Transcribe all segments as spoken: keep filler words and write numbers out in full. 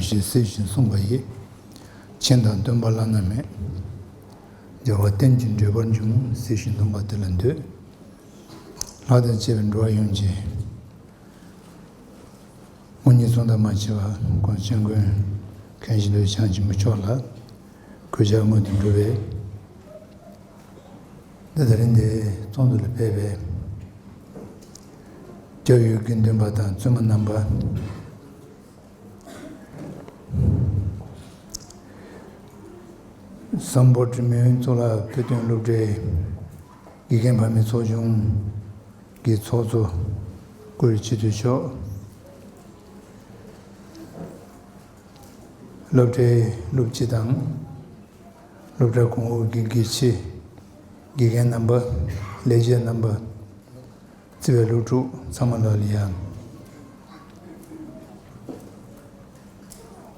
ཞེས་གཟིགས་ཤིང་གསུངས་པ་ཡིས། མཁྱེན་དང་སྟོན་པ་བླ་ན་མེད། རྒྱལ་བ་བསྟན་ཅིང་འགྲོ་བར་འབྱུང་། གཟིགས་ཤིང་འདོམས་པ་དེ་ལ་འདུད། ལྷ་དང་བཅས་པའི་འགྲོ་བ་ཡོངས་ཀྱི་དངོས་གཉེན་ཚོགས་དང་མ་མཆིས་པ་ཀུན་མཁྱེན་ཀུན་མཁྱེན་ཞིང་དུ་བྱང་ཆེན་པོ་མཆོག་ལ་གུས་ཕྱག་སྔོན་དུ་འགྲོ་བའི་འདི་དེ་རིང་འདིའི་ཚོགས་འདུ་ལ་ཕེབས་པའི་སྐྱབས་ཡུལ་དགེ་འདུན་པ་དང་བཙུན་མ་རྣམ་པ། སམ་བྷོ་ཊ་མི་དབོན་གཙུག་ལག་བོད་དོན་སློབ་གྲྭའི་དགེ་རྒན་ཕ་མའི་ཚོགས་ཆུང་གི་ཚོགས་གཙོ་ཀུ་རེ་སྤྱི་འཐུས་མཆོག་སློབ་གྲྭའི་སློབ་སྤྱི་དང་། སློབ་གྲྭ་གོང་འོག་གི་དགེ་ཆེ། དགེ་རྒན་རྣམ་པ། ལས་བྱེད་རྣམ་པ། བརྩི་བའི་སློབ་ཕྲུག་ཚང་མ་ལ་ཡང་།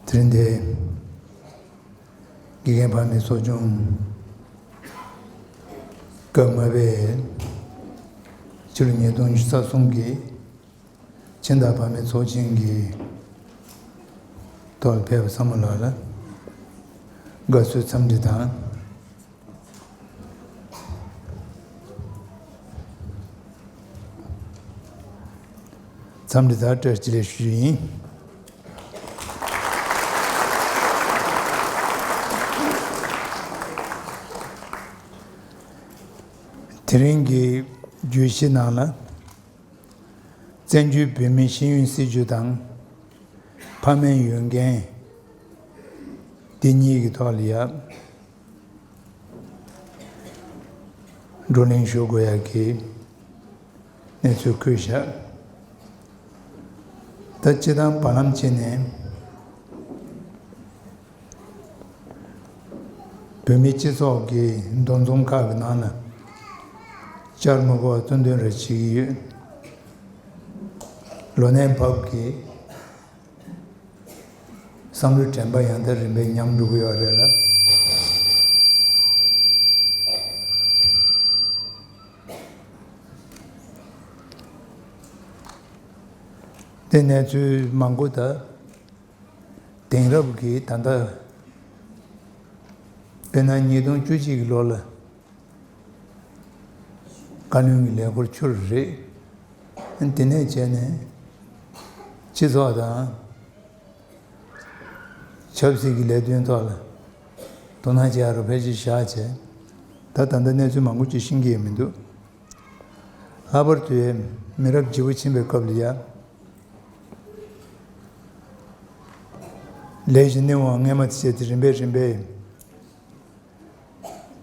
དེ་རིང་འདིར་དགེ་རྒན་ཕ་མའི་ཚོགས་ཆུང་སྐབས་ལྔ་པའི་ཕྱི་ལོ་ཉིས་སྟོང་ཉི་ཤུ་རྩ་གསུམ་གྱི་ཁྱིམ་བདག་ཕ་མའི་ཚོགས་ཆེན་གྱི་ཐོག་ལ་ཕེབས་པ་ཚང་མ་ལ་ལ་དགའ་བསུའི་འཚམས་འདྲི་དང་། འཚམས་འདྲི་དང་བཀྲ་ཤིས་བདེ་ལེགས་ཞུ་རྒྱུ་ཡིན། དེ་རིང་གི་བརྗོད་གཞི་ནང་ལ། བཙན་བྱོལ་བོད་མིའི་ཤེས་ཡོན་སྲིད་བྱུས་དང་ཕ་མའི་ཡོན་ཏན་འདི་གཉིས་ཀྱི་ཐོག་ལ་ཡ་བགྲོ་གླེང་ཞུ་དགོས་ཡག་གི་གནས་ཚུལ་བཀོད་བཞག་ད་སྤྱིར་བཏང་བར་ལམ་བྱས་ནས། བོད་མིའི་སྤྱི་ཚོགས་ཀྱི་འདུ་འཛོམས་ཁག་གི་ནང་ལ་བཅར་མི་དགོས་པ་སྟོན་སྟོན་རེ་བྱེད་ཀྱི་ཡོད། ལོ་ནའི་བབ་ཀྱི་བསམ་བློའི་དྲན་པ་ཡང་དག་རིམ་པས་ཉམས་འགྲོ་གི་ཡོད་རེད་ལ། དེ་གནས་ཚུལ་མང་པོ་དང་། དེང་རབས་ཀྱི་ད་ལྟ་དཔེར་ན་ཉིས་སྟོང་བཅུ་གཅིག་གི་ལོ་ལ་བཀའ་བློན་གྱི་ལས་འཁོར་ཚུར་རེད། དེ་ནས་བྱས་ནས་སྤྱི་ཚོགས་དང་ཆབ་སྲིད་ཀྱི་ལས་དོན་ཐོག་ལ་དོ་སྣང་བྱེད་ཡ་རུ་ཕལ་ཆེར་བཞག་བྱས། ད་ད་ལྟ་གནས་ཚུལ་མང་པོ་ཅིག་ཤེས་ཀྱི་ཡོད་མི་འདུག་ལྷག་པར་དུ་མི་རབས་ལྗིད་པོ་ཕྱིན་པའི་སྐབས་ལ་ཡ། ལས་ཀྱི་སྣེ་བོ་སྔས་མ་དེ་བྱས་ཏེ་རིམ་པས་རིམ་པས་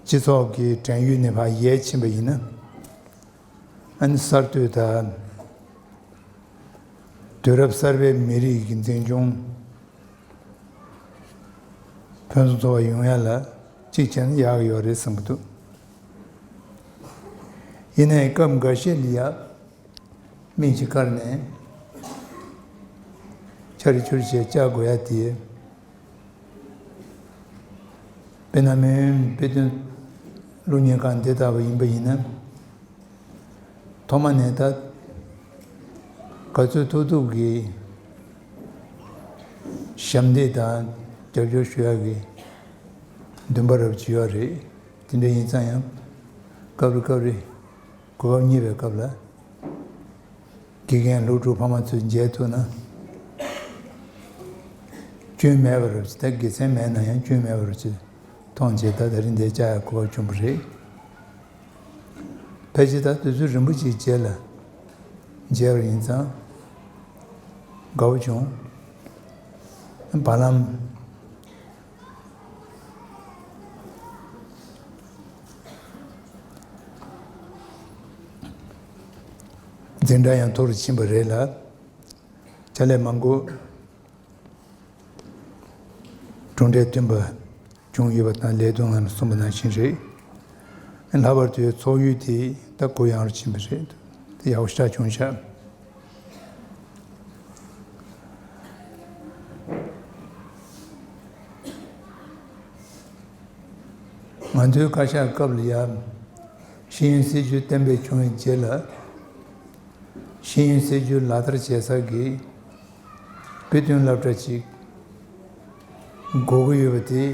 སྤྱི་ཚོགས་ཀྱི་བྲན་གཡོག་ནས་ཕར་ཡལ་ཕྱིན་པ་ཡིན་ན། ཨ་ནི་གསར་གཏོད་དང་། དུས་རབས་གསར་པའི་མི་རིགས་ཀྱི་འཛིན་སྐྱོང་ཕུན་སུམ་ཚོགས་པ་ཡོང་ཡ་ལ་གཅིག་བྱས་ན་ཡག་གི་ཡོད་རེད་བསམ་གྱི་འདུག་ཡིན་ནའི་སྐབས་འགའ་ཤས་ལ་ཡ། མིག་ཅིག་བཀར་ནས་ཆ་རེ་ཆུ་རེ་བྱས་བཅར་དགོས་ཡ་དེ། དཔེར་ན་མི་དཔེ་སྟོན་གློག་བརྙན་ཁང་འདི་ལྟ་བུ་ཡིན་པ་ཡིན་ན། ཐོག་མ་ནས་ད་ག་ཚོད་ཐུབ་ཐུབ་ཀྱིས་ཞབས་འདེགས་དང་རྒྱབ་སྐྱོར་ཞུ་ཡ་གི་འདུན་པ་རབ་ཅིག་ཡོད་རེད། དེ་འདྲ་ཡིན་ཙང་ཡང་སྐབས་རེ་སྐབས་རེ་གོ་སྐབས་རྙེད་པའི་སྐབས་ལ། དགེ་རྒན་སློབ་ཕྲུག་ཕ་མ་ཚོས་མཇལ་ཐུབ་ན། སྐྱོན་མེད་པ་རུ་ཅིག་ད་དགེ་མཚན་མེད་ན་ཡང་སྐྱོན་མེད་པ་རུ་ཅིག་མཐོང་བྱས་ད་དེ་རིང་འདིར་བཅར་ཡག་གོ་སྐབས་བྱུང་བ་རེད། ཕལ་ཆེར་ད་དུས་ཚོད་རིང་པོ་ཅིག་རྗེས་ལ་མཇལ་བ་ཡིན་ཙང་དགའ་བོ་བྱུང་། བར་ལམ། འཛིན་གྲྭ་ཡང་མཐོ་རུ་ཕྱིན་པ་རེད་ལ། ཕྱག་ལས་མང་པོ་གྲུབ་འབྲས་ཐོན་པ་བྱུང་ཡོད་པ་དང་ལས་དོན་ནང་གསུངས་པ་ནང་བཞིན་རེད། ལྷག་པར་དུ་ཚོགས་ཡུལ་དེ་ད་གུ་ཡངས་རུ་ཕྱིན་པ་རེད། དེ་ཡག་པོ་ཞེ་དྲག་བྱུང་ཤག་ང་ཚོའི་བཀའ་ཤག་སྐབས་ལ་ཡང་ཤེས་ཡོན་སྲིད་བྱུས་གཏན་འབེབས་བྱུང་བའི་རྗེས་ལ། ཤེས་ཡོན་སྲིད་བྱུས་ལག་བསྟར་བྱེད་ས་གི་དཔེ་སྟོན་སློབ་གྲྭ་གཅིག་ དགོས་ཀྱི་ཡོད་པ་དེ་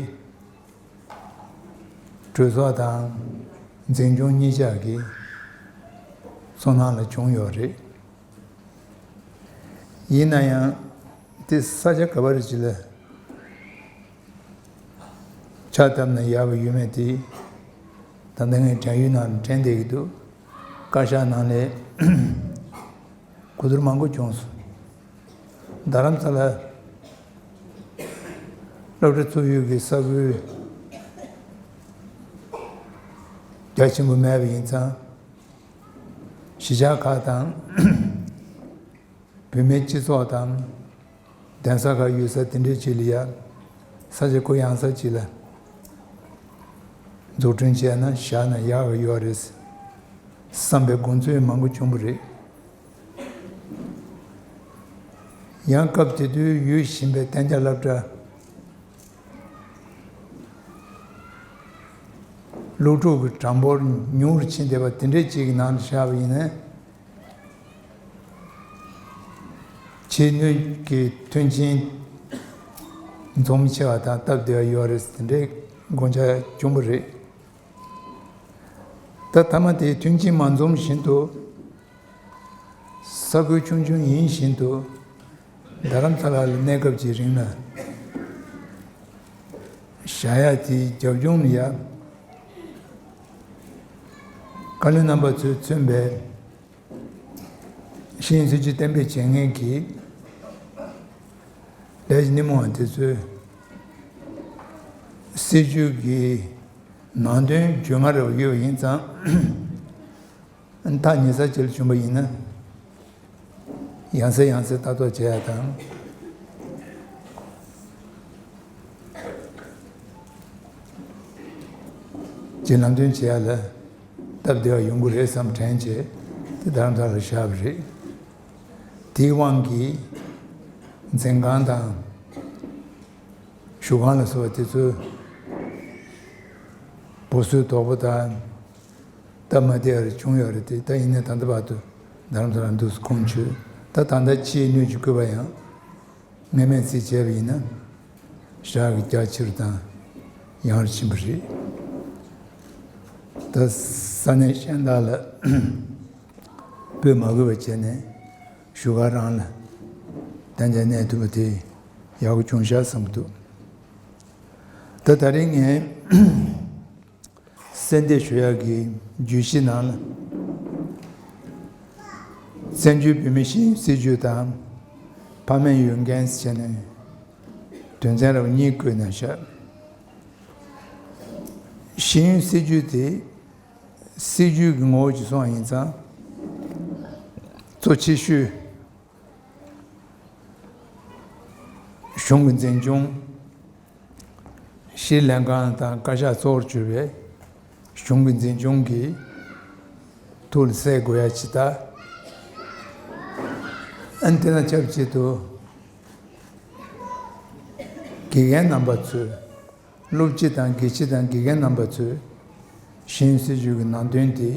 གྲོས་ཚོགས་དང་འཛིན་སྐྱོང་གཉིས་ཆ་གི་ཚོར་སྣང་ལ་བྱུང་ཡོད་རེད། ཡིན་ན་ཡང་དེ་ས་ཆ་ག་པར་ཅིག་ལ་ཕྱག་བཏབ་ན་ཡག་པ་ཡོད་མེད་དེ་ད་ལྟ་ངས་དྲན་ཡུལ་ནང་དྲན་བསྡད་ཀྱི་འདུག། བཀའ་ཤག་ནང་ལས་གོ་བསྡུར་མང་པོ་བྱུང་སོང་། རྡ་རམ་ས་ལ་སློབ་གྲྭ་ཚུགས་ཡུལ་གྱི་ས་ཁུལ་རྒྱ་ཆེན་པོ་མེད་པ་ཡིན་ཙང་། གཞིས་ཆགས་ཁག་དང་བོད་མིའི་སྤྱི་ཚོགས་དང་གདན་ས་ཁག་ཡོད་ས་དེ་འདྲའི་ཅིག་ལ་ཡ་ས་ཆ་གུ་ཡངས་ས་ཅིག་ལ་འཛུགས་སྐྲུན་བྱས་ན་བཞག་ན་ཡག་གི་ཡོད་རེད་བསམ་པའི་དགོངས་ཚུལ་མང་པོ་བྱུང་བ་རེད། ཡང་སྐབས་དེ་དུས་ཡོད་བཞིན་པའི་གཏན་འཇགས་སློབ་གྲྭ་སློབ་ཕྲུག་གི་གྲངས་འབོར་ཉུང་རུ་ཕྱིན་བསྡད་པ་དེ་འདྲའི་ཅིག་གི་ནང་དུ་བཞག་པ་ཡིན་ན། ཕྱིའི་སྣོད་ཀྱི་མཐུན་རྐྱེན་འཛོམས་ཆེ་བ་དང་སྟབས་བདེ་བ་ཡོད་རེད་དེ་འདྲའི་དགོངས་འཆར་བྱུང་བ་རེད། ད་མཐའ་མ་དེའི་མཐུན་རྐྱེན་མ་འཛོམས་བཞིན་དུ་ས་ཁུལ་ཆུང་ཆུང་ཡིན་བཞིན་དུ་རྡ་རམ་ས་ལ་ལ་གནས་སྐབས་ཀྱི་རིང་ལ་བཞག་ཡ་དེའི་རྒྱབ་ལྗོངས་ལ་ཡ་བཀའ་བློན་རྣམ་པ་ཚོས་མཚོན་པའི་ཤེས་ཡོན་སྲིད་བྱུས་གཏན་འབེབས་བྱེད་མཁན་གྱི་ལས་ཀྱི་སྣེ་མོ་བ་དེ་ཚོས་སྲིད་བྱུས་ཀྱི་ནང་དོན་བརྗོད་སྔར་བ་ཡོད་པ་ཡིན་ཙང་། ཐག་ཉེ་ས་ཅིག་ལ་བྱུང་བ་ཡིན་ན། ཡང་སེ་ཡང་སེ་ལྟ་རྟོག་བྱེད་ཡ་དང་། ཅིག་ལམ་སྟོན་བྱེད་ཡ་ལ་སྟབས་བདེ་བ་ཡོང་གི་རེད་བསམ་དྲན་བྱས་དེ་རྡ་རམ་ས་ལ་བཞག་པ་རེད། དེའི་དབང་གིས་འཛིན་ཁང་དང་བཞུགས་ཁང་ལ་སོགས་པ་དེ་ཚོའི་སྦུག་སུ་དོག་པོ་དང་སྟབས་མ་བདེ་བ་རེ་བྱུང་ཡོད་རེད་དེ། ད་ཡིན་ནའི་ད་ལྟ་བར་དུ་རྡ་རམ་ས་ལ་འདུག་སེ་ཁོང་ཆུད། ད་ད་ལྟ་ཕྱིའི་སྣོད་ཀྱི་བཀོད་པ་ཡང་ངེས་མེད་རྩིས་བྱས་པ་ཡིན་ན་ཞག་གི་རྒྱ་ཆེ་རུ་དང་ཡང་རུ་ཕྱིན་པ་རེད། ད་ས་གནས་གཞན་དག་ལ་སྤོས་མ་དགོས་པ་བྱས་ནས་བཞུགས་སྒར་རང་ལ་གཏན་འཇགས་གནས་ཐུབ་པ་དེ་ཡག་པོ་བྱུང་ཤག་བསམ་གྱི་འདུག། ད་ད་རེས་ངས་གསལ་འདེབས་ཞུ་ཡག་གི་བརྗོད་གཞི་ནང་ལ། བཙན་བྱོལ་བོད་མིའི་ཤེས་ཡོན་སྲིད་བྱུས་དང་ཕ་མའི་ཡོན་ཏན་ཟེར་ནས་དོན་ཚན་རབ་གཉིས་བཀོད་གནང་བཞག། ཤེས་ཡོན་སྲིད་བྱུས་དེ་སྲིད་བྱུས་ཀྱི་ངོ་བོ་ཅིག་སོང་བ་ཡིན་ཙང་། གཙོ་ཆེ་ཤོས། གཞུང་གི་འཛིན་སྐྱོང་། སྤྱིའི་ལྷན་ཁང་དང་བཀའ་ཤག་གཙོ་བོར་གྱུར་པའི་གཞུང་གི་འཛིན་སྐྱོང་གི་ཐོག་ལ་གསལ་དགོས་ཡ་ཇི་ལྟར། ཨ་ནི་དེ་དང་ཆབས་ཅིག་ཏུ་དགེ་རྒན་རྣམ་པ་ཚོས། སློབ་སྤྱི་དང་དགེ་སྤྱི་དང་དགེ་རྒན་རྣམ་པ་ཚོས་ཤེས་ཡོན་སྲིད་བྱུས་ཀྱི་ནང་དོན་དེ་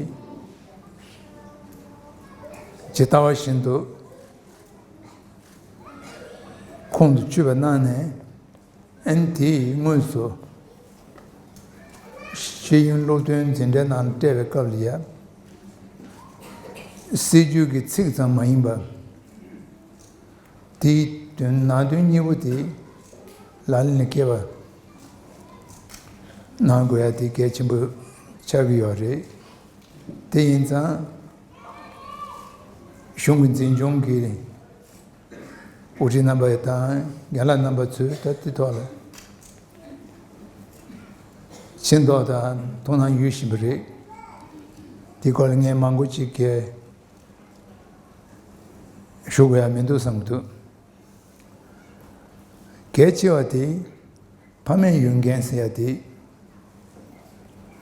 ཇི་ལྟ་བ་བཞིན་དུ་ཁོང་དུ་ཆུད་པ་གནང་ནས། ཨ་ནི་དེས་དངོས་སུ་ཤེས་ཡོན་སློབ་སྟོན་འཛིན་གྲྭའི་ནང་ལ་སྤྲད་པའི་སྐབས་ལ་ཡ། སྲིད་བྱུས་ཀྱི་ཚིག་ཙམ་མ་ཡིན་པར། དེའི་དོན་ནང་དོན་གཉིས་པོ་དེ་ལག་ལེན་ལ་འཁེལ་བ་གནང་དགོས་ཡ་དེ་གལ་ཆེན་པོ་ཆགས་ཀྱི་ཡོད་རེད། དེ་ཡིན་ཙང་གཞུང་གི་འཛིན་སྐྱོང་གི་དབུ་ཁྲིད་རྣམ་པ་དང་རྒན་ལགས་རྣམ་པ་ཚོས་ད་དེ་ཐོག་ལ་མཁྱེན་རྟོགས་དང་དོ་སྣང་ཡོད་བཞིན་པ་རེད། དེ་སྐོར་ལ་ངས་མང་པོ་ཅིག་གས་ཞུ་དགོས་ཡ་མི་འདུག་བསམ་གྱི་འདུག། གལ་ཆེ་བ་དེ་ཕ་མའི་ཡོན་ཏན་ཟེར་ཡ་དེ།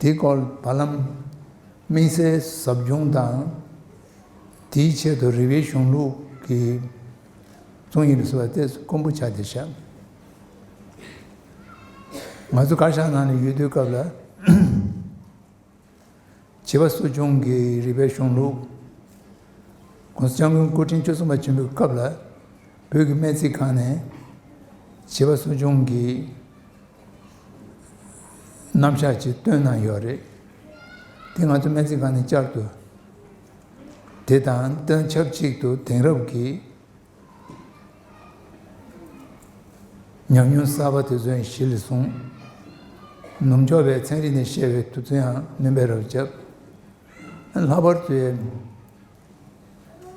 དེའི་སྐོར་བར་ལམ་དམིགས་བསལ་ཟབ་སྦྱོང་དང་། དེའི་ཆེད་དུ་རིག་པའི་གཞུང་ལུགས་ཀྱི་རྩོམ་ཡིག་ལ་སོགས་པ་དེ་དཀོན་པོ་ཆགས་བསྡད་ཤག། ང་ཚོ་བཀའ་ཤག་ནང་ནས་ཡོད་དུས་སྐབས་ལ། བྱིས་པ་གསོ་སྐྱོང་གི་རིག་པའི་གཞུང་ལུགས། ༸གོང་ས་༸སྐྱབས་མགོན་སྐུ་ཕྲེང་བཅུ་གསུམ་པ་ཆེན་པོའི་སྐབས་ལ་བོད་ཀྱི་སྨན་རྩིས་ཁང་ནས་བྱིས་པ་གསོ་སྐྱོང་གི་ རྣམ་གཞག་ཅིག་བཏོན་གནང་ཡོད་རེད། དེ་ང་ཚོ་སྨན་རྩིས་ཁང་ནས་བསྐྱར་དུ། དེ་དང་དེ་དང་ཆབས་ཅིག་ཏུ་དེང་རབས་ཀྱི་ཉམས་མྱོང་གསར་པ་དེ་ཚོ་ཡང་གཞི་ལ་བཟུང་། ནུབ་ཕྱོགས་པའི་ཚན་རིག་ནས་བཤད་པའི་དུས་ཚོད་ཡང་སྣོན་པ་རབ་བརྒྱབ། ལྷག་པར་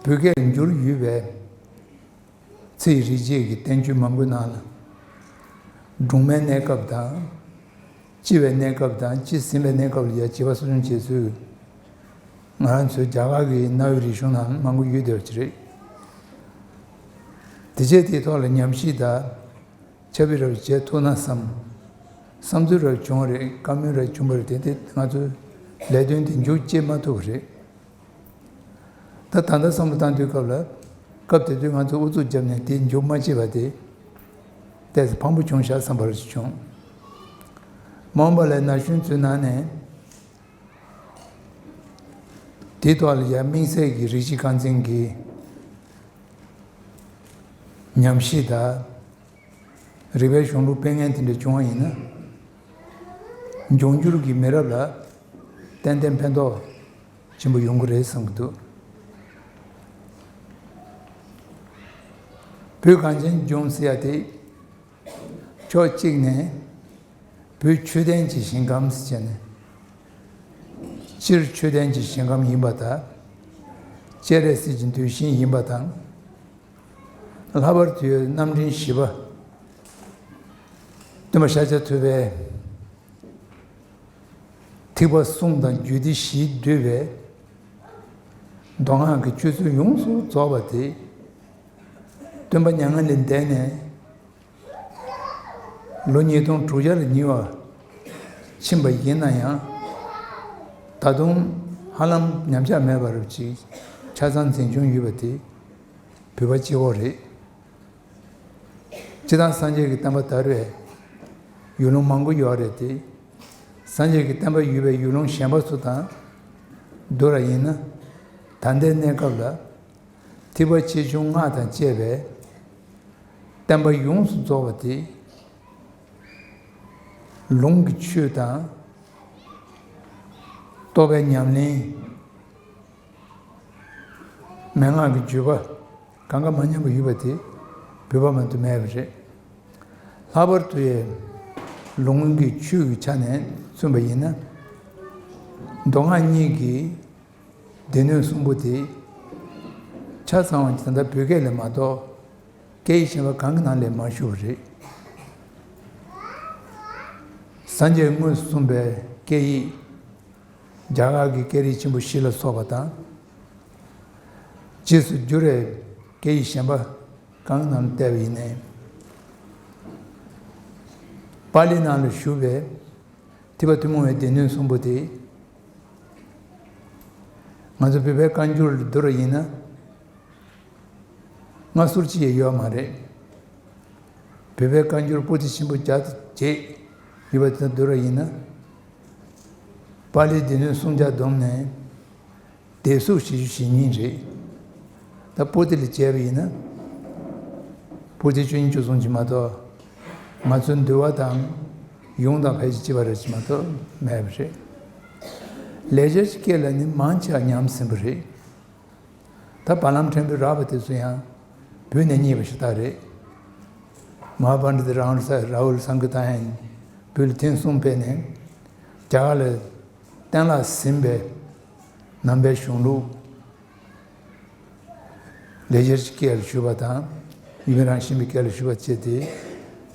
དུ་བོད་སྐད་ལ་བསྒྱུར་ཡོད་པའི་ཚེ་ཡི་རིག་བྱེད་ཀྱི་བསྟན་བཅོས་མང་པོའི་ནང་ལ། སྦྲང་མའི་གནས་སྐབས་དང་། ལྕི་བའི་གནས་སྐབས་དང་ལྕི་ཟིན་པའི་གནས་སྐབས་ལ་ཡང་བྱིས་པ་གསོ་སྐྱོང་བྱེད་ཚུལ། ང་རང་ཚོའི་རྒྱ་གར་གྱི་གནའ་བོའི་རིག་གཞུང་ནང་མང་པོ་ཡོད་བསྡད་པ་ཅིག་རེད། དེ་རྗེས་དེའི་ཐོག་ལ་ཉམས་ཞིབ་དང་ཁྱབ་སྤེལ་རབ་བྱེད་ཐུབ་ན་བསམ། བསམ་ཚུལ་རབ་བྱུང་བ་རེད། བཀའ་མོལ་རབ་བྱུང་བ་རེད། དེ་དེ་ང་ཚོའི་ལས་དོན་དེ་མཇུག་བསྐྱེད་མ་ཐུབ་པ་རེད། ད་ད་ལྟ་བསམ་བློ་བཏང་དུས་སྐབས་ལ། སྐབས་དེ་དུས་ང་ཚོ་ཨུ་ཚུགས་བརྒྱབ་ནས་དེ་མཇུག་མ་བསྐྱེད་པ་དེ། ཏོག་ཙམ་ཕངས་པོ་བྱུང་ཤག་བསམ་པ་རེ་བྱུང་། མ་འོངས་པ་ལ་ན་གཞོན་ཚོའི་ནང་ནས། དེའི་ཐོག་ལ་ཡང་དམིགས་བསལ་གྱི་རིགས་གཅིག་རྐང་འཛིན་གྱི་ཉམས་ཞིབ་དང་། རིག་པའི་གཞུང་ལུགས་སྤེལ་མཁན་དེ་འདྲ་བྱུང་བ་ཡིན་ན། འབྱུང་འགྱུར་གྱི་མི་རབས་ལ་ཏན་ཏན་ཕན་ཐོགས་ཆེན་པོ་ཡོང་གི་རེད་བསམ་གྱི་འདུག་བོད་གངས་ཅན་ལྗོངས་ཟེར་ཡ་དེ། ཕྱོགས་གཅིག་ནས་བོད་ཆོས་ལྡན་གྱི་ཞིང་ཁམས་ཟེར་ནས། སྤྱིར་ཆོས་ལྡན་གྱི་ཞིང་ཁམས་ཡིན་པ་དང་། སྤྱན་རས་གཟིགས་ཀྱི་གདུལ་ཞིང་ཡིན་པ་དང་། ལྷག་པར་དུ་རྣམ་འདྲེན་བཞི་པ། སྟོན་པ་ཤཱཀྱ་ཐུབ་པའི་ཐེག་པ་གསུམ་དང་རྒྱུད་སྡེ་བཞིས་བསྡུས་པའི་མདོ་སྔགས་ཀྱི་སྤྱོད་ཚུལ་ཡོངས་སུ་རྫོགས་པ་དེ། སྟོན་པ་མྱ་ངན་ལས་འདས་ནས་ལོ་ཉིས་སྟོང་དྲུག་བརྒྱ་ལ་ཉེ་བ་ཕྱིན་པ་ཡིན་ན་ཡང་། ད་དུང་ཧ་ལམ་ཉམས་ཆག་མེད་པར་ཅིག་ཆ་ཚང་འཛིན་སྐྱོང་ཡོད་པ་དེ་བོད་པ་གཅིག་པོ་རེད། སྤྱིར་བཏང་སངས་རྒྱས་ཀྱི་བསྟན་པ་དར་བའི་ཡུལ་ལུང་མང་པོ་ཡོད་རེད་དེ། སངས་རྒྱས་ཀྱི་བསྟན་པ་ཡོད་པའི་ཡུལ་ལུང་གཞན་པ་ཚོ་དང་བསྡུར་བ་ཡིན་ན། ད་ལྟའི་གནས་སྐབས་ལ་ཐེག་པ་ཆེ་ཆུང་སྔགས་དང་བཅས་པའི་བསྟན་པ་ཡོངས་སུ་རྫོགས་པ་དེ། ལུང་གི་ཆོས་དང་། རྟོགས་པའི་ཉམས་ལེན། མན་ངག་གི་བརྒྱུད་པ་གང་ག་མ་ཉམས་པ་ཡོད་པ་དེ་བོད་པ་མ་གཏོགས་མེད་པ་རེད། ལྷག་པར་དུ་ཡང་ལུང་གི་ཆོས་ཀྱི་ཆ་ནས་མཚོན་པ་ཡིན་ན། མདོ་སྔགས་གཉིས་ཀྱི་སྡེ་སྣོད་གསུམ་པོ་དེ་ཆ་ཚང་བ་ད་ལྟ་བོད་སྐད་ལས་མ་གཏོགས་སྐད་ཡིག་གཞན་པ་གང་གི་ནང་ལས་མ་ཞུགས་པ་རེད། སངས་རྒྱས་དངོས་སུ་གསུངས་པའི་སྐད་ཡིག་རྒྱ་གར་གྱི་སྐད་རིགས་ཆེན་པོ་བཞི་ལ་སོགས་པ་དང་། རྗེས་སུ་འཇུག་པའི་སྐད་ཡིག་གཞན་པ་གང་རྣམས་བལྟས་པ་ཡིན་ནའི། པཱ་ལིའི་ནང་ལ་བཞུགས་པའི་ཐེག་པ་ཐུན་མོང་བའི་སྡེ་སྣོད་གསུམ་པོ་དེ། ང་ཚོ་བོད་པའི་བཀའ་འགྱུར་ལ་བསྡུར་བ་ཡིན་ན། སྔ་ཟུར་ཅི་ཡང་ཡོད་མ་རེད། བོད་པའི་བཀའ་འགྱུར་པོ་ཏི་ཆེན་པོ་བརྒྱ་དང་བརྒྱད་ཡོད་པ་དེ་དང་བསྡུར་བ་ཡིན་ན། པཱ་ལིའི་སྡེ་སྣོད་སུམ་བརྒྱ་བསྡོམས་ནས་སྡེ་གཟུགས་བཞི་བཅུ་ཞེ་གཉིས་རེད། ད་པོ་ཏི་ལ་བྱས་པ་ཡིན་ན། པོ་ཏི་བཅུ་གཉིས་བཅུ་གསུམ་ཅིག་མ་གཏོགས། ང་ཚོའི་འདུལ་བ་དང་ཡོངས་དང་ཕལ་ཆེར་གཅིག་པ་རེ་ཅིག་མ་གཏོགས་མེད་པ་རེད། ལེགས་སྦྱར་གྱི་སྐད་ལ་ནི་མང་ཆེ་བ་ཉམས་ཟིན་པ་རེད། ད་བར་ལམ་ཕྲན་བུ་རག་པ་དེ་ཚོ་ཡང་བོད་ནས་རྙེད་པ་ཞིག་ད་རེད། མ་ཧཱ་པཎྜི་ཏ་རཱ་ཧུལ་ས་རཱ་ཧུལ་སཾ་གི་ཏཱ་ཡང་བོད་ལ་ཐེངས་གསུམ་ཕེབས་ནས་རྒྱ་གར་ལ་གཏན་ལ་ཟིན་པའི་ནང་པའི་གཞུང་ལུགས། ལེགས་སྦྱར་གྱི་སྐད་ལ་ཞུགས་པ་དང་། ཡུལ་མི་རང་བཞིན་པའི་སྐད་ལ་ཞུགས་པ་བྱས་ཏེ།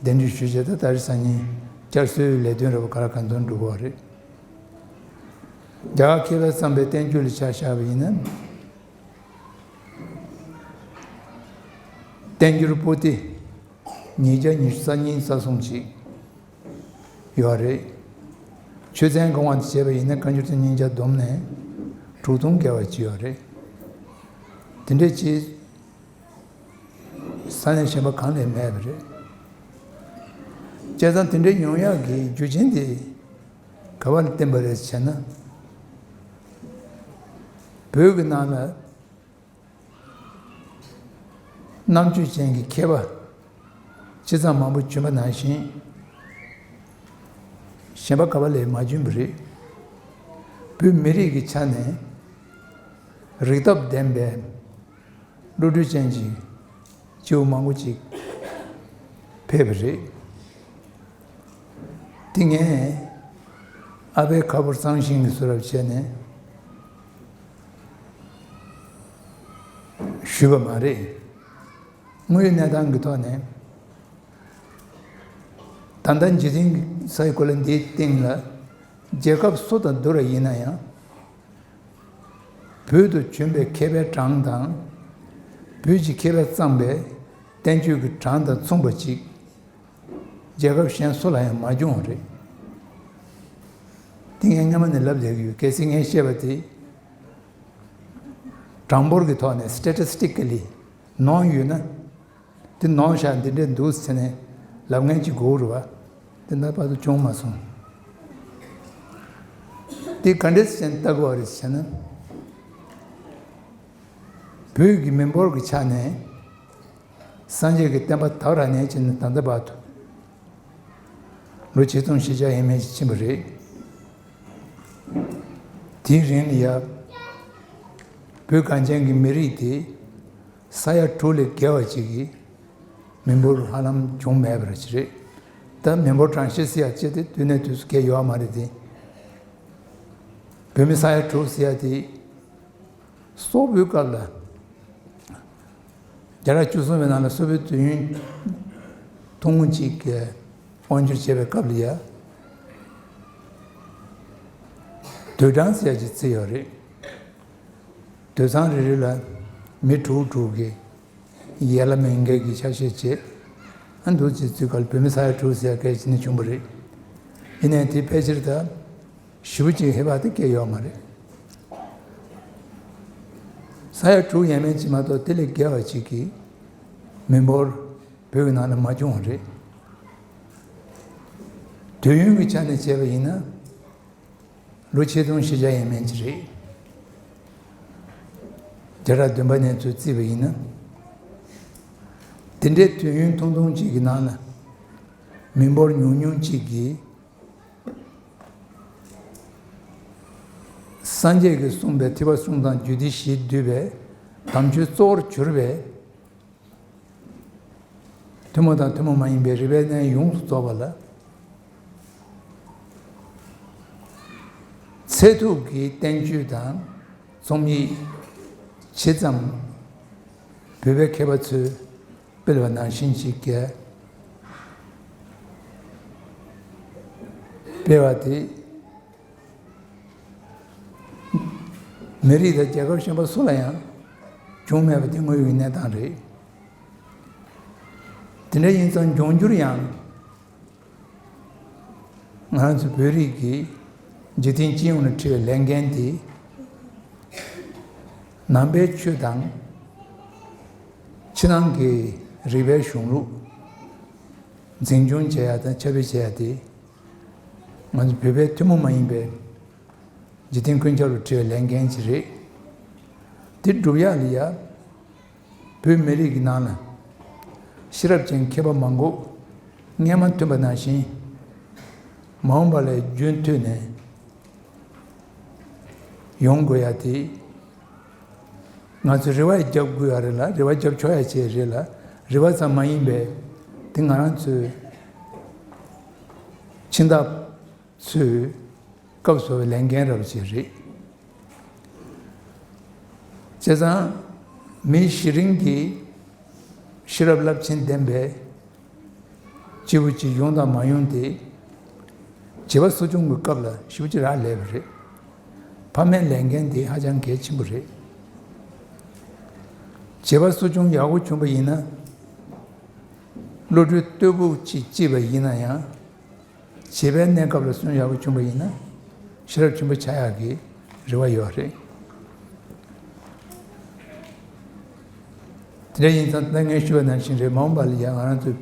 གདན་འདྲེན་ཞུས་བྱས་ད་ད་རེས་སང་ཉིན་བསྐྱར་གསོའི་ལས་དོན་རེ་བ་ག་ལ་གང་འཚམ་འགྲུབ་པ་རེད། རྒྱ་གར་མཁས་པས་བརྩམས་པའི་བསྟན་བཅོས་ལ་ཆ་བཞག་པ་ཡིན་ན། བསྟན་འགྱུར་པོ་ཏི་ཉིས་བརྒྱ་ཉི་ཤུ་རྩ་གཉིས་རྩ་གསུམ་ཅིག་ཡོད་རེད། ཆོས་ཚན་གང་བ་དེ་བྱས་པ་ཡིན་ན་བཀའ་འགྱུར་དེ་ཉིས་བརྒྱ་བསྡོམས་ནས་དྲུག་སྟོང་བརྒལ་བ་ཅིག་ཡོད་རེད། དེ་འདྲ་ཅིག་ས་གནས་གཞན་པ་གང་ལ་ཡང་མེད་པ་རེད། བྱས་ཙང་དེ་འདྲའི་ཡོང་ཡག་གི་རྒྱུ་རྐྱེན་དེ་ག་བ་ལ་བརྟེན་པ་རེད་ཟེར་ན། བོད་ཀྱི་ནང་ལ་རྣམ་དཔྱོད་ཅན་གྱི་མཁས་པ་ཇི་ཙམ་མང་པོ་བྱོན་པ་ནང་བཞིན། གཞན་པ་ག་པ་ལས་མ་བྱུང་བ་རེད། བོད་མི་རིགས་ཀྱི་ཆ་ནས་རིག་སྟོབས་ལྡན་པའི་བློ་གྲོས་ཅན་གྱི་སྐྱེ་བོ་མང་པོ་ཅིག་ཕེབས་པ་རེད། དེ་ངས་ཨ་ཕའི་ཁ་ཕོར་གཙང་ཤིང་གི་བཟོ་འདྲ་བྱས་ནས་ཞུས་པ་མ་རེད། དངོས་ཡོད་གནས་སྟངས་ཀྱི་ཐོག་ནས། ད་ལྟ་འཇིག་རྟེན་གྱི་སའི་གོ་ལ་འདིའི་སྟེང་ལ་རྒྱལ་ཁབ་སུ་དང་བསྡུར་བ་ཡིན་ན་ཡང་། བོད་དུ་བྱོན་པའི་མཁས་པའི་གྲངས་དང་། བོད་ཀྱི་མཁས་པས་བརྩམས་པའི་བསྟན་བཅོས་ཀྱི་གྲངས་དང་མཚུངས་པ་ཅིག་རྒྱལ་ཁབ་གཞན་སུ་ལ་ཡང་མ་བྱུང་བ་རེད། འདི་ངས་སྔ་མ་ནས་ལབ་བསྡད་ཀྱི་ཡོད། གལ་སྲིད་ངས་བཤད་པ་དེ་གྲངས་འབོར་གྱི་ཐོག་ནས་སི་ཊེ་ཊི་སི་ཊི་ཀ་ལི་ནོར་ཡོད་ན། དེ་ནོར་ཤག་འདི་འདྲས་འདུག་ཟེར་ནས་ལབ་མཁན་ཅིག་དགོས་རེད་བ། དེ་འདྲ་བར་དུ་བྱུང་མ་སོང་། དེ་ག་འདྲས་ཟེར་ནས་ལྟ་དགོས་པ་རེད་ཟེར་ན། བོད་ཀྱི་མི་འབོར་གྱི་ཆ་ནས་སངས་རྒྱས་ཀྱི་བསྟན་པ་དར་བ་ནས་བྱས་ནས་ད་ལྟ་བར་དུ་ལོ་ཆིག་སྟོང་བཞི་བརྒྱ་ཡས་མས་ཅིག་ཕྱིན་པ་རེད། དེའི་རིང་ལ་ཡ་བོད་གངས་ཅན་གྱི་མི་རིགས་དེ་ས་ཡ་དྲུག་ལས་བརྒལ་བ་ཅིག་གི་མི་འབོར་ཧ་ལམ་བྱུང་མེད་པ་ཅིག་རེད། ད་མི་འབོར་གྲངས་བཤེར་ཟེར་ཡ་ཅིག་དེ་དུས་ནས་དུས་སུ་བརྒལ་ཡོད་མ་རེད་དེ། བོད་མི་ས་ཡ་དྲུག་ཟེར་ཡ་དེ། སོག་པོའི་སྐབས་ལ། བརྒྱ་ཕྲག་བཅུ་གསུམ་པའི་ནང་ལ་སོག་པོའི་དུས་ཡུན་ཐུང་ངུ་ཅིག་གི་དབང་སྒྱུར་བྱས་པའི་སྐབས་ལ་ཡ། དུད་གྲངས་ཟེར་ཡ་ཅིག་བརྩི་ཡོད་རེད། དུད་ཚང་རེ་རེ་ལ་མི་དྲུག་དྲུག་གི་ཡར་ལངས་མི་འགའ་གི་ཆ་ཤས་བྱས། ཨ་འདུག་ཅིག་བརྩི་སྐབས་བོད་མི་ས་ཡ་དྲུག་ཟེར་ཡ་གལ་ཆེ་ནི་བྱུང་བ་རེད། ཡིན་ནའི་དེ་ཕལ་ཆེར་ད། ཞེ་པོ་ཅིག་ཧེ་བག་དེ་སྐྱེས་ཡོད་མ་རེད། ས་ཡ་དྲུག་ཡས་མས་ཅིག་མ་གཏོགས་དེ་ལས་བརྒལ་བ་ཅིག་གི་མི་འབོར་བོད་ཀྱི་ནང་ལ་མ་བྱུང་བ་རེད། དུས་ཡུན་གྱི་ཆ་ནས་བྱས་པ་ཡིན་ན་ལོ་ཆིག་སྟོང་བཞི་བརྒྱ་ཡས་མས་ཅིག་རེད། བརྒྱ་ཕྲག་བདུན་པ་ནས་ཚུར་བརྩིས་པ་ཡིན་ན། དེ་འདྲའི་དུས་ཡུན་ཐུང་ཐུང་ཅིག་གི་ནང་ལ་མི་འབོར་ཉུང་ཉུང་ཅིག་གིས། སངས་རྒྱས་ཀྱིས་གསུངས་པའི་ཐེག་པ་གསུམ་དང་རྒྱུད་སྡེ་བཞིས་བསྡུས་པའི་དམ་ཆོས་གཙོ་བོར་གྱུར་པའི་ཐུན་མོང་དང་ཐུན་མོང་མ་ཡིན་པའི་རིག་པའི་གནས་ཡོངས་སུ་རྫོགས་པ་ལ། ཚད་ཐུབ་ཀྱི་བསྟན་བཅོས་དང་རྩོམ་ཡིག་ཇི་ཙམ་བོད་པའི་མཁས་པ་ཚོས་སྤེལ་བ་ནང་བཞིན་ཞིག་གིས་སྤེལ་བ་དེ། མི་རིགས་དང་རྒྱལ་ཁབ་གཞན་པ་སུ་ལ་ཡང་བྱུང་མེད་པ་དེ་དངོས་ཡོད་ཀྱི་གནས་སྟངས་རེད། དེ་འདྲ་ཡིན་ཙང་འབྱུང་འགྱུར་ཡང་ང་རང་ཚོ་བོད་རིགས་ཀྱི་འཇིག་རྟེན་སྤྱི་ཡོངས་ལ་འཁྲི་བའི་ལས་འགན་དེ། ནང་པའི་ཆོས་དང་། ཕྱི་ནང་གི་རིག་པའི་གཞུང་ལུགས་འཛིན་སྐྱོང་བྱེད་ཡ་དང་ཁྱབ་སྤེལ་བྱེད་ཡ་དེ། ང་ཚོ་བོད་པའི་ཐུན་མོང་མ་ཡིན་པའི་འཇིག་རྟེན་ཀུན་ཁྱབ་ལ་འཁྲི་བའི་ལས་འགན་ཅིག་རེད། དེ་སྒྲུབ་ཡག་ལ་ཡ། བོད་མི་རིགས་ཀྱི་ནང་ལ་ཤེས་རབ་ཅན་མཁས་པ་མང་པོ་སྔས་མ་ཐོན་པ་ནང་བཞིན་མ་འོངས་པ་ལ་རྒྱུན་མཐུད་ནས་ཡོང་དགོས་ཡ་དེ། ང་ཚོས་རེ་བ་རྒྱབ་དགོས་ཡ་རེད་ལ། རེ་བ་རྒྱབ་ཆོག་ཡ་ཅིག་རེད་ལ། རེ་བ་ཙམ་མ་ཡིན་པའི་དེ་ང་རང་ཚོའི་ཁྱིམ་བདག་ཚོས་སྐབས་སུ་བབས་པའི་ལས་འགན་རབ་ཅིག་རེད། བྱས་ཙང་མི་གཞི་རིམ་གྱི་ཤེས་རབ་རླབས་ཆེན་ལྡན་པའི་སྐྱེས་བུ་ཅིག་ཡོང་དང་མ་ཡོང་དེ། བྱིས་པ་གསོ་སྐྱོང་གི་སྐབས་ལ་ཞེ་པོ་ཅིག་རག་ལས་པ་རེད། ཕ་མའི་ལས་འགན་དེ་ཧ་ཅང་གལ་ཆེན་པོ་རེད། བྱིས་པ་གསོ་སྐྱོང་ཡག་པོ་བྱུང་པ་ཡིན་ན། བློ་གྲོས་རྟོད་པོ་ཅིག་སྐྱེས་པ་ཡིན་ན་ཡང་། བྱིས་པའི་གནས་སྐབས་ལ་སོན་ཡག་པོ་བྱུང་པ་ཡིན་ན། ཤེས་རབ་ཆེན་པོ་ཆགས་ཡག་གི་རེ་བ་ཡོད་རེད། དེ་འདྲ་ཡིན་ཙང་ད་ངས་ཞུས་པ་ནང་བཞིན་རེད། མ་འོངས་པ་ལ་ཡང་ང་རང་ཚོ་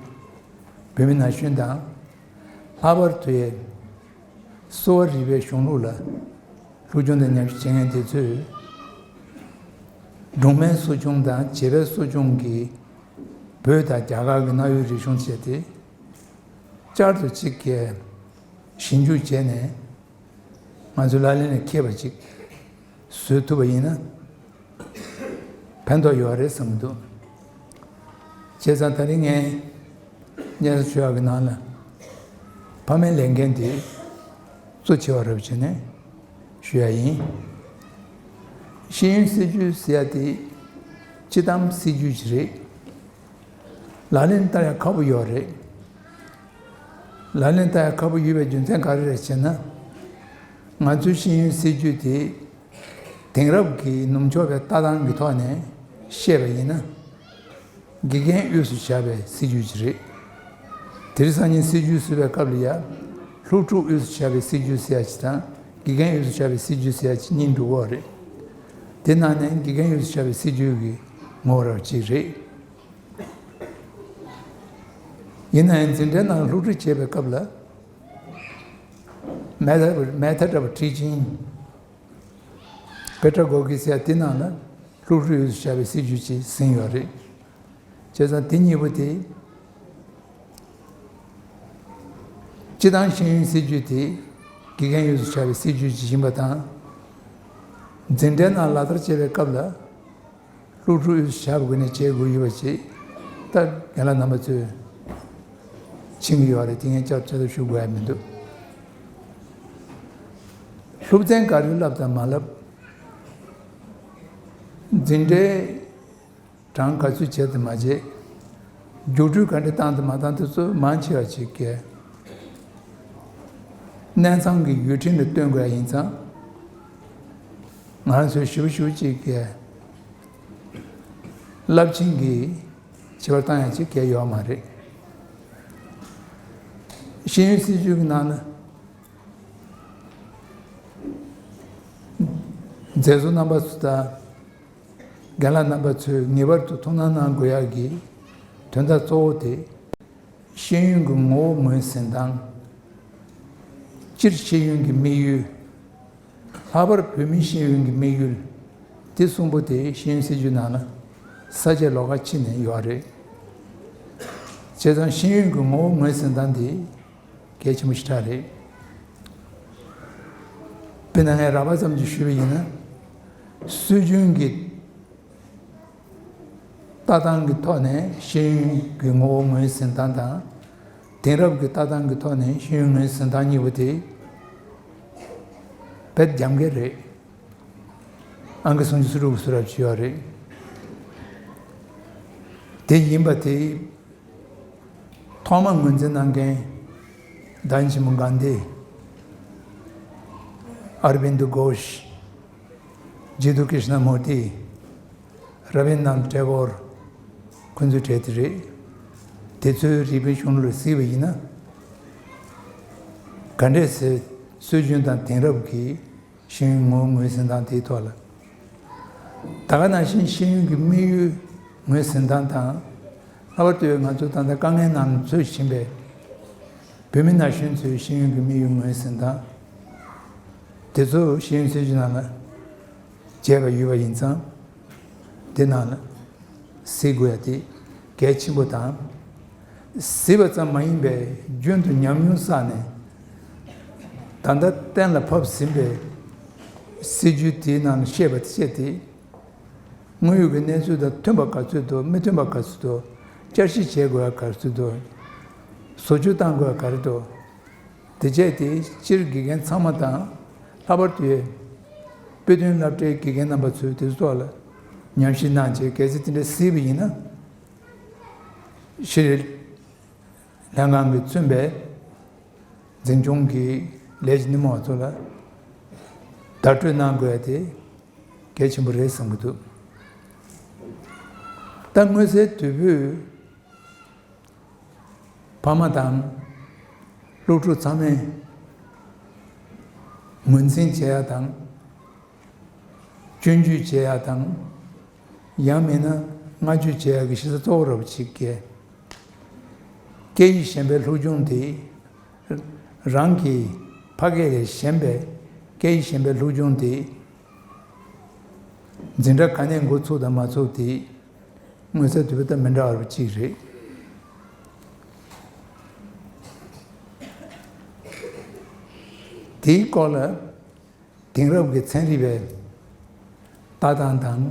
བོད་མི་ན་གཞོན་དང་། ལྷག་པར་དུ་ཡང་གསོ་བ་རིག་པའི་གཞུང་ལུགས་ལ་སློབ་སྦྱོང་དང་ཉམས་ཞིབ་བྱེད་མཁན་དེ་ཚོས། སྦྲང་མའི་གསོ་སྐྱོང་དང་བྱིས་པའི་གསོ་སྐྱོང་གི་བོད་དང་རྒྱ་གར་གྱི་གནའ་བོའི་རིག་གཞུང་བྱས་ཏེ། བསྐྱར་དུ་གཅིག་གིས་ ཞིབ་འཇུག་བྱས་ནས་ང་ཚོའི་ལག་ལེན་ལ་འཁེལ་བ་ཅིག་བཟོ་ཐུབ་པ་ཡིན་ན་ཕན་ཐོགས་ཡོད་རེད་བསམ་གྱི་འདུག་བྱས་ཙང་ད་རིང་ངས་སྙན་སེང་ཞུ་ཡག་གི་ནང་ལ་ཕ་མའི་ལས་འགན་དེ་གཙོ་ཆེ་བ་རེད་བྱས་ནས་ཞུ་ཡ་ཡིན། ཤེས་ཡོན་སྲིད་བྱུས་ཟེར་ཡ་དེ་སྤྱི་བཏང་སྲིད་བྱུས་ཅིག་རེད། ལག་ལེན་བསྟར་ཡ་ཁག་པོ་ཡོད་རེད། ལག་ལེན་བསྟར་ཡ་ཁག་པོ་ཡོད་པའི་རྒྱུ་མཚན་ག་རེ་རེད་ཟེར་ན། ང་ཚོའི་ཤེས་ཡོན་སྲིད་བྱུས་དེ་དེང་རབས་ཀྱི་ནུབ་ཕྱོགས་པའི་ལྟ་སྟངས་ཀྱི་ཐོག་ནས་བཤད་པ་ཡིན་ན། དགེ་རྒན་དབུས་སུ་བཞག་པའི་སྲིད་བྱུས་ཅིག་རེད། དེང་སང་ཉིན་སྲིད་བྱུས་བཟོ་བའི་སྐབས་ལ་ཡ། སློབ་ཕྲུག་དབུས་སུ་བཞག་པའི་སྲིད་བྱུས་ཟེར་ཡ་ཅིག་དང་དགེ་རྒན་དབུས་སུ་བཞག་པའི་སྲིད་བྱུས་ཟེར་ཡ་ཅིག་གཉིས་འགྲོ་གི་ཡོད་རེད། དེ་ནང་ནས་དགེ་རྒན་དབུས་སུ་བཞག་པའི་སྲིད་བྱུས་ཀྱི་ངོ་བོ་རབ་ཅིག་རེད། ཡིན་ན་ཡང་འཛིན་གྲྭའི་ནང་སློབ་ཁྲིད་བྱེད་པའི་སྐབས་ལ། Method Method of Teaching, Pedagogy ཟེར་དེ་ནང་ལ་སློབ་ཁྲིད་བྱ་བའི་སྲིད་བྱུས་ཅིག་ཟིན་ཡོད་རེད། བྱས་ཙང་དེ་གཉིས་པོ་དེ། སྤྱི་བཏང་ཤེས་ཡོན་སྲིད་བྱུས་དེ་དགེ་རྒན་དབུས་སུ་བྱ་བའི་སྲིད་བྱུས་ཅིག་ཡིན་པ་དང་། འཛིན་གྲྭའི་ནང་ལག་བསྟར་བྱེད་པའི་སྐབས་ལ། སློབ་ཕྲུག་ཡོད་ཞབས་དགོས་ནས་བྱེད་དགོས་ཡོད་པ་ཅིག་ད་རྒན་ལགས་རྣམ་པ་ཚོས་མཁྱེན་གྱི་ཡོད་རེད། དེ་ངས་བསྐྱར་དཔྱད་ཞུ་དགོས་ཡ་མི་འདུག་སློབ་ཚན་ག་རེ་བསླབ་དང་མ་བསླབ། འཛིན་གྲྭའི་གྲངས་ག་ཚོད་བྱས་དང་མ་བྱས། རྒྱུགས་སྤྲོད་ག་འདྲ་བཏང་དང་མ་བཏང་དེ་ཚོ་མང་ཆེ་བ་ཅིག་གིས་གནས་ཚང་གི་ཡུལ་ཁྲིམས་ལ་བསྟུན་དགོས་ཡ་ཡིན་ཙང་། ང་རང་ཚོའི་ཞེ་པོ་ཞེ་པོ་ཅིག་གིས་རླབས་ཆེན་གྱི་བྱེད་པར་བཏང་ཡ་ཅིག་གལ་ཡོད་མ་རེད། ཤེས་ཡོན་སྲིད་བྱུས་ཀྱི་ནང་ན་མཛད་གཙོ་རྣམ་པ་ཚོ་དང་རྒན་ལགས་རྣམ་པ་ཚོས་ངེས་པར་དུ་ཐུགས་སྣང་གནང་དགོས་ཡ་གི་དོན་དག་གཙོ་བོ་དེ། ཤེས་ཡོན་གྱི་ངོ་བོ་ངོས་ཟིན་སྟངས། སྤྱིར་ཤེས་ཡོན་གྱི་དམིགས་ཡུལ། ལྷག་པར་བོད་མིའི་ཤེས་ཡོན་གྱི་དམིགས་ཡུལ། དེ་གསུམ་པོ་དེ་ཤེས་ཡོན་སྲིད་བྱུས་ནང་ལ་ས་བཅད་ལོགས་ཀ་ཕྱེ་ནས་ཡོད་རེད། བྱས་ཙང་ཤེས་ཡོན་གྱི་ངོ་བོ་ངོས་ཟིན་སྟངས་དེ་གལ་ཆེན་པོ་ཞེ་དྲག་རེད། དཔེར་ན་ངས་རགས་པ་ཙམ་ཞིག་ཞུས་པ་ཡིན་ན། སྲོལ་རྒྱུན་གྱི་ལྟ་སྟངས་ཀྱི་ཐོག་ནས་ཤེས་ཡོན་གྱི་ངོ་བོ་ངོས་ཟིན་སྟངས་དང་། དེང་རབས་ཀྱི་ལྟ་སྟངས་ཀྱི་ཐོག་ནས་ཤེས་ཡོན་ངོས་ཟིན་སྟངས་གཉིས་པོ་དེ་དཔེ་རྒྱབ་འགལ་རེད། ཨང་ཀི་སུམ་ཅུ་སོ་དྲུག་གི་བཟོ་འདྲ་ཅིག་ཡོད་རེད། དེ་ཡིན་པ་དེ། ཐོག་མ་ངོས་འཛིན་གནང་མཁན་བདག་ཉིད་ཆེན་པོ་གྷན་དྷི། ཨར་བིན་དུ་གྷོཤ། ཇི་དུ་ཀྲིཤ་ན་མུར་ཏི། ར་བིན་དྲ་ནཱཐ་ཊེ་གོར། ཁོང་ཚོའི་གྲས་དེ་རེད། དེ་ཚོའི་རིག་པའི་གཞུང་ལུགས་ལ་གཟིགས་པ་ཡིན་ན། ག་འདྲས་སེ་སྲོལ་རྒྱུན་དང་དེང་རབས་ཀྱི་ཤེས་ཡོན་ངོ་བོ་ངོས་ཟིན་སྟངས་དེའི་ཐོག་ལ། ད་ག་ནང་བཞིན་ཤེས་ཡོན་གྱི་དམིགས་ཡུལ་ངོས་ཟིན་སྟངས་དང་། ལྷག་པར་དུ་ང་ཚོ་ད་ལྟ་དཀའ་ངལ་ནང་འཚོ་བཞིན་པའི་བོད་མི་ན་གཞོན་ཚོའི་ཤེས་ཡོན་གྱི་དམིགས་ཡུལ་ངོས་ཟིན་སྟངས། དེ་ཚོ་ཤེས་ཡོན་སྲིད་བྱུས་ནང་ལ་བྱས་པ་ཡོད་པ་ཡིན་ཙང་། དེ་ནང་ལ་གཟིགས་དགོས་ཡ་དེ་གལ་ཆེན་པོ་དང་། གཟིགས་པ་ཙམ་མ་ཡིན་པའི་རྒྱུན་དུ་ཉམས་མྱོང་བསགས་ནས། ད་ལྟ་གཏན་ལ་ཕབ་ཟིན་པའི་སྲིད་བྱུས་དེའི་ནང་ལ་བཤད་པ་དེ་བཤད་དེ། དངོས་ཡོད་ཀྱི་གནས་ཚུལ་དང་མཐུན་པ་ག་ཚོད་འདུག་མི་མཐུན་པ་ག་ཚོད་འདུག་བསྐྱར་ཞིབ་བྱེད་དགོས་ཡ་ག་ཚོད་འདུག་བཟོ་བཅོས་གཏང་དགོས་ཡ་ག་རེ་འདུག་དེ་བྱས་ཏེ་སྤྱིར་དགེ་རྒན་ཚང་མ་དང་། ལྷག་པར་དུ་དཔེ་སྟོན་སློབ་གྲྭའི་དགེ་རྒན་རྣམ་པ་ཚོས་དེ་ཚོ་ཐོག་ལ་ཉམས་ཞིབ་གནང་བྱས། གལ་སྲིད་དེ་འདྲ་གཟིགས་པ་ཡིན་ན། ཕྱིར་ལྷན་ཁང་གིས་མཚོན་པའི་འཛིན་སྐྱོང་གི་ལས་ཀྱི་སྣེ་མོ་བ་ཚོ་ལ་བརྡ་སྤྲོད་གནང་དགོས་ཡ་དེ་གལ་ཆེན་པོ་རེད་བསམ་གྱི་འདུག་ད་མངོན་གསལ་དོད་པོས་ཕ་མ་དང་སློབ་ཕྲུག་ཚང་མས་ངོས་འཛིན་བྱེད་ཡ་དང་། སྐྱོན་བརྗོད་བྱེད་ཡ་དང་། ཡང་མིན་ན་བསྔགས་བརྗོད་བྱེད་ཡ་གི་གཞི་རྩ་གཙོ་བོ་ར་བ་ཅིག་གིས། སྐད་ཡིག་གཞན་པའི་སློབ་སྦྱོང་དེ། རང་གི་ཕ་སྐད་ལས་གཞན་པའི་སྐད་ཡིག་གཞན་པའི་སློབ་སྦྱོང་དེ། འཛིན་གྲྭ་ག་ནས་འགོ་ཚུགས་དང་མ་ཚུགས་དེ། མངོན་གསལ་དོད་པོ་དང་མི་འདྲ་བ་ཅིག་རེད། དེའི་སྐོར་ལ་དེང་རབས་ཀྱི་ཚན་རིག་པའི་ལྟ་སྟངས་དང་།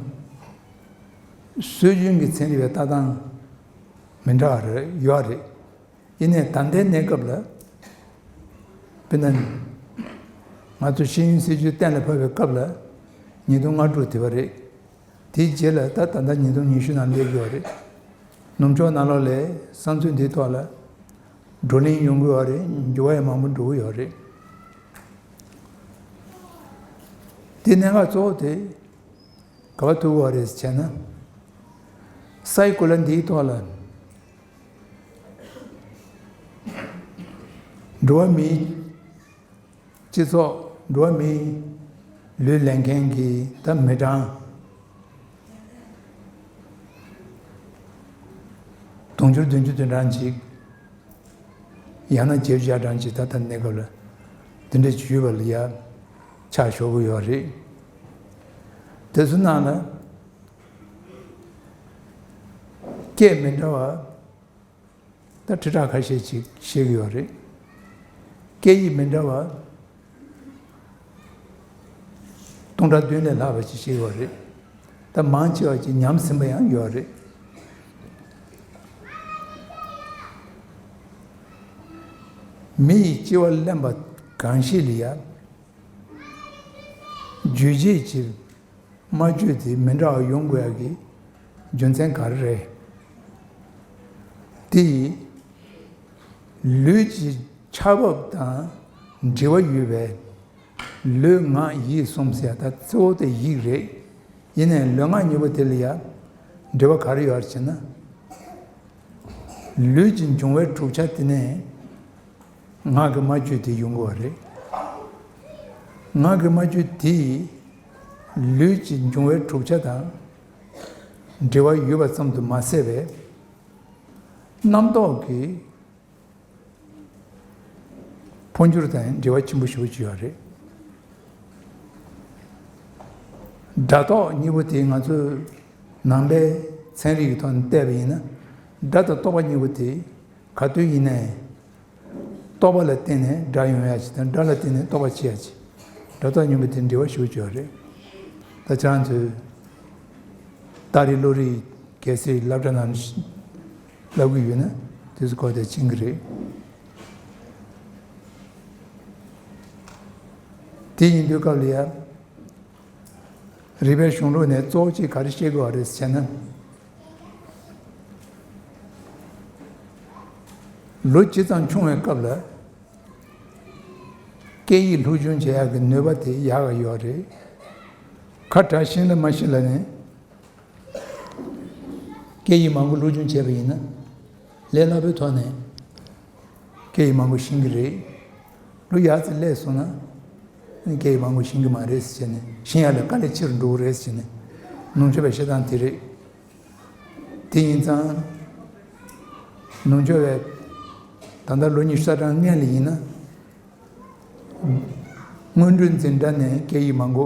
སྲོལ་རྒྱུན་གྱི་ཚན་རིག་པའི་ལྟ་སྟངས་མི་འདྲ་བ་རེ་ཡོད་རེད། ཡིན་ནའི་ད་ལྟའི་གནས་སྐབས་ལ། དཔེར་ན། ང་ཚོ་ཤེས་ཡོན་སྲིད་བྱུས་གཏན་ལ་ཕབ་པའི་སྐབས་ལ་ཉིས་སྟོང་ལྔ་དྲུག་དེ་བ་རེད། དེའི་རྗེས་ལ་ད་ད་ལྟ་ཉིས་སྟོང་ཉི་ཤུ་ནང་སླེབས་ཡོད་རེད། ནུབ་ཕྱོགས་ནང་ལོགས་ལ་བསམ་ཚུལ་འདིའི་ཐོག་ལ་བགྲོ་གླེང་ཡོང་གི་ཡོད་རེད། འགྱུར་བ་ཡང་མང་པོ་འགྲོ་གི་ཡོད་རེད། དེ་གནད་འགག་གཙོ་བོ་དེ་ག་པར་ཐུག་གི་ཡོད་རེད་ཟེར་བྱས་ན། ས་ཡི་གོ་ལ་འདིའི་ཐོག་ལ་འགྲོ་བ་མིའི་སྤྱི་ཚོགས། འགྲོ་བ་མིའི་ལུས་ལེན་མཁན་གྱི་ད་མི་གྲངས་དུང་ཕྱུར་བདུན་ཅུ་དོན་གྲངས་ཅིག། ཡང་ན་བརྒྱད་ཅུ་གྲངས་ཅིག་ད་ལྟ་གནས་སྐབས་ལ་དེ་འདྲ་ཅིག་ཡོད་པ་ལ་ཡ་ཆ་ཞོག་གི་ཡོད་རེད། དེ་ཚོ་ནང་ལ་སྐད་མི་འདྲ་བ་ད་ཁྲི་ཕྲག་ཁ་ཤས་ཅིག་ཤེས་ཀྱི་ཡོད་རེད། སྐད་ཡིག་མི་འདྲ་བ་སྟོང་ཕྲག་བདུན་ལས་ལྷག་པ་ཅིག་ཤེས་ཀྱི་ཡོད་རེད། ད་མང་ཆེ་བ་ཅིག་ཉམས་ཟིན་པ་ཡང་ཡོད་རེད། མི་ཡི་སྐྱེ་བ་ལེན་པ་གང་ཞིག་ལ་ཡང་རྒྱུ་རྗེས་ཀྱི་སྨྲ་བརྗོད་དེ་མི་འདྲ་བ་ཡོང་དགོས་ཡག་གི་རྒྱུ་མཚན་ག་རེ་རེད། དེ་ཡིས་ལུས་ཀྱི་ཆ་བབ་དང་འབྲེལ་བ་ཡོད་པའི་ལུས་ངག་ཡིད་གསུམ་ཟེར་ཡ་ད་གཙོ་བོ་དེ་ཡིད་རེད། ཡིན་ནའི་ལུས་ངག་གཉིས་པོ་དེ་ལ་ཡ་འབྲེལ་བ་ག་རེ་ཡོད་རེད་ཟེར་ན། ལུས་ཀྱི་འབྱུང་བའི་གྲུབ་ཆ་དེ་ནས་ངག་གི་སྨྲ་བརྗོད་དེ་ཡོང་གི་ཡོད་རེད། ངག་གི་སྨྲ་བརྗོད་དེ་ལུས་ཀྱི་འབྱུང་བའི་གྲུབ་ཆ་དང་འབྲེལ་བ་ཡོད་པ་ཙམ་དུ་མ་ཟད་པའི་རྣམ་རྟོག་གི་འཕོ་འགྱུར་དང་འབྲེལ་བ་ཆེན་པོ་ཞེ་པོ་ཅིག་ཡོད་རེད། སྒྲ་རྟོག་གཉིས་པོ་དེ་ང་ཚོས་ནང་པའི་ཚན་རིག་གི་ཐོག་ནས་བལྟས་པ་ཡིན་ན། སྒྲ་དང་རྟོག་པ་གཉིས་པོ་དེ་ག་དུས་ཡིན་ནའི་རྟོག་པ་ལ་བརྟེན་ནས་སྒྲ་ཡོང་ཡ་ཅིག་དང་། སྒྲ་ལ་བརྟེན་ནས་རྟོག་པ་སྐྱེ་ཡ་ཅིག། སྒྲ་རྟོག་གཉིས་པོ་དེ་འབྲེལ་བ་ཞེ་པོ་ཅིག་ཡོད་རེད། ད་ཁྱེད་རང་ཚོས་རྟ་རིགས་བློ་རིག་གལ་སྲིད་སློབ་གྲྭ་ནང་བསླབ་གི་ཡོད་ན་དེ་ཚོ་གོ་བདེ་ཕྱིན་གི་རེད། དེ་ཡིན་དུས་སྐབས་ལ་ཡ། རིག་པའི་གཞུང་ལུགས་ནས་གཙོ་བོ་གཅིག་ག་རེ་བཤད་དགོས་པ་རེད་ཟེར་ན། ལོ་ཇི་ཙམ་ཆུང་བའི་སྐབས་ལ་སྐད་ཡིག་སློབ་སྦྱོང་བྱེད་ཡག་གི་ནུས་པ་དེ་ཡག་ག་ཡོད་རེད། ཁ་གྲག་ཤེས་ལ་མ་ཤེས་ལ་ནས། སྐད་ཡིག་མང་པོ་སློབ་སྦྱོང་བྱས་པ་ཡིན་ན། ལས་སླ་པོའི་ཐོག་ནས་སྐད་ཡིག་མང་པོ་ཤེས་ཀྱི་རེད། ལོ་ཡར་ཙམ་སླེབས་སོང་ན་སྐད་ཡིག་མང་པོ་ཤེས་ཀྱི་མ་རེད་ཟེར་ནས། ཤེས་ཡག་ལ་དཀའ་ལས་ཆེ་རུ་འགྲོ་གི་རེད་ཟེར་ནས་ནུབ་ཕྱོགས་པའི་བཤད་སྟངས་དེ་རེད། དེ་ཡིན་ཙང་། ནུབ་ཕྱོགས་པའི་ད་ལྟ་ལོ་ཉི་ཤུ་རྩ་གྲངས་སྔོན་ལ་ཡིན་ན། སྔོན་འགྲོའི་འཛིན་གྲྭ་ནས་སྐད་ཡིག་མང་པོ་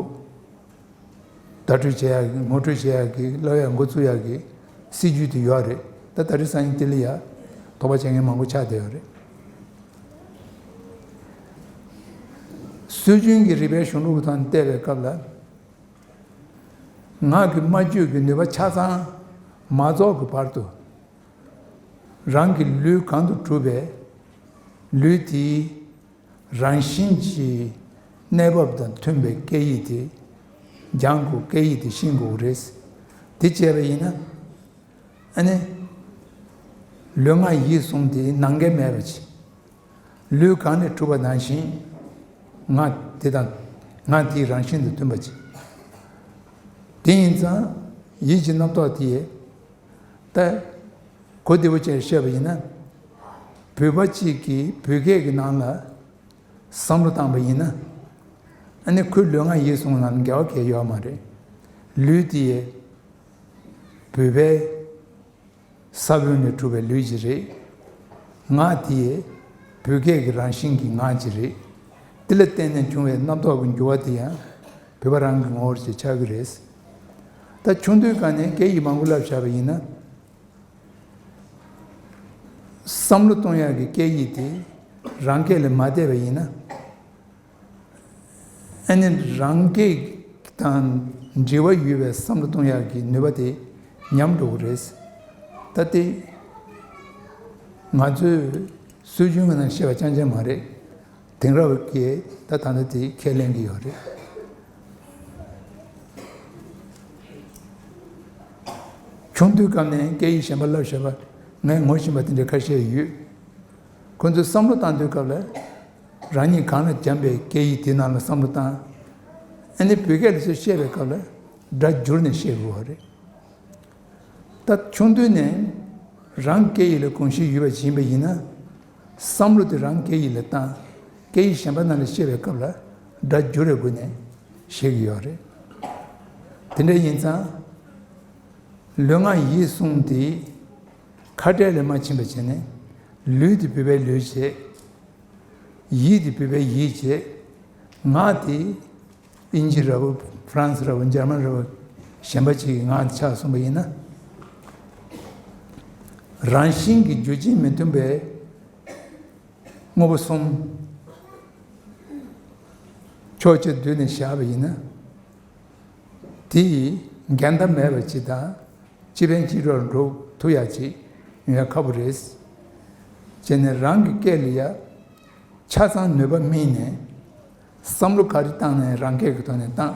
བརྡ་སྤྲོད་བྱེད་ཡག་གི། ངོ་སྤྲོད་བྱེད་ཡག་གི། བསླབ་ཡག་འགོ་ཚུགས་ཡག་གི་སྲིད་ཇུས་དེ་ཡོད་རེད། ད་ད་རེས་སང་ཉིན་དེ་ལ་ཡ་དོགས་པ་བྱེད་མཁན་མང་པོ་ཆགས་བསྡད་ཡོད་རེད། སྲོལ་རྒྱུན་གྱི་རིག་པའི་གཞུང་ལུགས་ཀྱི་ཐོག་ནས་བལྟས་པའི་སྐབས་ལ། ངག་གི་སྨྲ་བརྗོད་ཀྱི་ནུས་པ་ཆ་ཚང་མ་རྫོགས་ཀྱི་བར་དུ། རང་གི་ལུས་གང་དུ་གྲུབ་པའི་ལུས་དེའི་རང་བཞིན་གྱི་གནས་བབ་དང་མཐུན་པའི་སྐད་ཡིག་དེ་སྦྱང་དགོས། སྐད་ཡིག་དེ་ཤེས་དགོས་རེད། དེ་བྱས་པ་ཡིན་ན། ཨ་ནི། ལུས་ངག་ཡིད་གསུམ་དེ་ནམ་མཁའ་མེད་པ་ཅིག། ལུས་གང་ནས་གྲུབ་པ་ནང་བཞིན་ངག་དེ་དང་། ངག་དེའི་རང་བཞིན་དང་མཐུན་པ་ཅིག། དེ་ཡིན་ཙང་ཡིད་ཀྱི་རྣམ་རྟོག་དེ་ད་གོ་བདེ་པོ་བྱས་བཤད་པ་ཡིན་ན། བོད་པ་གཅིག་གིས་བོད་སྐད་ཀྱི་ནང་ལ་བསམ་བློ་བཏང་པ་ཡིན་ན། ཨ་ནི་ཁོའི་ལུས་ངག་ཡིད་གསུམ་ནང་འགལ་བ་གང་ཡང་ཡོད་མ་རེད། ལུས་དེ་བོད་པའི་ས་བོན་ལས་གྲུབ་པའི་ལུས་ཅིག་རེད། ངག་དེ་བོད་སྐད་ཀྱི་རང་བཞིན་གྱི་ངག་ཅིག་རེད། དེ་ལ་བརྟེན་ནས་བྱུང་བའི་རྣམ་རྟོག་གི་འགྱུར་བ་དེ་ཡང་བོད་པ་རང་གི་ངོ་བོར་ཅིག་ཆགས་ཀྱི་རེད། ད་ཆུང་དུས་སྒང་ནས་སྐད་ཡིག་མང་པོ་བསླབས་བཞག་པ་ཡིན་ན། བསམ་བློ་གཏོང་ཡག་གི་སྐད་ཡིག་དེ་རང་སྐད་ལ་མ་བསྡད་པ་ཡིན་ན། ཨ་ནི་རང་སྐད་དང་འབྲེལ་བ་ཡོད་པའི་བསམ་བློ་གཏོང་ཡག་གི་ནུས་པ་དེ་ཉམས་འགྲོ་གི་རེད། ད་དེ་ང་ཚོས་སྲོལ་རྒྱུན་གྱི་ནང་བཤད་པ་རྐྱང་རྐྱང་མ་རེད། དེང་རབས་ཀྱིས་ད་ད་ལྟ་དེ་ཁས་ལེན་གྱི་ཡོད་རེད། ཆུང་དུས་སྐབས་ནས་སྐད་ཡིག་གཞན་པ་བསླབ་བཞག་པ་ངས་ངོ་ཤེས་པ་དེ་འདྲ་ཁ་ཤས་ཡོད། ཁོ་ཚོས་བསམ་བློ་བཏང་དུས་སྐབས་ལ། རང་ཉིད་གང་ལ་སྦྱངས་པའི་སྐད་ཡིག་དེའི་ནང་ལ་བསམ་བློ་བཏང་། ཨ་ནི་བོད་སྐད་ལ་ཚུར་བཤད་པའི་སྐབས་ལ་སྒྲ་བསྒྱུར་ནས་བཤད་དགོས་པ་རེད། ད་ཆུང་དུས་ནས་རང་སྐད་ཡིག་ལ་གོམས་གཤིས་ཡོད་པ་ཞིག་ཡིན་པ་ཡིན་ན། བསམ་བློ་དེ་རང་སྐད་ཡིག་ལ་བཏང་། སྐད་ཡིག་གཞན་པ་ནང་ལ་བཤད་པའི་སྐབས་ལ་སྒྲ་བསྒྱུར་བའི་སྒོ་ནས་བཤད་ཀྱི་ཡོད་རེད། དེ་འདྲ་ཡིན་ཙང་། ལུས་ངག་ཡིད་གསུམ་དེ་ཁ་བྲལ་ལ་མ་ཕྱིན་པ་བྱས་ནས། ལུས་དེ་བོད་པའི་ལུས་བྱས། ཡིད་དེ་བོད་པའི་ཡིད་བྱས། ངག་དེ་དབྱིན་ཇི་འདྲ་བོ། ཧྥ་རན་སི་འདྲ་བོ། འཇར་མན་འདྲ་བོ། གཞན་པ་ཅིག་གི་ངག་ཆགས་སོང་པ་ཡིན་ན། རང་བཞིན་གྱི་རྒྱུ་རྐྱེན་མི་མཐུན་པའི་དངོས་པོ་གསུམ་ཕྱོགས་གཅིག་བསྡུས་ནས་བཞག་པ་ཡིན་ན། དེ་ཡི་འགལ་ཟླ་མེད་པ་ཅིག་དང་། སྤྱི་ཕན་སྤྱི་གྲོགས་འགྲོ་ཐུབ་ཡག་ཅིག་ཡོང་ཡག་ཁག་པོ་རེད། བྱས་ནས་རང་གི་སྐད་ལ་ཡ་ཆ་ཚང་ནུས་པ་སྨིན་ནས། བསམ་བློ་ག་རེ་བཏང་ནའི་རང་སྐད་ཀྱི་ཐོག་ནས་བཏང་།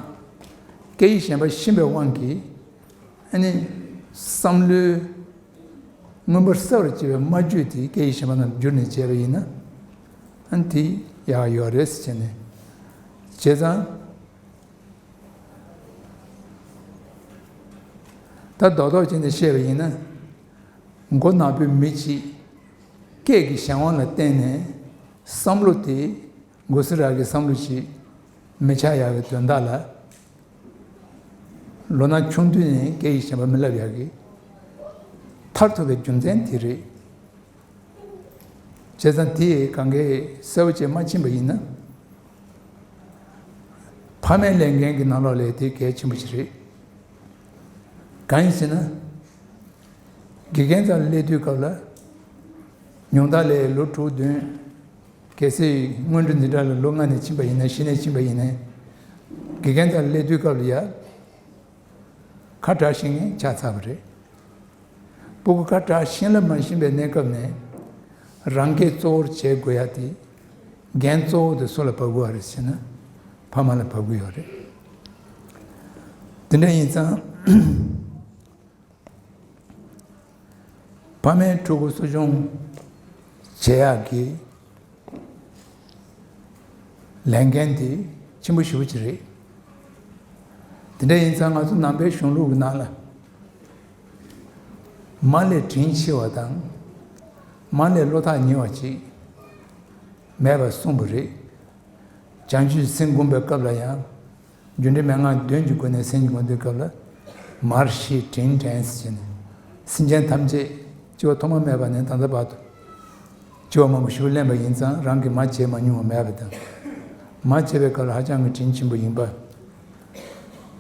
སྐད་ཡིག་གཞན་པ་ཤེས་པའི་དབང་གིས། ཨ་ནི་བསམ་བློའི་མངོན་པར་གསལ་བར་བྱེད་པའི་སྨྲ་བརྗོད་དེ་སྐད་ཡིག་གཞན་པ་ནང་བསྒྱུར་ནས་བྱས་པ་ཡིན་ན། ཨ་ནི་དེ་ཡག་ཡོད་རེད་ཟེར་བྱས་ནས། བྱས་ཙང་། ད་རྡོག་རྡོག་བྱས་ནས་བཤད་པ་ཡིན་ན། མགོ་ནག་པོའི་མི་གཅིག་སྐད་ཀྱི་གཞན་དབང་ལ་བརྟེན་ནས་བསམ་བློ་དེ་མགོ་སེར་རག་གི་བསམ་བློ་ཞིག་མི་ཆགས་ཡག་གི་དོན་དག་ལ། ལོ་ན་ཆུང་དུས་ནས་སྐད་ཡིག་གཞན་པ་མི་བསླབ་ཡག་གི་མཐར་ཐུག་པའི་རྒྱུ་མཚན་དེ་རེད། བྱས་ཙང་དེ་གང་གས་གསལ་པོ་བྱས་མ་ཕྱིན་པ་ཡིན་ན། ཕ་མའི་ལས་འགན་གྱི་ནང་ལོགས་ལས་དེ་གལ་ཆེན་པོ་ཞིག་རེད། གང་ཡིན་ཟེར་ན། དགེ་རྒན་རྩ་ལ་སླེབས་དུས་སྐབས་ལ། ཉུང་མཐའ་ལས་ལོ་དྲུག་བདུན། གལ་སྲིད་སྔོན་འགྲོ་འཛིན་གྲྭ་ལ་ལོ་ལྔ་ནས་ཕྱིན་པ་ཡིན་ན། བཞི་ནས་ཕྱིན་པ་ཡིན་ན། དགེ་རྒན་རྩ་ལ་སླེབས་དུས་སྐབས་ལ་ཡ། ཁ་གྲག་ཤེས་མཁན་ཆགས་ཚར་བ་རེད། སྤུ་གུ་ཁ་གྲག་ཤེས་ལ་མ་ཤེས་པའི་གནས་སྐབས་ནས། རང་སྐད་གཙོ་བོར་བྱེད་དགོས་ཡ་དེ། འགན་གཙོ་བོ་དེ་སུ་ལ་བབས་ཀྱི་ཡོད་རེད་ཟེར་ན། ཕ་མ་ལ་བབས་ཀྱི་ཡོད་རེད། དེ་འདྲ་ཡིན་ཙང་། ཕ་མས་ཕྲུ་གུ་གསོ་སྐྱོང་བྱེད་ཡག་གི་ལས་འགན་དེ་ཆེན་པོ་ཞེ་པོ་ཅིག་རེད། དེ་འདྲ་ཡིན་ཙང་ང་ཚོ་ནང་པའི་གཞུང་ལུགས་ཀྱི་ནང་ལ། མ་ལས་དྲིན་ཆེ་བ་དང་། མ་ལས་བློ་ཐག་ཉེ་བ་ཅིག་མེད་པར་གསུངས་པ་རེད། བྱང་ཆུབ་སེམས་སྒོམ་པའི་སྐབས་ལ་ཡང་། རྒྱུ་འབྲས་མན་ངག་བདུན་གྱི་སྒོ་ནས་སེམས་ཀྱི་སྒོམ་དུས་སྐབས་ལ། མར་ཤེས་དྲིན་དྲན་ཟེར་ནས། སེམས་ཅན་ཐམས་ཅད་སྐྱེ་བ་ཐོག་མ་མེད་པ་ནས་ད་ལྟ་བར་དུ། སྐྱེ་བ་མང་པོ་ཞིག་ལེན་པ་ཡིན་ཙང་རང་གིས་མ་བྱས་མ་མྱོང་བ་མེད་པ་དང་། མ་བྱས་པའི་སྐབས་ལ་ཧ་ཅང་གི་དྲིན་ཆེན་པོ་ཡིན་པ།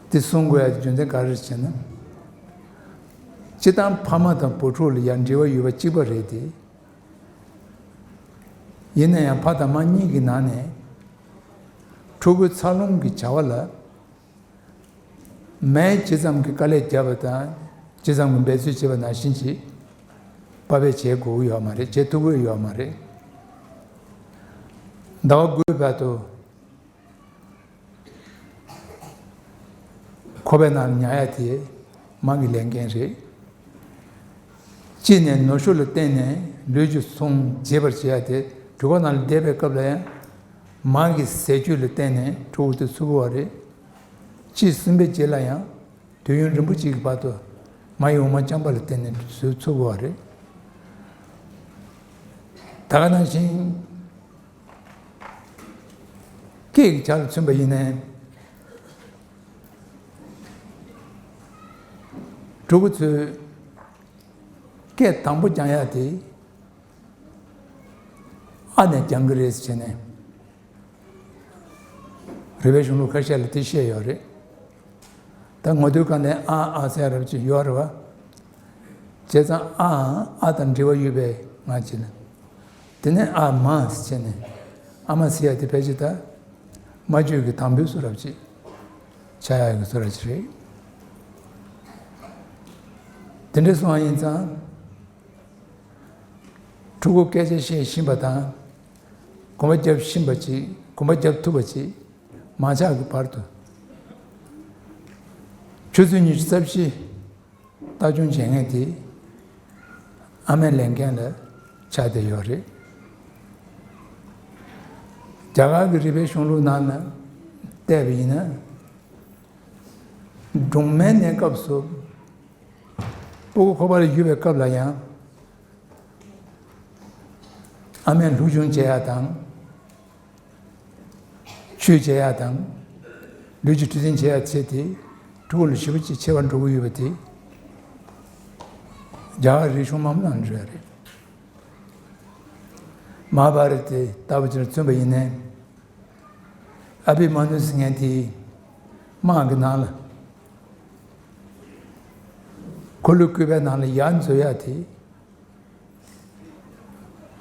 དེ་གསུང་དགོས་ཡ་རྒྱུ་མཚན་ག་རེ་ཟེར་ན། སྤྱིར་བཏང་ཕ་མ་དང་བུ་ཕྲུག་ལ་ཡང་འབྲེལ་བ་ཡོད་པ་གཅིག་པ་རེད་དེ། ཡིན་ན་ཡང་ཕ་དང་མ་གཉིས་ཀྱི་ནང་ནས་ཕྲུ་གུའི་འཚར་ལོངས་ཀྱི་བྱ་བ་ལ་མས་ཇི་ཙམ་གྱི་དཀའ་ལས་བརྒྱབ་པ་དང་ཇི་ཙམ་གྱི་འབད་རྩོལ་བྱས་པ་ནང་བཞིན་གྱིས་དཔའ་བོས་བྱེད་དགོས་ཀྱི་ཡོད་མ་རེད། བྱེད་ཐུབ་ཀྱི་ཡོད་མ་རེད། ཟླ་བ་དགུའི་བར་དུ། ཁོག་པའི་ནང་ཉལ་ཡ་དེ་མ་གི་ལས་འགན་རེད། གཅིག་ནས་ནུ་ཞོ་ལ་བརྟེན་ནས་ལུས་ཀྱི་ཟུངས་རྒྱས་པར་བྱེད་ཡ་དེ་གྲུ་ཁ་ནང་ལ་བསྡད་པའི་སྐབས་ལ་ཡང་མ་གི་ཟས་བཅུད་ལ་བརྟེན་ནས་ཕྲུ་གུ་དེ་འཚོ་དགོས་པ་རེད། གཅིག་གསུམ་པའི་རྗེས་ལ་ཡང་དུས་ཡུན་རིང་པོ་གཅིག་གི་བར་དུ་མ་ཡི་འོ་མ་རྐྱང་པ་ལ་བརྟེན་ནས་འཚོ་འཚོ་དགོས་པ་རེད། ད་ག་ནང་བཞིན། སྐད་ཀྱི་ཆ་ལ་མཚོན་པ་ཡིན་ན། ཕྲུ་གུ་ཚོས་སྐད་དང་པོ་སྦྱང་ཡ་དེ་ཨ་ནས་སྦྱང་གི་རེད་ཟེར་ནས། རིག་པའི་གཞུང་ལུགས་ཁ་ཤས་ལ་དེ་བཤད་ཡོད་རེད། ད་ངོ་དེབ་སྒང་ལ་ཨ་ཨ་ཟེར་ཡ་རབ་ཅིག་ཡོད་རེད་བ། བྱས་ཙང་ཨ་ཨ་དང་འབྲེལ་བ་ཡོད་པའི་ངག་ཅིག་ལ། དེ་ནས་ཨ་མ་ཟེར་བྱས་ནས། ཨ་མ་ཟེར་ཡ་དེ་ཕལ་ཆེར་ད་ སྨྲ་བརྗོད་ཀྱི་དམ་པའི་བཟོ་འདྲ་ཅིག་ཆགས་ཡག་གི་བཟོ་འདྲ་ཅིག་རེད། དེ་འདྲ་སོང་བ་ཡིན་ཙང་ཕྲུ་གུ་སྐད་ཆ་བཤད་ཤེས་པ་དང་གོམ་པ་རྒྱབ་ཤེས་པ་ཅིག་གོམ་པ་རྒྱབ་ཐུབ་པ་ཅིག་མ་ཆགས་ཀྱི་བར་དུ། ཆུ་ཚོད་ཉི་ཤུ་རྩ་བཞི་ལྟ་སྐྱོང་བྱེད་མཁན་དེ་ཨ་མའི་ལས་འགན་ལ་ཆགས་བསྡད་ཡོད་རེད། རྒྱ་གར་གྱི་རིག་པའི་གཞུང་ལུགས་ནང་ལ་བལྟས་པ་ཡིན་ན། སྦྲང་མའི་གནས་སྐབས་སུ་ཕྲུ་གུ་ཁོག་པ་ལ་ཡོད་པའི་སྐབས་ལ་ཡང་ཨ་མས་སློབ་སྦྱོང་བྱེད་ཡག་དང་། ཆོས་བྱེད་ཡག་དང་། ལུས་ཀྱི་འཕྲོད་བསྟེན་བྱེད་ཡག་ཚད་དེ་ཕྲུ་གུ་ལ་ཞེ་པོ་ཅིག་ཆེ་བར་འགྲོ་གི་ཡོད་པ་དེ་རྒྱ་གར་རིག་གཞུང་མང་པོ་ནང་འགྲོ་ཡ་རེད། མ་ཧཱ་བྷ་ར་ཏ་ལྟ་བུ་ཅིག་ལ་མཚོན་པ་ཡིན་ནའི། ཨ་བི་མ་ནུ་ཟེར་མཁན་དེ་དམག་གི་ནང་ལ། འཁོར་ལོས་བསྐོར་བའི་ནང་ལ་ཡར་འཛུལ་ཡག་དེ།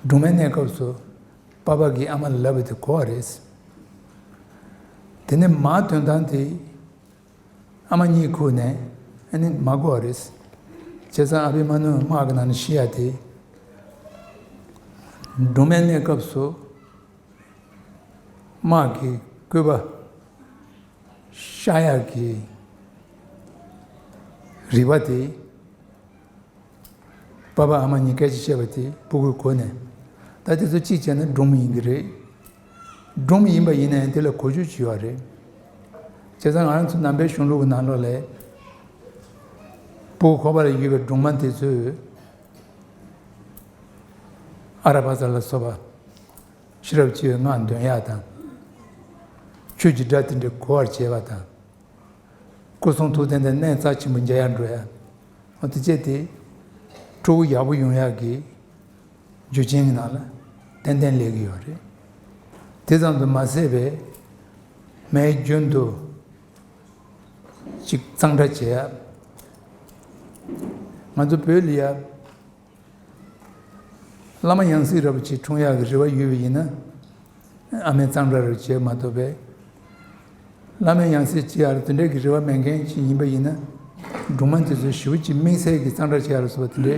སྦྲང་མའི་གནས་སྐབས་སུ་པ་ཕ་གིས་ཨ་མ་ལ་ལབ་པ་དེ་གོ་བ་རེད། དེ་ནས་མ་དོན་དག་དེ་ཨ་མ་གཉིད་ཁུག་ནས་ཨ་ནི་མ་གོ་བ་རེད། བྱས་ཙང་ཨ་བི་མ་ནུ་དམག་གི་ནང་ནས་ཤི་ཡག་དེ་སྦྲང་མའི་གནས་སྐབས་སུ་དམག་གི་བསྐོས་པ་གཤགས་ཡག་གི་རིག་པ་དེ། པ་ཕ་ཨ་མ་གཉིས་སྐད་ཆ་བཤད་པ་དེ་ཕྲུ་གུས་གོ་ནས། ད་དེ་ཚོ་གཅིག་བྱས་ན་སྦྲང་མ་ཡིན་གྱི་རེད། སྦྲང་མ་ཡིན་པ་ཡིན་ན་ཡང་དེ་ལ་གོ་རྒྱུ་ཅིག་ཡོད་རེད། བྱས་ཙང་ང་རང་ཚོ་ནང་པའི་གཞུང་ལུགས་ཀྱི་ནང་ལོགས་ལ། ཕྲུ་གུ་ཁོག་པ་ལ་ཡོད་པའི་སྦྲང་མ་དེ་ཚོས་ཨ་ར་པ་ཙ་ལ་སོགས་པ་ཤེས་རབ་ཀྱི་སྔགས་འདོན་ཡག་དང་། ཆོས་ཀྱི་སྒྲ་དེ་འདྲ་གོ་བར་བྱེད་པ་དང་། སྐུ་གསུང་ཐུགས་རྟེན་དང་གནས་རྩ་ཆེན་པོ་མཇལ་ཡག་འགྲོ་ཡག་འོ་དེ་བྱས་ཏེ། ཕྲུ་གུ་ཡག་པོ་ཡོང་ཡག་གི་རྒྱུ་རྐྱེན་གྱི་ནང་ལ་ཏན་ཏན་སླེབས་ཀྱི་ཡོད་རེད། དེ་ཙམ་དུ་མ་ཟད་པའི་མའི་རྒྱུན་དུ་ཅིག་གཙང་སྦྲ་བྱེད་ཡག་ང་ཚོ་བོད་ལ་ཡ། བླ་མ་ཡང་སྲིད་རབ་ཅིག་འཁྲུངས་ཡག་གི་རེ་བ་ཡོད་པ་ཡིན་ན། ཨ་མས་གཙང་སྦྲ་རུ་བྱེད་མ་གཏོགས་པས། བླ་མ་ཡང་སྲིད་ཅིག་ཡར་དེ་འདྲའི་གི་རེ་བ་མེད་མཁན་ཅིག་ཡིན་པ་ཡིན་ན། སྒྲུང་མ་དེ་ཚོ་ཞེ་པོ་ཅིག་དམིགས་བསལ་གྱི་གཙང་སྦྲ་བྱེད་ཡག་ལ་སོགས་པ་དེ་འདྲའི་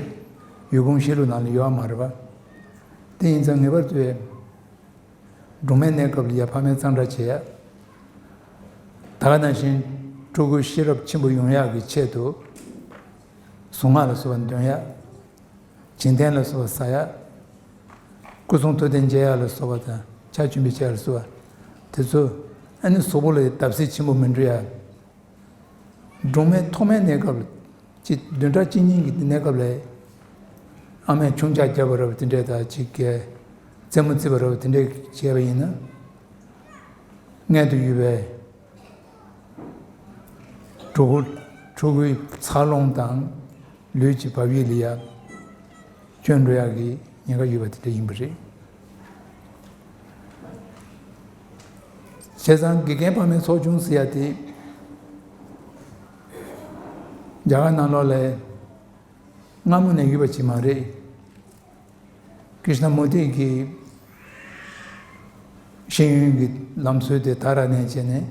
ཡུལ་གོམས་གཤིས་ལུགས་ནང་ལ་ཡོད་མ་རེད་པ། དེ་ཡིན་ཙང་ངེས་པར་དུ། སྒྲུང་མའི་གནས་སྐབས་ལ་ཡ་ཕ་མས་གཙང་སྦྲ་བྱེད་ཡག་ད་ག་ནང་བཞིན་ཕྲུ་གུ་ཤེས་རབ་ཆེན་པོ་ཡོང་ཡག་གི་ཆེད་དུ། གཟུངས་སྔགས་ལ་སོགས་པ་འདོན་ཡག་བྱིན་རྟེན་ལ་སོགས་པ་ཟ་ཡག་སྐུ་གསུང་ཐུགས་རྟེན་མཇལ་ཡག་ལ་སོགས་པ་དང་ཕྱག་མཆོད་འབུལ་བྱེད་ཡག་ལ་སོགས་པ། དེ་ཚོ་ཨ་ནི་གཟུགས་པོ་ལ་བརྡབ་གསིག་ཆེན་པོ་མི་འགྲོ་ཡག་སྒྲུང་མའི་ཐོག་མའི་གནས་སྐབས་ལ་ཅི་བདུན་ཕྲག་གཅིག་གཉིས་ཀྱི་གནས་སྐབས་ལ་ཨ་མས་ཆུང་ཇག་བརྒྱབ་པ་རབ་དེ་འདྲས་དང་ཅིག་གི་རྩེད་མོ་རྩེ་བ་རབ་དེ་འདྲས་བྱས་པ་ཡིན་ན། མངལ་དུ་ཡོད་པའི་ཕྲུ་གུ་ཕྲུ་གུའི་འཚར་ལོངས་དང་ལུས་ཀྱི་བབ་ཡིག་ལ་ཡ་སྐྱོན་འགྲོ་ཡག་གི་ཉེན་ཁ་ཡོད་པ་དེ་འདྲ་ཡིན་པ་རེད། བྱས་ཙང་དགེ་རྒན་ཕ་མའི་ཚོགས་ཆུང་ཟེར་ཡ་དེ་རྒྱ་གར་ནང་ལོགས་ལ་སྔ་མོ་ནས་ཡོད་པ་ཅིག་མ་རེད། ཀྲིཤ་ན་མུར་ཏི་གི་ཤེས་ཡོན་གྱི་ལམ་སྲོལ་དེ་དར་ར་ནས་བྱས་ནས།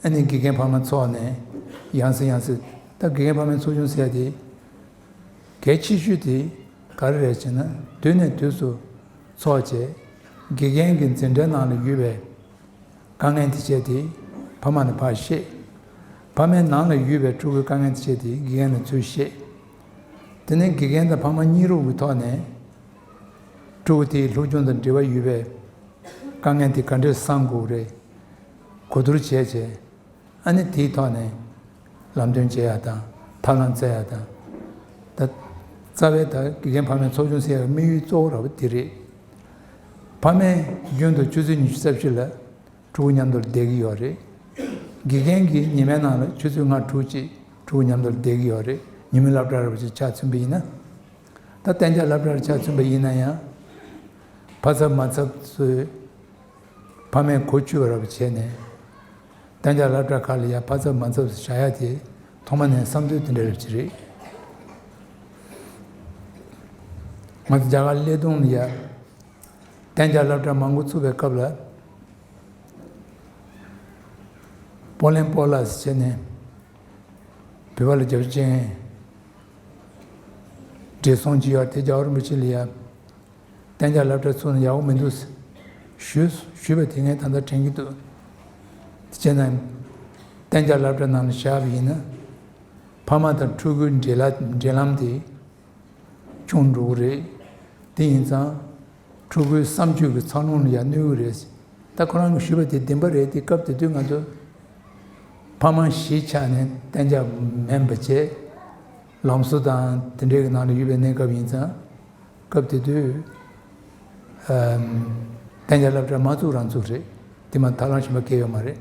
ཨ་ནི་དགེ་རྒན་ཕ་མ་ཚོགས་ནས་ཡང་སེ་ཡང་སེ། ད་དགེ་རྒན་ཕ་མའི་ཚོགས་ཆུང་ཟེར་ཡ་དེ་གལ་ཆེ་ཤོས་དེ་ག་རེ་རེད་ཅེ་ན། དུས་ནས་དུས་སུ་ཚོགས་བྱས། དགེ་རྒན་གྱི་འཛིན་གྲྭའི་ནང་ལ་ཡོད་པའི་དཀའ་ངལ་དེ་བྱས་ཏེ་ཕ་མ་ལ་ཕར་བཤད། ཕ་མའི་ནང་ལ་ཡོད་པའི་ཕྲུ་གུའི་དཀའ་ངལ་དེ་བྱས་ཏེ་དགེ་རྒན་ལ་ཚུར་བཤད། དེ་ནས་དགེ་རྒན་དང་ཕ་མ་གཉིས་རུབ་ཀྱི་ཐོག་ནས་ཕྲུ་གུ་དེའི་སློབ་སྦྱོང་དང་འབྲེལ་བ་ཡོད་པའི་དཀའ་ངལ་དེ་ག་འདྲས་སེལ་དགོས་རེད། གོ་བསྡུར་བྱས་རྗེས་ཨ་ནི་དེའི་ཐོག་ནས་ལམ་སྟོན་བྱེད་ཡ་དང་ཐབས་ལམ་བཙལ་ཡ་དང་། ད་རྩ་བའི་ད་དགེ་རྒན་ཕ་མའི་ཚོགས་ཆུང་ཟེར་ཡ་དམིགས་ཡུལ་གཙོ་བོ་ར་བ་དེ་རེད། ཕ་མས་རྒྱུན་དུ་ཆུ་ཚོད་ཉི་ཤུ་རྩ་བཞི་ལ་ཕྲུ་གུ་མཉམ་དུ་བསྡད་ཀྱི་ཡོད་རེད། དགེ་རྒན་གྱིས་ཉི་མའི་ནང་ལ་ཆུ་ཚོད་ལྔ་དྲུག་ཅིག་ཕྲུ་གུ་མཉམ་དུ་བསྡད་ཀྱི་ཡོད་རེད། ཉི་མའི་སློབ་གྲྭ་ར་བ་ཅིག་ཆ་མཚོན་པ་ཡིན་ན། ད་གཏན་འཇགས་སློབ་གྲྭར་ཆ་མཚོན་པ་ཡིན་ན་ཡང་། ཕ་ཚབ་མ་ཚབ་ཚོས་ཕ་མས་གོ་ཆོད་པ་ར་བ་བྱས་ནས། གཏན་འཇགས་སློབ་གྲྭ་ཁག་ལ་ཡ་ཕ་ཚབ་མ་ཚབ་བཞག་ཡ་དེ་ཐོག་མ་ནས་བསམ་ཚུལ་དེ་འདྲ་རེད་ཅེས་རེད། ང་ཚོ་རྒྱ་གར་ཀླད་སྟོང་ལ་ཡ་གཏན་འཇགས་སློབ་གྲྭ་མ་འགོ་ཚུགས་པའི་སྐབས་ལ། ཨོ་ལིམ་པོ་ལ་ཟེར་ནས་བོད་པ་ལ་རྒྱབ་སྐྱོར་ཅན་བགྲེས་སོང་ཅིག་ཡོད་དེ། རྒྱལ་བ་རིན་པོ་ཆེ་ལ་ཡ་གཏན་འཇགས་སློབ་གྲྭ་ཚུགས་ན་ཡག་པོ་མི་འདུག་ཞུས་ཞུས་པ་དེ་ངས་ད་ལྟ་དྲན་གྱི་འདུག་དེ་བྱས་ན་གཏན་འཇགས་སློབ་གྲྭ་ནང་ལ་བཞག་པ་ཡིན་ན། ཕ་མ་དང་ཕྲུ་གུའི་འབྲེལ་ལ་འབྲེལ་ལམ་དེ་ཆུང་འགྲོ་གི་རེད། དེ་ཡིན་ཙང་ཕྲུ་གུའི་བསམ་སྤྱོད་ཀྱི་འཚར་ལོངས་ལ་ཡང་གནོད་གི་རེད། ད་ཁོ་རང་གིས་ཞུས་པ་དེ་བདེན་པ་རེད་དེ། སྐབས་དེ་དུས་ང་ཚོ་ཕ་མ་གཞིས་ཆགས་ནས་གཏན་འཇགས་མིན་པ་བྱས། ལམ་བཟོ་དང་དེ་འདྲའི་གི་ནང་ལ་ཡོད་པའི་གནས་སྐབས་ཡིན་ཙང་། སྐབས་དེ་དུས་ཨམ། གཏན་འཇགས་སློབ་གྲྭ་མ་བཙུགས་རང་བཙུགས་རེད། དེ་མ་ཐབས་ལམ་གཞན་པ་གང་ཡང་ཡོད་མ་རེད།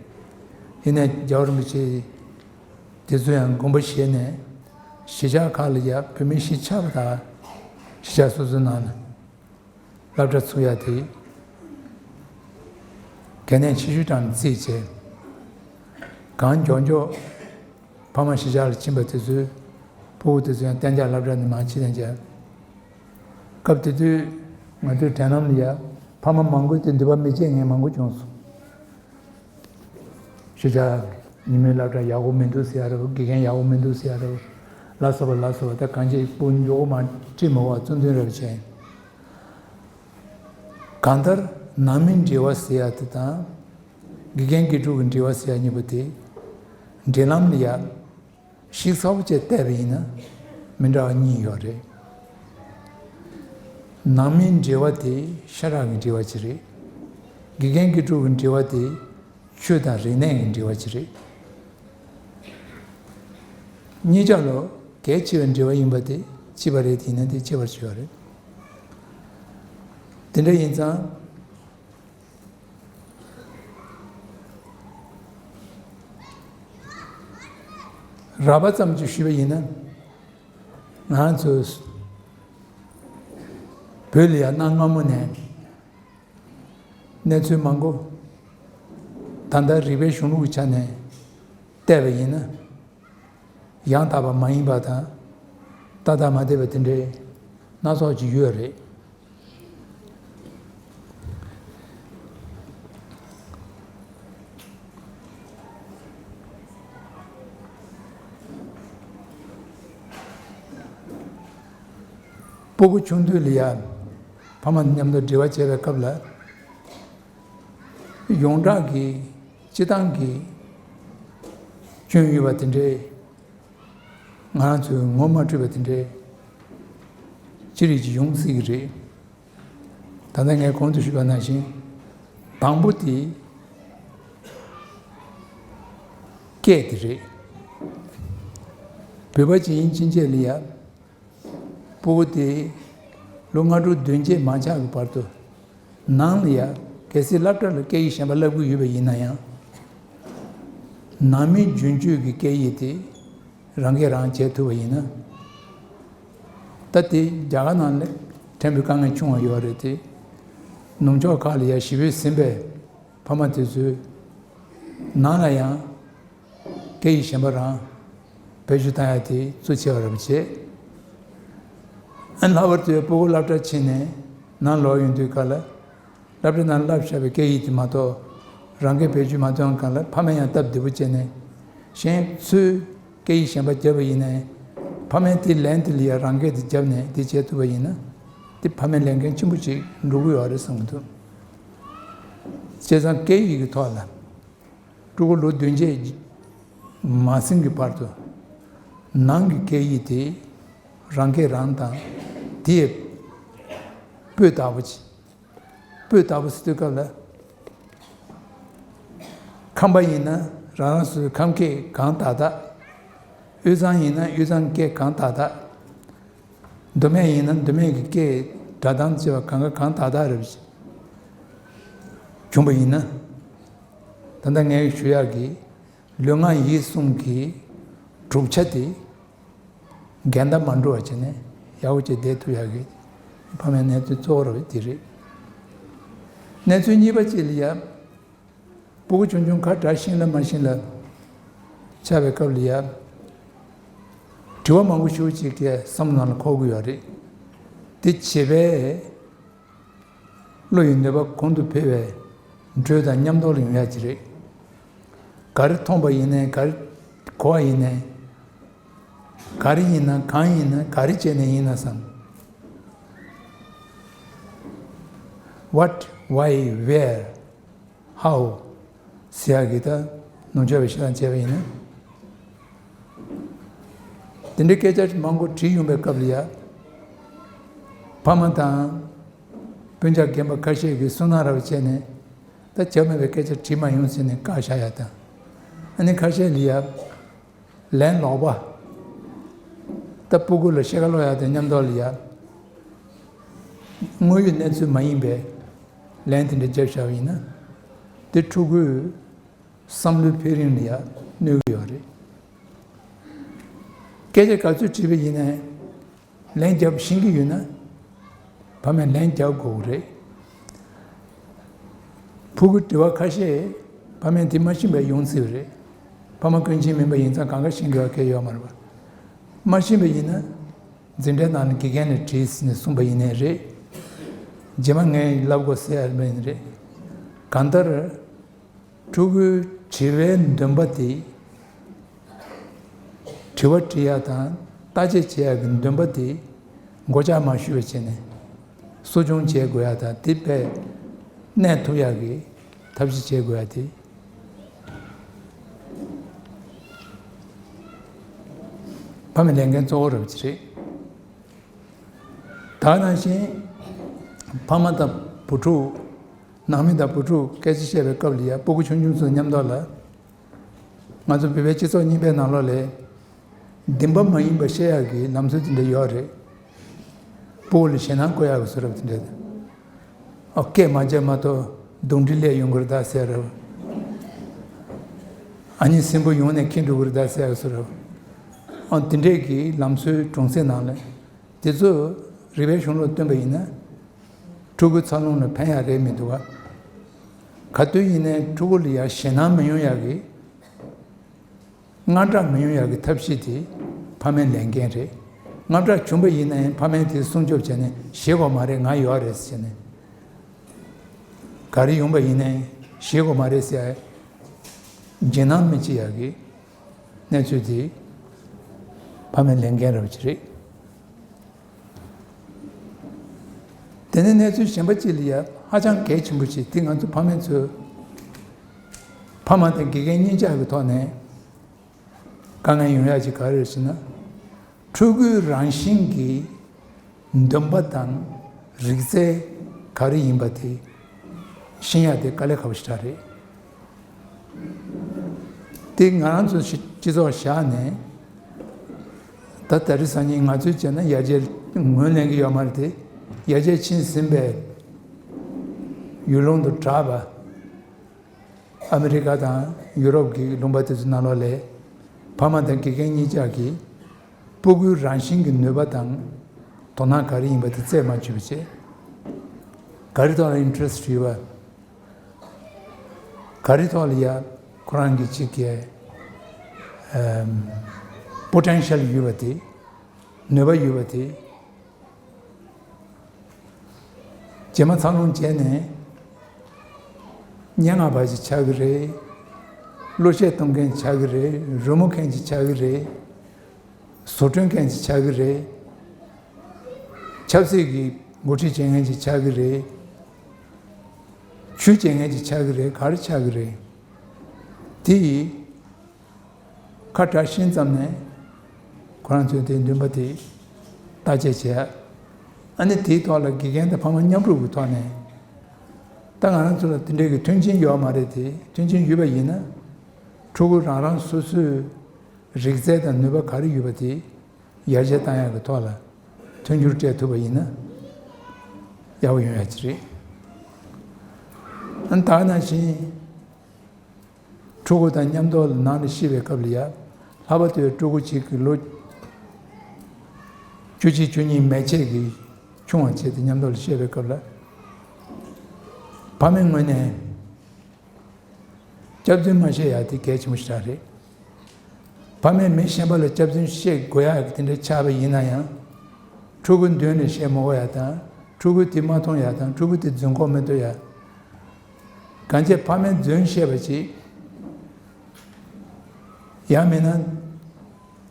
ཡིན་ནའི་རྒྱལ་བ་རིན་པོ་ཆེ་དེ་ཚོ་ཡང་དགོངས་པ་བཞེས་ནས་གཞིས་ཆགས་ཁག་ལ་ཡ་བོད་མི་གཞིས་ཆགས་པ་དང་གཞིས་ཆགས་སོ་སོའི་ནང་ལ་སློབ་གྲྭ་ཚུགས་ཡ་དེ་གལ་གནད་ཆེ་ཤོས་དྲངས་ནས་བརྩིས་བྱས། གང་མགྱོགས་མགྱོགས་ཕ་མ་གཞིས་ཆགས་ལ་ཕྱིན་པ་དེ་ཚོའི་ཕྲུ་གུ་དེ་ཚོ་ཡང་གཏན་འཇགས་སློབ་གྲྭ་ནས་མར་ཕྱིན་ནས་བྱས། སྐབས་དེ་དུས་ང་ཚོའི་དྲན་ལམ་ལ་ཡ་ཕ་མ་མང་པོས་དེ་འདོད་པ་མི་བྱེད་མཁན་མང་པོ་བྱུང་སོང་། གཞིས་ཆགས་ཉིན་མོའི་སློབ་གྲྭ་ཡག་པོ་མི་འདུག་ཟེར་ཡ་རེད། དགེ་རྒན་ཡག་པོ་མི་འདུག་ཟེར་ཡ་རེད། ལ་སོགས་པ་ལ་སོགས་པ་ད་གང་ཅི་སྤུ་མགྱོགས་མ་ཁྲིད་མ་བ་བཙུན་དོན་རབ་ཆེན། གང་ལྟར་ནང་མིའི་འབྲེལ་བ་ཟེར་ཡ་དེ་དང་། དགེ་རྒན་དགེ་ཕྲུག་གི་འབྲེལ་བ་ཟེར་ཡ་གཉིས་པོ་དེ་འབྲེལ་ལམ་ལ་ཡ་ཞིབ་ཚགས་པོ་བྱས་བལྟས་པ་ཡིན་ན་མི་འདྲ་བ་གཉིས་ཡོད་རེད། ནང་མིའི་འབྲེལ་བ་དེ་ཤ་ཁྲག་གི་འབྲེལ་བ་ཅིག་རེད། དགེ་རྒན་དགེ་ཕྲུག་གི་འབྲེལ་བ་དེ་ཆོས་དང་རིག་གནས་ཀྱི་འབྲེལ་བ་ཅིག་རེད། གཉིས་ཆ་ལོ་གལ་ཆེ་བའི་འབྲེལ་བ་ཡིན་པ་དེ་གཅིག་པ་རེད། དེ་ཡིན་ན་དེ་གཅིག་པར་བརྗོད་པ་རེད། དེ་འདྲ་ཡིན་ཙང་། རགས་པ་ཙམ་ཅིག་ཞུས་པ་ཡིན་ན། ང་ཚོ་བོད་ལ་ཡང་གནའ་སྔ་མོ་ནས་གནས་ཚུལ་མང་པོ། ད་ལྟ་རིག་པའི་གཞུང་ལུགས་ཀྱི་ཆ་ནས་བལྟས་པ་ཡིན་ན། ཡང་དག་པ་མ་ཡིན་པ་དང་ཏག་ཏག་མ་བསྡད་པ་དེ་འདྲའི་སྣ་ཚོགས་ཅིག་ཡོད་རེད། སྤུ་གུ་ཆུང་དུས་ལ་ཡ་ཕ་མ་མཉམ་དུ་འབྲེལ་བ་བྱེད་པའི་སྐབས་ལ། ཡོངས་གྲགས་ཀྱི་སྤྱི་བཏང་གི་སྐྱོན་ཡོད་པ་དེ་འདྲའི་ང་རང་ཚོས་ངོ་མ་འཕྲོད་པ་དེ་འདྲའི་ཅི་རིགས་ཀྱི་ཡོང་སྲིད་ཀྱི་རེད། ད་ལྟ་ངས་གོང་དུ་ཞུས་པ་ནང་བཞིན། དང་པོ་དེ་སྐད་དེ་རེད། བོད་པ་ཅིག་ཡིན་ཕྱིན་ཆད་ལ་ཡ། སྤུ་གུ་དེ་ལོ་ལྔ་དྲུག་བདུན་བརྒྱད་མ་ཆགས་ཀྱི་བར་དུ། ནང་ལ་ཡ་གལ་སྲིད་སློབ་གྲྭ་ལ་སྐད་ཡིག་གཞན་པ་བསླབ་ཀྱི་ཡོད་པ་ཡིན་ན་ཡང་། ནང་མི་རྒྱུན་སྤྱོད་ཀྱི་སྐད་ཡིག་དེ་རང་སྐད་རང་བྱེད་ཐུབ་པ་ཡིན་ན། ད་དེ་རྒྱ་གར་ནང་ལ་ཕྲན་བུ་དཀའ་ངལ་ཆུང་བ་ཡོད་རེད་དེ། ནུབ་ཕྱོགས་ཁག་ལ་ཡ་གཞིས་སྤོས་ཟིན་པའི་ཕ་མ་དེ་ཚོས་ནང་ལ་ཡང་སྐད་ཡིག་གཞན་པ་རང་བེད་སྤྱོད་བཏང་ཡ་དེ་གཙོ་ཆེ་བ་རེད་པ་བྱས། ཨ་ལྷག་པར་དུ་སྤུ་གུ་སློབ་གྲྭ་ཕྱིན་ནས་ནང་ལོག་ཡོང་དུས་སྐབས་ལ། སློབ་གྲྭ་ནང་བསླབས་བཞག་པའི་སྐད་ཡིག་དེ་མ་གཏོགས་རང་སྐད་བེད་སྤྱོད་མ་བཏང་སྒང་ལ་ཕ་མས་ཡང་སྟབས་བདེ་པོ་བྱས་ནས། གཞན་ཚོས་སྐད་ཡིག་གཞན་པ་བརྒྱབ་པ་ཡིན་ནའི་ཕ་མས་དེ་ལན་དེ་ལ་ཡང་རང་སྐད་དེ་བརྒྱབ་ནས་དེ་བྱེད་ཐུབ་པ་ཡིན་ན། དེ་ཕ་མའི་ལས་འགན་ཆེན་པོ་ཅིག་འགྲོ་གི་ཡོད་རེད་བསམ་གྱི་འདུག་བྱས་ཙང་སྐད་ཡིག་གི་ཐོག་ལ་ཕྲུ་གུ་ལོ་བདུན་བརྒྱད་མ་ཟིན་གྱི་བར་དུ་ནང་གི་སྐད་ཡིག་དེ་རང་སྐད་རང་དང་དེ་སྤུས་དག་པོ་ཅིག་སྤུས་དག་པོ་ཟེར་དུས་སྐབས་ལ། ཁམས་པ་ཡིན་ན་རང་རང་སོ་སོའི་ཁམས་སྐད་གང་དག་དག་དབུས་གཙང་ཡིན་ན་དབུས་གཙང་སྐད་གང་དག་དག་མདོ་སྨད་ཡིན་ན་མདོ་སྨད་ཀྱི་སྐད་སྒྲ་གདངས་བཅས་པ་གང་ག་གང་དག་དག་རེད། བྱུང་བ་ཡིན་ན། ད་ལྟ་ངས་ཞུ་ཡག་གི་ལུས་ངག་ཡིད་གསུམ་གྱི་གྲུབ་ཆ་དེ། འགལ་ཟླ་མ་འགྲོ་བ་བྱས་ནས་ཡག་པོ་བྱས་བསྡད་ཐུབ་ཡག་གི་ཕ་མའི་གནས་ཚུལ་གཙོ་བོ་རེད་དེ་རེད། གནས་ཚུལ་གཉིས་པ་གཅིག་ལ་ཡ། སྤུ་གུ་ཆུང་ཆུང་ཁ་བྲལ་ཤིང་ལ་མ་ཤིང་ལ་ཆགས་པའི་སྐབས་ལ་ཡ། དྲི་བ་མང་པོ་ཞེ་པོ་ཅིག་གི་བསམ་བློ་ནང་ལ་འཁོར་གྱི་ཡོད་རེད། དེ་བྱེད་པས། བློ་ཡི་ནུས་པ་གོང་དུ་འཕེལ་བའི་འགྲོས་དང་མཉམ་དུ་ལ་ཡོང་ཡ་ཅིག་རེད། ག་རེ་མཐོང་པ་ཡིན་ནའི་ག་རེ་གོ་བ་ཡིན་ནའི་ག་རེ་ཡིན་ན་གང་ཡིན་ན་ག་རེ་བྱས་ནས་ཡིན་ན་བསམ། What, why, where, how ཟེར་ཡག་གི་ད་ནོར་འཆར་བའི་ཤེས་ལ་བྱས་པ་ཡིན་ན། དེ་འདྲའི་སྐད་ཆ་མང་པོ་དྲིས་ཡོང་པའི་སྐབས་ལ་ཡ། ཕ་མ་དང་སྤུན་ཀྱག་རྒན་པ་ཁ་ཤས་ཀྱིས་སུན་སྣང་ར་བ་བྱས་ནས་ད་བྱ་མེད་པའི་སྐད་ཆ་དྲིས་མ་ཡོང་ཟེར་ནས་བཀག་བཞག་ཡ་དང་། ཨ་ནི་ཁ་ཤས་ལ་ཡ། ལན་ལོག་པ། ད་སྤུ་གུ་ལ་ཤེས་ཀ་ལོ་ཡ་དང་མཉམ་དུ་ལ་ཡ། དངོས་ཡོད་གནས་ཚུལ་མ་ཡིན་པའི་ལན་དེ་འདྲ་བརྒྱབ་བཞག་པ་ཡིན་ན། དེ་ཕྲུ་གུའི་བསམ་བློའི་འཕེལ་རིམ་ལ་ཡ་གནོད་ཀྱི་ཡོད་རེད། སྐད་ཆ་ག་ཚོད་དྲིས་པ་ཡིན་ནའི། ལན་རྒྱབ་ཤེས་ཀྱི་ཡོད་ན། ཕ་མས་ལན་རྒྱབ་དགོས་རེད། ཕྲུ་གུ་དྲི་བ་ཁ་ཤས་ཕ་མས་དེ་མ་ཤེས་པའི་ཡོང་སྲིད་པ་རེད། ཕ་མ་ཀུན་མཁྱེན་མིན་པ་ཡིན་ཙང་གང་ག་ཤེས་དགོས་པ་གལ་ཡོད་མ་རེད་པ། མ་ཤེས་པ་ཡིན་ན། འཛིན་གྲྭའི་ནང་ནས་དགེ་རྒན་ནས་དྲིས་ནས་གསུངས་པ་ཡིན་ནའི་རེད། རྗེས་མ་ངས་ལབ་དགོས་ཟེར་ཡ་མིན་རེད། གང་ལྟར། ཕྲུ་གུའི་དྲི་བའི་འདུན་པ་དེ། དྲི་བ་དྲི་ཡ་དང་བརྟག་དཔྱད་བྱེད་ཡ་གི་འདུན་པ་དེ། མགོ་བཅག་མ་ཞུ་བ་བྱས་ནས། གསོ་སྐྱོང་བྱེད་དགོས་ཡ་དང་དེ་དཔེ་གནས་ཐུབ་ཡ་གི་ཐབས་ཤེས་བྱེད་དགོས་ཡ་དེ། ཕ་མའི་ལས་འགན་གཙོ་བོ་རེད་པ་ཅིག་རེད། ད་ག་ནང་བཞིན། ཕ་མ་དང་བུ་ཕྲུག་ནང་མི་དང་བུ་ཕྲུག་སྐད་ཆ་བཤད་པའི་སྐབས་ལ་ཡ་སྤུ་གུ་ཆུང་ཆུང་ཚོ་མཉམ་དུ་ལ། ང་ཚོ་བོད་པའི་སྤྱི་ཚོགས་རྙིང་པའི་ནང་ལོགས་ལ། བདེན་པ་མ་ཡིན་པ་བཤད་ཡག་གི་ལམ་སྲོལ་དེ་འདྲ་ཡོད་རེད། སྤུ་གུ་ལ་ཞེད་སྣང་བསྐུལ་ཡག་གི་བཟོ་འདྲ་དེ་འདྲ། ཨོ་སྐད་མ་བརྗེད་མ་གཏོགས་གདོན་འདྲེ་སླེབས་ཡོང་གི་རེད་ད་ཟེར་རེད། ཨ་ནི་སྲིན་པོ་ཡོང་ནས་ཁྱེར་འགྲོ་གི་རེད་ད་ཟེར་ཡག་བཟོ་འདྲ། ཨོ་དེ་འདྲས་ཀྱི་ལམ་སྲོལ་གྲོང་གསེབ་ནང་ལ། དེ་ཚོ་རིག་པའི་གཞུང་ལུགས་བསྟུན་པ་ཡིན་ན། ཕྲུ་གུའི་འཚར་ལོངས་ལ་ཕན་ཡག་རེད་མི་འདུག་ག་ག་དུས་ཡིན་ནའི་ཕྲུ་གུ་ལ་ཡ་ཞེད་སྣང་མི་ཡོང་ཡག་གི། དངངས་སྐྲག་མི་ཡོང་ཡག་གི་ཐབས་ཤེས་དེ་ཕ་མའི་ལས་འགན་རེད། དངངས་སྐྲག་བྱུང་པ་ཡིན་ན་ཡང་ཕ་མས་དེ་སྲུང་སྐྱོབ་བྱས་ནས་ཞེད་དགོས་མ་རེད་ང་ཡོད་རེད་ཟེར་ནས། ག་རེ་ཡོང་པ་ཡིན་ནའི་ཞེད་དགོས་མ་རེད་ཟེར། འཇིགས་སྣང་མི་བྱེད་ཡག་གི་གནས་ཚུལ་དེ་ཕ་མའི་ལས་འགན་རེད་པ་ཅིག་རེད། དེ་ནས་གནས་ཚུལ་གཞན་པ་གཅིག་ལ་ཡ་ཧ་ཅང་གལ་ཆེན་པོ་ཞིག་དེ་ང་ཚོ་ཕ་མ་ཚོས་ཕ་མ་དང་དགེ་རྒན་གཉིས་ཆ་གི་ཐོག་ནས་དཀའ་ངལ་ཡོང་ཡ་ཅིག་ག་རེ་རེད་ཟེར་ན། ཕྲུ་གུའི་རང་བཞིན་གྱི་འདུན་པ་དང་རིག་རྩལ་ག་རེ་ཡིན་པ་དེ་ཤེས་ཡ་དེ་དཀའ་ལས་ཁག་པོ་ཞིག་རེད། དེ་ང་རང་ཚོ་ཞི་སྤྱི་ཚོགས་བཞག་ནས། ད་ད་རེས་སང་ཉིན་ང་ཚོས་བྱས་ན་ཡར་རྒྱས་ངོས་ལེན་གྱི་ཡོད་མ་རེད་དེ། ཡར་རྒྱས་ཕྱིན་ཟིན་པའི་ཡུལ་ལུང་དུ་གྲགས་པ། ཨ་མི་རི་ཀ་དང་ཡུ་རོབ་ཀྱི་ལུང་པ་དེ་ཚོ་ནང་ལོགས་ལ། ཕ་མ་དང་དགེ་རྒན་གཉིས་ཆ་གིས་སྤུ་གུའི་རང་བཞིན་གྱི་ནུས་པ་དང་དོ་སྣང་ག་རེ་ཡིན་པ་དེ་རྩད་མ་ཆོད་པ་བྱས། ག་རེ་ཐོག་ལ་ཨིན་ཊི་རེ་སི་ཊི་ཡོད་པ། ག་རེ་ཐོག་ལ་ཡ་ཁོ་རང་གི་གཅིག་གི་ཨམ། པོ་ཊེན་ཤལ་ཡོད་པ་དེ། ནུས་པ་ཡོད་པ་དེ། རྗེས་མ་འཚར་ལོངས་བྱས་ནས་སྙན་ངག་པ་ཞིག་ཆགས་ཀྱི་རེད། གླུ་གཞས་གཏོང་མཁན་ཆགས་ཀྱི་རེད། རི་མོ་མཁན་ཞིག་ཆགས་ཀྱི་རེད། བཟོ་སྐྲུན་མཁན་ཞིག་ཆགས་ཀྱི་རེད། ཆབ་སྲིད་ཀྱི་འགོ་ཁྲིད་བྱེད་མཁན་ཞིག་ཆགས་ཀྱི་རེད། ཆོས་བྱེད་མཁན་ཞིག་ཆགས་ཀྱི་རེད། ག་རེ་ཆགས་ཀྱི་རེད། དེ་ཡིས་ཁ་གྲག་ཤེས་ཙམ་ནས་ཁོ་རང་ཚོའི་དེ་འདུན་པ་དེ་བརྟག་དཔྱད་བྱས། ཨ་ནི་དེའི་ཐོག་ལ་དགེ་རྒན་དང་ཕ་མ་མཉམ་རུབ་ཀྱི་ཐོག་ནས། ད་ང་རང་ཚོ་ལ་དེ་འདྲའི་གི་མཐུན་རྐྱེན་ཡོད་མ་རེད་དེ། མཐུན་རྐྱེན་ཡོད་པ་ཡིན་ན། ཕྲུ་གུ་རང་རང་སོ་སོའི་རིག་རྩལ་དང་ནུས་པ་ག་རེ་ཡོད་པ་དེ་ཡར་རྒྱས་བཏང་ཡག་གི་ཐོག་ལ་མཐུན་འགྱུར་སྤྲད་ཐུབ་པ་ཡིན་ན་ཡག་པོ་ཡོང་ཡག་ཅིག་རེད། ཨ་ནི་ད་ག་ནང་བཞིན། ཕྲུ་གུ་དང་མཉམ་དུ་ནང་ལ་ཤི་བའི་སྐབས་ལ་ཡ། ལྷག་པར་དུ་ཕྲུ་གུ་གཅིག་གི་ལོ་བཅུ་གཅིག་བཅུ་གཉིས་མན་ཆད་ཀྱི་ཆུང་བ་བྱས་ཏེ་མཉམ་དུ་ལ་ཤི་བའི་སྐབས་ལ། ཕ་མའི་ངོས་ནས་སྐྱག་རྫུན་མ་བཤད་ཡག་དེ་གལ་ཆེན་པོ་ཞིག་རེད། ཕ་མས་མི་གཞན་པ་ལ་སྐྱག་རྫུན་བཤད་དགོས་ཡག་གི་དེ་འདྲ་ཆགས་པ་ཡིན་ན་ཡང་། ཕྲུ་གུ་མདུན་ནས་བཤད་མི་དགོས་ཡག་དང་། ཕྲུ་གུ་དེ་མ་མཐོང་ཡག་དང་། ཕྲུ་གུ་དེ་རྫུན་གོག་མི་ཐུབ་ཡག་གང་བྱས་ཕ་མས་རྫུན་བཤད་པ་ཅིག་ཡང་མིན་ན།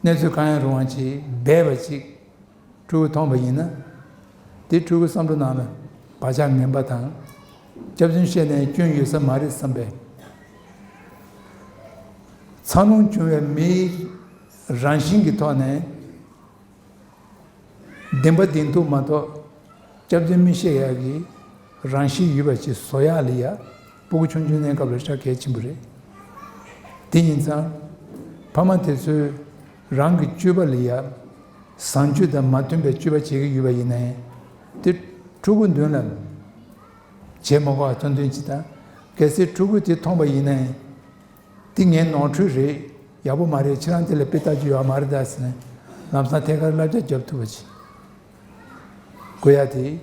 གནས་ཚུལ་གང་ཡང་རུང་བ་ཅིག་སྦས་པ་ཅིག་ཕྲུ་གུ་མཐོང་པ་ཡིན་ན། དེ་ཕྲུ་གུ་བསམ་བློ་ནང་ལ་བག་ཆགས་ངན་པ་དང་། སྐྱག་རྫུན་བཤད་ནས་སྐྱོན་ཡོད་ས་མ་རེད་བསམ་པས། འཚར་ལོངས་བྱུང་བའི་མིའི་རང་བཞིན་གྱི་ཐོག་ནས། བདེན་པ་བདེན་ཐུག་མ་གཏོགས། སྐྱག་རྫུན་མི་བཤད་ཡག་གི་རང་གཤིས་ཡོད་པ་ཅིག་བཟོ་ཡག་ལ་ཡ། སྤུ་གུ་ཆུང་ཆུང་ནས་སྐབས་ལ་ཧྲ་གལ་ཆེན་པོ་རེད། དེ་ཡིན་ཙང་། ཕ་མ་དེ་ཚོས་རང་གི་སྤྱོད་པ་ལ་ཡ། བཟང་སྤྱོད་དང་མ་མཐུན་པའི་སྤྱོད་པ་བྱེད་ཀྱི་ཡོད་པ་ཡིན་ན་ཡང་། དེ་ཕྲུ་གུ་མདུན་ལ་བྱེད་མ་དགོས་པ་མཚོན་དོན་ཅིག་དང་། གལ་སྲིད་ཕྲུ་གུ་དེ་མཐོང་པ་ཡིན་ན་ཡང་། འདི་ངའི་ནོར་འཁྲུལ་རེད། ཡག་པོ་མ་རེད། ཁྱེད་རང་དེ་ལ་དཔེ་ལྟ་རྒྱུ་ཡོད་མ་རེད་ད་ཟེར་ནས། ལམ་སང་ཐད་ཀར་བསླབ་བྱ་རྒྱབ་ཐུབ་པ་ཅིག་དགོས་ཡ་དེ།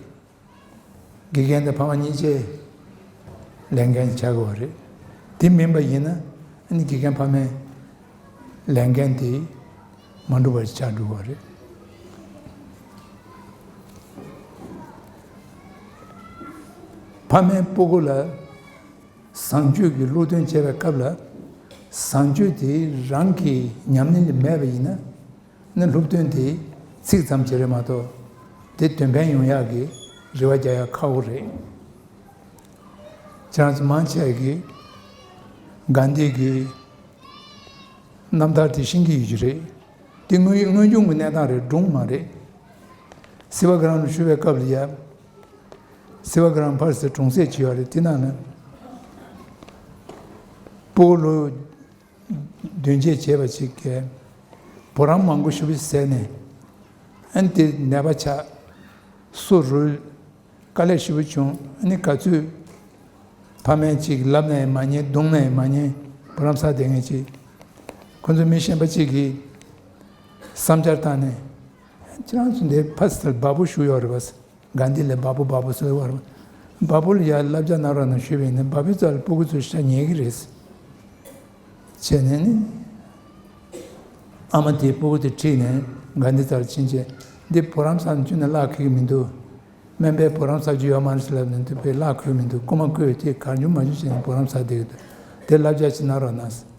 དགེ་རྒན་དང་ཕ་མ་གཉིས་ཆའི་ལས་འགན་ཆགས་དགོས་པ་རེད། དེ་མིན་པ་ཡིན་ན། ཨ་ནི་དགེ་རྒན་ཕ་མའི་ལས་འགན་དེ་མ་འགྲུབ་པ་ཆགས་འགྲོ་གི་རེད། ཕ་མས་སྤུ་གུ་ལ། བཟང་སྤྱོད་ཀྱི་སློབ་སྟོན་བྱེད་པའི་སྐབས་ལ། བཟང་སྤྱོད་དེ་རང་གི་ཉམས་ལེན་ལ་མེད་པ་ཡིན་ན། ནི་སློབ་སྟོན་དེ་ཚིག་ཙམ་ཅིག་རེད་མ་གཏོགས། དེ་དོན་ཕན་ཡོང་ཡག་གི་རེ་བ་རྒྱག་ཡག་ཁག་པོ་རེད། ཁྱེད་རང་ཚོ་མང་ཆེ་གིས་གྷན་དྷི་གི་རྣམ་ཐར་དེ་ཤེས་ཀྱི་ཡོད་ཀྱི་རེད། དེ་དངོས་དངོས་བྱུང་གི་གནས་སྟངས་རེད། སྒྲུང་མ་རེད། སེ་ཝ་གྷ་རམ་ལ་ཞུ་བའི་སྐབས་ལ་ཡ། སེ་ཝ་གྷ་རམ་ཕར་ཟེར་གྲོང་གསེབ་ཅིག་ཡོད་རེད། དེ་ནང་ན་སྤུ་གུ་ལོ་བདུན་བརྒྱད་བྱས་པ་ཅིག་གིས་བུ་རམ་མང་པོ་ཞེ་པོ་བཟས་ནས། ཨ་ནི་དེ་ནད་པ་ཆགས། སོ་རུལ། དཀའ་ལས་ཞེ་པོ་བྱུང་། ཨ་ནི་ག་ཚོད་ཕ་མས་ཅིག་ལབ་ན་ཡང་མ་ཉན། རྡུང་ན་ཡང་མ་ཉན། བུ་རམ་ཟ་བསྡད་མཁན་ཅིག་ཁོ་ཚོ་མི་གཞན་པ་ཅིག་གིས་བསམ་འཆར་བཏང་ནས། ཁྱེད་རང་ཚོ་འདིར་ཕ་སི་ལ་བ་སྤུ་བཞུགས་ཡོད་རེད་པ། གྷན་དྷི་ལ་བ་སྤུ་བ་སྤུ་ཟེར་བ་རེད། བ་སྤུ་ལ་ཡ་བསླབ་བྱ་གནང་རོགས་གནང་ཞུས་པ་ཡིན་ན། བ་སྤུའི་རྩ་ལ་སྤུ་གུ་ཚོས་ཤ་ཉལ་གི་རེད། བྱས་ནས་ནི། ཨ་མ་དེས་སྤུ་གུ་དེ་ཁྲིད་ནས་གྷན་དྷི་རྩར་ཕྱིན་བྱས། འདི་བུ་རམ་ཟ་ནས་བཅུག་ན་གླགས་འཁེལ་གི་མི་འདུག་སྨན་པས་བུ་རམ་ཟ་རྒྱུ་ཡོད་མ་རེད་ཟེར་ལབ་ནས། འདི་དཔེ་གླགས་འཁེལ་མི་འདུག་རྐུ་མ་རྐུས་དེ་གང་བྱུང་མང་བྱུང་བྱས་ནས་བུ་རམ་ཟ་བསྡད་ཀྱི་འདུག་དེ་བསླབ་བྱ་ཅིག་གནང་རོགས་གནང་ཟེར།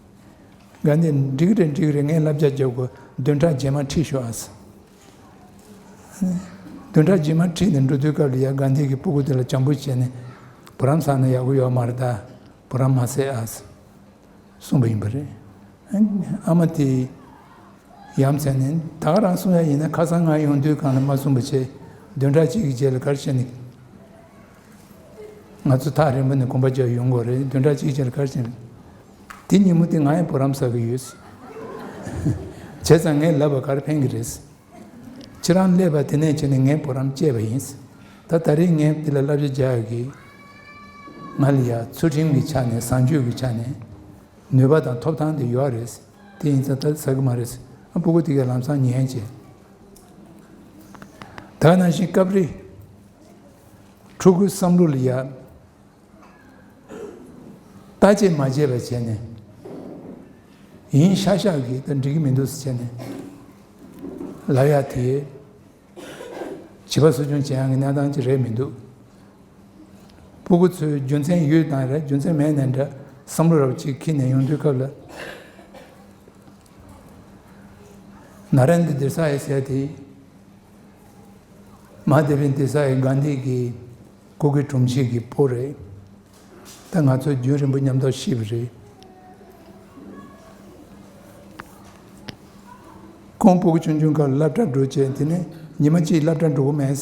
གྷན་དྷི་འགྲིག་གི་རེད། འགྲིག་གི་རེད། ངས་བསླབ་བྱ་རྒྱབ་དགོས། བདུན་ཕྲག་རྗེས་མ་ཁྲིད་ཤོག་ཨ་ཟེར། བདུན་ཕྲག་རྗེས་མ་ཁྲིད་ནས་འགྲོ་དུས་སྐབས་ལ་ཡ། གྷན་དྷི་གིས་སྤུ་གུ་དེ་ལ་བྱམས་པོ་བྱས་ནས། བུ་རམ་ཟ་ན་ཡག་པོ་ཡོད་མ་རེད་ད། བུ་རམ་མ་ཟས་ཨ་ཟེར་གསུངས་པ་ཡིན་པ་རེད། ཨ་མ་དེས་ཡ་མཚན་ནས། ད་ག་རང་གསུང་ཡ་ཡིན་ན། ཁ་སང་ང་ཡོང་དུས་སྒང་ལ་མ་གསུངས་པ་བྱས། བདུན་ཕྲག་གཅིག་གི་རྗེས་ལ་ག་རེ་བྱས་ནས། ང་ཚོ་ཐག་རིང་པོ་ནས་གོམ་པ་རྒྱག་ཡོང་དགོས་རེད། བདུན་ཕྲག་གཅིག་རྗེས་ལ་ག་རེ་བྱས་ནས། དེ་ཉིན་མོ་དེ་ང་ཡང་བུ་རམ་ཟ་གི་ཡོད། བྱས་ཙང་ངས་ལབ་པ་ག་རེ་ཕན་གི་རེད། ཁྱེད་རང་སླེབས་པ་དེ་ནས་བྱས་ནས་ངས་བུ་རམ་བཅད་པ་ཡིན། ད་ད་རེས་ངས་འདི་ལ་བསླབ་བྱ་རྒྱག་ཡག་གི། ང་ལ་ཡ་ཚུལ་ཁྲིམས་ཀྱི་ཆ་ནས། བཟང་སྤྱོད་ཀྱི་ཆ་ནས་ནུས་པ་དང་ཐོབ་ཐང་དེ་ཡོད་རེད། དེ་ཡིན་ཙང་ད་ཟ་གི་མ་རེད། ཨ། སྤུ་གུ་དེ་གས་ལམ་སང་ཉན་བྱས། ད་ནང་བཞིན་སྐབས་རེ་ཕྲུ་གུའི་བསམ་བློ་ལ་ཡ། བརྟག་དཔྱད་མ་བྱས་པ་བྱས་ནས། ཡིན་ཤག་ཤག་གིས་ད་འགྲིག་གི་མི་འདུག་ཟེར་བྱས་ནས་ལབ་ཡ་དེ། བྱིས་པ་གསོ་སྐྱོང་བྱེད་ཡག་གི་གནས་སྟངས་ཅིག་རེད་མི་འདུག་སྤུ་གུ་ཚོའི་རྒྱུ་མཚན་ཡོད་ན་རེད། རྒྱུ་མཚན་མེད་ན་འདྲ། བསམ་བློ་རབ་ཅིག་འཁྱེར་ནས་ཡོང་དུས་སྐབས་ལ། ན་རེན་དྲ་དེ་ས་ཡ་ཟེར་ཡ་དེ། མ་དེ་བན་དེ་ས་ཡི་གྷན་དྷི་གི་སྐུ་སྒེར་དྲུང་ཆེ་གི་བུ་རེད། ད་ང་ཚོ་རྒྱུན་རིང་པོ་མཉམ་དུ་ཤི་བ་རེད། ཁོང་སྤུ་གུ་ཆུང་ཆུང་སྐབས་སློབ་གྲྭ་འགྲོ་བྱས། དེ་ནས་ཉི་མ་གཅིག་སློབ་གྲྭ་འགྲོ་གི་མེད།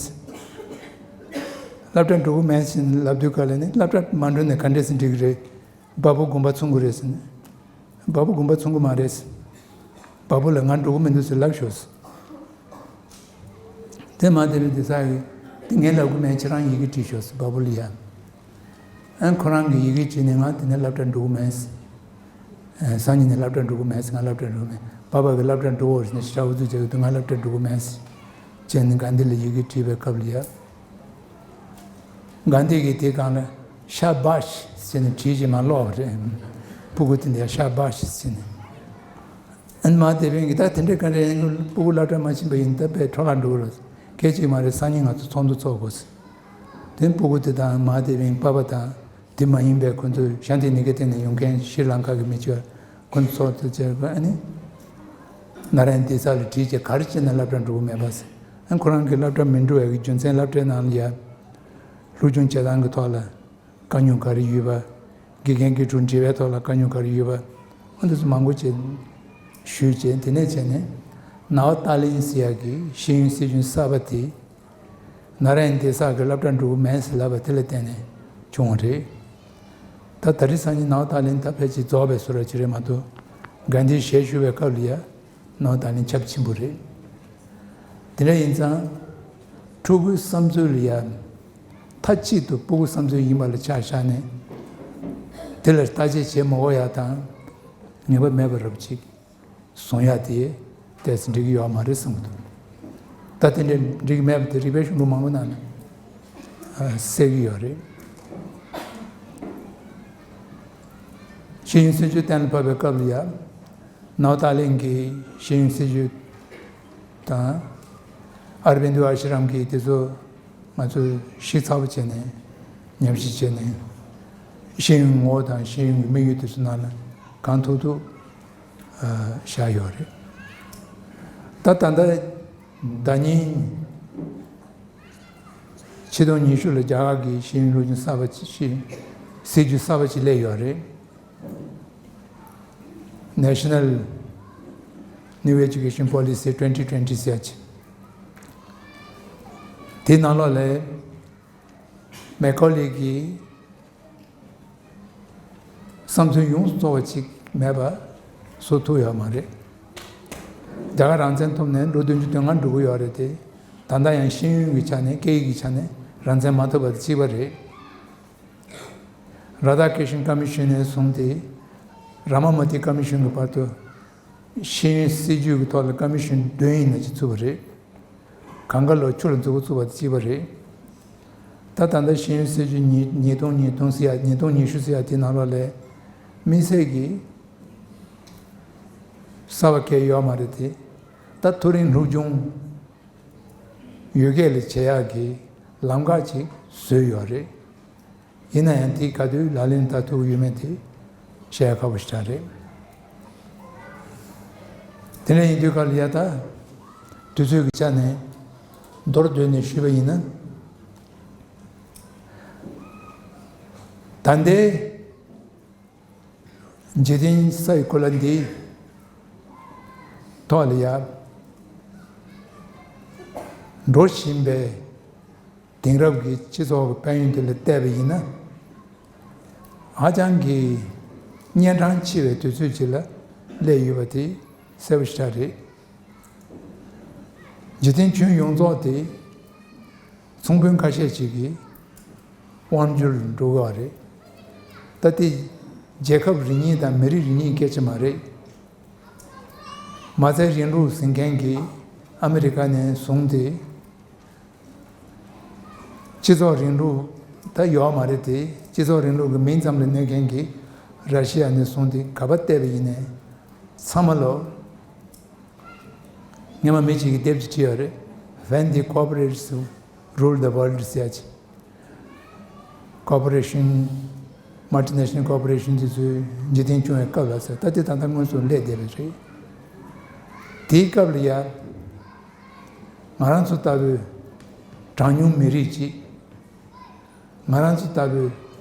སློབ་གྲྭ་འགྲོ་གི་མེད་ཟེར་ལབ་དུས་སྐབས་ལ་ནི། སློབ་གྲྭ་མ་འགྲོ་ནས་ག་འདྲས་སེ་འགྲིག་གི་རེད། བ་སྤུ་དགོན་པ་མཚུངས་ཀྱི་རེད་ཟེར་ནས། བ་སྤུ་དགོན་པ་མཚུངས་ཀྱི་མ་རེད་ཟེར། བ་སྤུ་ལ་ང་འགྲོ་གི་མི་འདུག་ཟེར་ལབ་ཤོག་ཟེར། དེ་མ་དེ་བས་དེ་ས་ཡི་དེ་ངས་ལབ་གི་མེད། ཁྱེད་རང་ཡི་གེ་བྲིས་ཤོག་ཟེར། བ་སྤུ་ལ་ཡ། ཨ། ཁོ་རང་གིས་ཡི་གེ་བྲིས་ནས་ང་དེ་ནས་སློབ་གྲྭ་འགྲོ་གི་མེད་ཟེར། ཨ། སང་ཉིན་ནས་སློབ་གྲྭ་འགྲོ་གི་མེད་ཟེར། ང་སློབ་གྲྭ་འགྲོ་གི་མེད། པ་ཕ་གིས་སློབ་གྲྭ་འགྲོ་འོ་ཟེར་ནས་ཞེ་དྲག་ཨུ་ཚུགས་བྱེད་ཀྱི་འདུག་ང་སློབ་གྲྭ་འགྲོ་གི་མེད་ཟེར། བྱས་ནས་གྷན་དྷི་ལ་ཡི་གེ་བྲིས་པའི་སྐབས་ལ་ཡ། གྷན་དྷི་གིས་དེ་སྒང་ལ་ཤ་བཱཤ་ཟེར་ནས་བྲིས་བྱས་མར་སློག་པ་རེད། སྤུ་གུ་དེ་འདྲ་ཡ་ཤ་བཱཤ་ཟེར་ནས། ཨ་ནི་མ་དེ་བན་གྱིས་ད་དེ་འདྲ་ག་རེ་ཡིན། སྤུ་གུ་སློབ་གྲྭ་མ་ཕྱིན་པ་ཡིན། ད་དཔེ་འཕྲོ་བརླག་འགྲོ་གི་རེད། སྐད་ཅིག་མ་རེད། སང་ཉིན་ང་ཚོ་ཚོགས་འདུ་ཚོགས་དགོས་ཟེར། དེ་སྤུ་གུ་དེ་དང་མ་དེ་བན་པ་ཕ་དང་། དེ་མ་ཡིན་པའི་ཁོ་ཚོ་ཤཱན་ཏི་ནི་ཀེ་ཏན་ནས་ཡོང་མཁན་ཤྲི་ལང་ཀ་གི་མི་གཅིག་ ཁོ་ཚོ་དེ་བྱས་པ་ཨ་ནི་ནཱ་ར་ཡན་དེ་ས་ལ་བྲིས་བྱས་ག་རེ་བྱས་ན་སློབ་གྲྭ་འགྲོ་གི་མེད་པ་ཟེར། ཨ་ཁོ་རང་གི་སློབ་གྲྭ་མི་འགྲོ་བའི་རྒྱུ་མཚན་སློབ་གྲྭའི་ནང་ལ་ཡ་སློབ་སྦྱོང་བྱེད་སྟངས་ཀྱི་ཐོག་ལ་དཀའ་རྙོག་ག་རེ་ཡོད་པ། དགེ་རྒན་དགེ་ཕྲུག་འབྲེལ་བའི་ཐོག་ལ་དཀའ་རྙོག་ག་རེ་ཡོད་པ། ཨ་འདི་ཚོ་མང་པོ་བྱས་ཞུས་བྱས། དེ་ནས་བྱས་ནས་ནའོ་ཏཱ་ལིན་ཟེར་ཡག་གི་ཤེས་ཡོན་སྲིད་བྱུས་གསར་པ་དེ་ནཱ་ར་ཡན་དེ་ས་གི་སློབ་གྲྭ་འགྲོ་གི་མེད་ཟེར་ལབ་པ་དེ་ལ་བརྟེན་ནས་བྱུང་བ་རེད། ད་ད་རེས་སང་ཉིན་ནའོ་ཏཱ་ལིན་ད་ཕལ་ཆེར་རྫོགས་པའི་བཟོ་འདྲ་ཅིག་རེད་མ་གཏོགས། གྷན་དྷིས་ཞལ་བཞུགས་པའི་སྐབས་ལ་ཡ་ནའོ་ཏཱ་ལིན་ཁྱབ་ཆེན་པོ་རེད། དེ་འདྲ་ཡིན་ཙང་ཕྲུ་གུའི་བསམ་ཚུལ་ལ་ཡ་མཐའ་གཅིག་ཏུ་སྤུ་གུ་བསམ་ཚུལ་ཡིན་པ་ལ་ཆ་བཞག་ནས་དེ་ལ་བརྟག་དཔྱད་བྱེད་མ་དགོས་ཡ་དང་ངེས་པ་མེད་པ་རབ་ཅིག་བཟུང་ཡ་དེ་ཏོག་ཙམ་འགྲིག་གི་ཡོད་མ་རེད་བསམ་གྱི་འདུག་ད་དེ་འདྲའི་འགྲིག་གི་མེད་པ་དེ་རིག་པའི་གཞུང་ལུགས་མང་པོ་ནང་ནས་ཨ་གསལ་གྱི་ཡོད་རེད། ཤེས་ཡོན་སྲིད་བྱུས་གཏན་ལ་ཕབ་པའི་སྐབས་ལ་ཡ་ནའོ་ཏཱ་ལིན་གྱི་ཤེས་ཡོན་སྲིད་བྱུས་དང་ཨར་བིན་དུ་ཨ་ཤི་རམ་གྱི་དེ་ཚོ་ང་ཚོས་ཞིབ་ཚགས་པོ་བྱས་ནས་ཉམས་ཞིབ་བྱས་ནས་ཤེས་ཡོན་ངོ་བོ་དང་ཤེས་ཡོན་གྱི་དམིགས་ཡུལ་དེ་ཚོ་ནང་ལ་གང་ཐུབ་ཐུབ་བཞག་ཡོད་རེད། ད་ད་ལྟ་ཟླ་ཉིན་ཕྱི་ཟླ་ཉི་ཤུ་ལ་རྒྱ་གར་གྱི་ཤེས་ཡོན་སློབ་སྦྱོང་གསར་པ་ཞིག་སྲིད་ཇུས་གསར་པ་ཞིག་སླེབས་ཡོད་རེད། National New Education Policy twenty twenty ཟེར་ཡ་ཅིག་དེའི་ནང་ལོགས་ལ་མེ་ཁོ་ལི་གི་བསམ་ཚུལ་ཡོངས་སུ་རྫོགས་པ་ཅིག་མེད་པ་བཟོ་ཐུབ་ཡོད་མ་རེད། རྒྱ་གར་རང་བཙན་ཐོབ་ནས་ལོ་བདུན་ཅུ་དོན་ལྔ་འགྲོ་གི་ཡོད་རེད་དེ། ད་ལྟ་ཡང་ཤེས་ཡོན་གྱི་ཆ་ནས་སྐད་ཡིག་གི་ཆ་ནས་རང་བཙན་མ་ཐོབ་པ་དང་གཅིག་པ་རེད། རཱ་དྷ་ཀྲི་ཤན་ཀོ་མི་ཤན་ནས་བཟུང་སྟེ་ར་མ་མ་ཏི་ཀོ་མི་ཤན་གྱི་བར་དུ་ཤེས་ཡོན་སྲིད་ཇུས་ཀྱི་ཐོག་ལ་ཀོ་མི་ཤན་བདུན་ཡིན་ན་ཅིག་བཙུགས་པ་རེད། གང་ག་ལོ་ཆུ་ལ་མཛུབ་གུ་བཙུགས་པ་དང་གཅིག་པ་རེད། ད་ད་ལྟ་ཤེས་ཡོན་སྲིད་ཇུས་ཉིས་ཉིས་སྟོང་ཉིས་སྟོང་ཟེར་ཡ་ཉིས་སྟོང་ཉི་ཤུ་ཟེར་ཡ་དེ་ནང་ལོགས་ལ་དམིགས་བསལ་གྱི་གསར་པ་གང་ཡང་ཡོད་མ་རེད་དེ། ད་མཐོ་རིམ་སློབ་སྦྱོང་ཡོད་སྐད་ལ་བྱེད་ཡག་གི་ལམ་ཁ་ཅིག་བཟོས་ཡོད་རེད། ཡིན་ན་ཡང་དེ་ག་དུས་ལག་ལེན་བསྟར་ཐུབ་ཀྱི་ཡོད་མེད་དེ་བཤད་ཡ་ཁག་པོ་ཞིག་རང་རེད། དེ་འདྲ་ཡིན་དུས་ག་ལ་ཡ་ད་དུས་ཚོད་ཀྱི་ཆ་ནས་མདོར་བསྡུས་ནས་ཞུས་པ་ཡིན་ན། ད་ལྟའི་འཇིག་རྟེན་ས་ཡི་གོ་ལ་འདིའི་ཐོག་ལ་ཡ་འགྲོ་བཞིན་པའི་དེང་རབས་ཀྱི་སྤྱི་ཚོགས་ཀྱི་དཔལ་ཡོན་དེ་ལ་བལྟས་པ་ཡིན་ན། ཧ་ཅང་གི་གཉན་འཕྲང་ཆེ་བའི་དུས་ཚོད་ཅིག་ལ་སླེབས་ཡོད་པ་དེ་གསལ་པོ་ཞེ་དྲག་རེད། འཇིག་རྟེན་ཁྱོན་ཡོངས་རྫོགས་དེ་ཚོང་དཔོན་ཁ་ཤས་ཅིག་གི་དབང་སྒྱུར་འགྲོ་གི་རེད། ད་དེ་རྒྱལ་ཁབ་རེ་གཉིས་དང་མི་རིགས་རེ་གཉིས་སྐད་ཆ་མ་རེད། མ་རྩའི་རིང་ལུགས་ཟེར་མཁན་གྱི་ཨ་མི་རི་ཀ་ནས་བཟུང་སྟེ། སྤྱི་ཚོགས་རིང་ལུགས་ད་ཡོད་མ་རེད་དེ། སྤྱི་ཚོགས་རིང་ལུགས་ཀྱི་མིང་ཙམ་ལ་གནས་མཁན་གྱི་ར་ཤི་ཡ་ནས་བཟུང་སྟེ་ག་པར་བལྟས་པ་ཡིན་ནའི་ཚང་མ་ལོ། སྔོན་མ་མི་གཅིག་གིས་དེབ་ཅིག་བྲིས་ཡོད་རེད། When the Corporates Rule the World ཟེར་ཡ་ཅིག Corporation, multinational corporation དེ་ཚོས་འཇིག་རྟེན་སྐྱོང་བའི་སྐབས་ལ་ཟེར། ད་དེ་ད་ལྟ་དངོས་སུ་སླེབས་བསྡད་པ་རེད། དེའི་སྐབས་ལ་ཡ་ང་རང་ཚོ་ལྟ་བུའི་གྲངས་ཉུང་མི་རིགས་ཅིག་ང་རང་ཚོ་ལྟ་བུའི་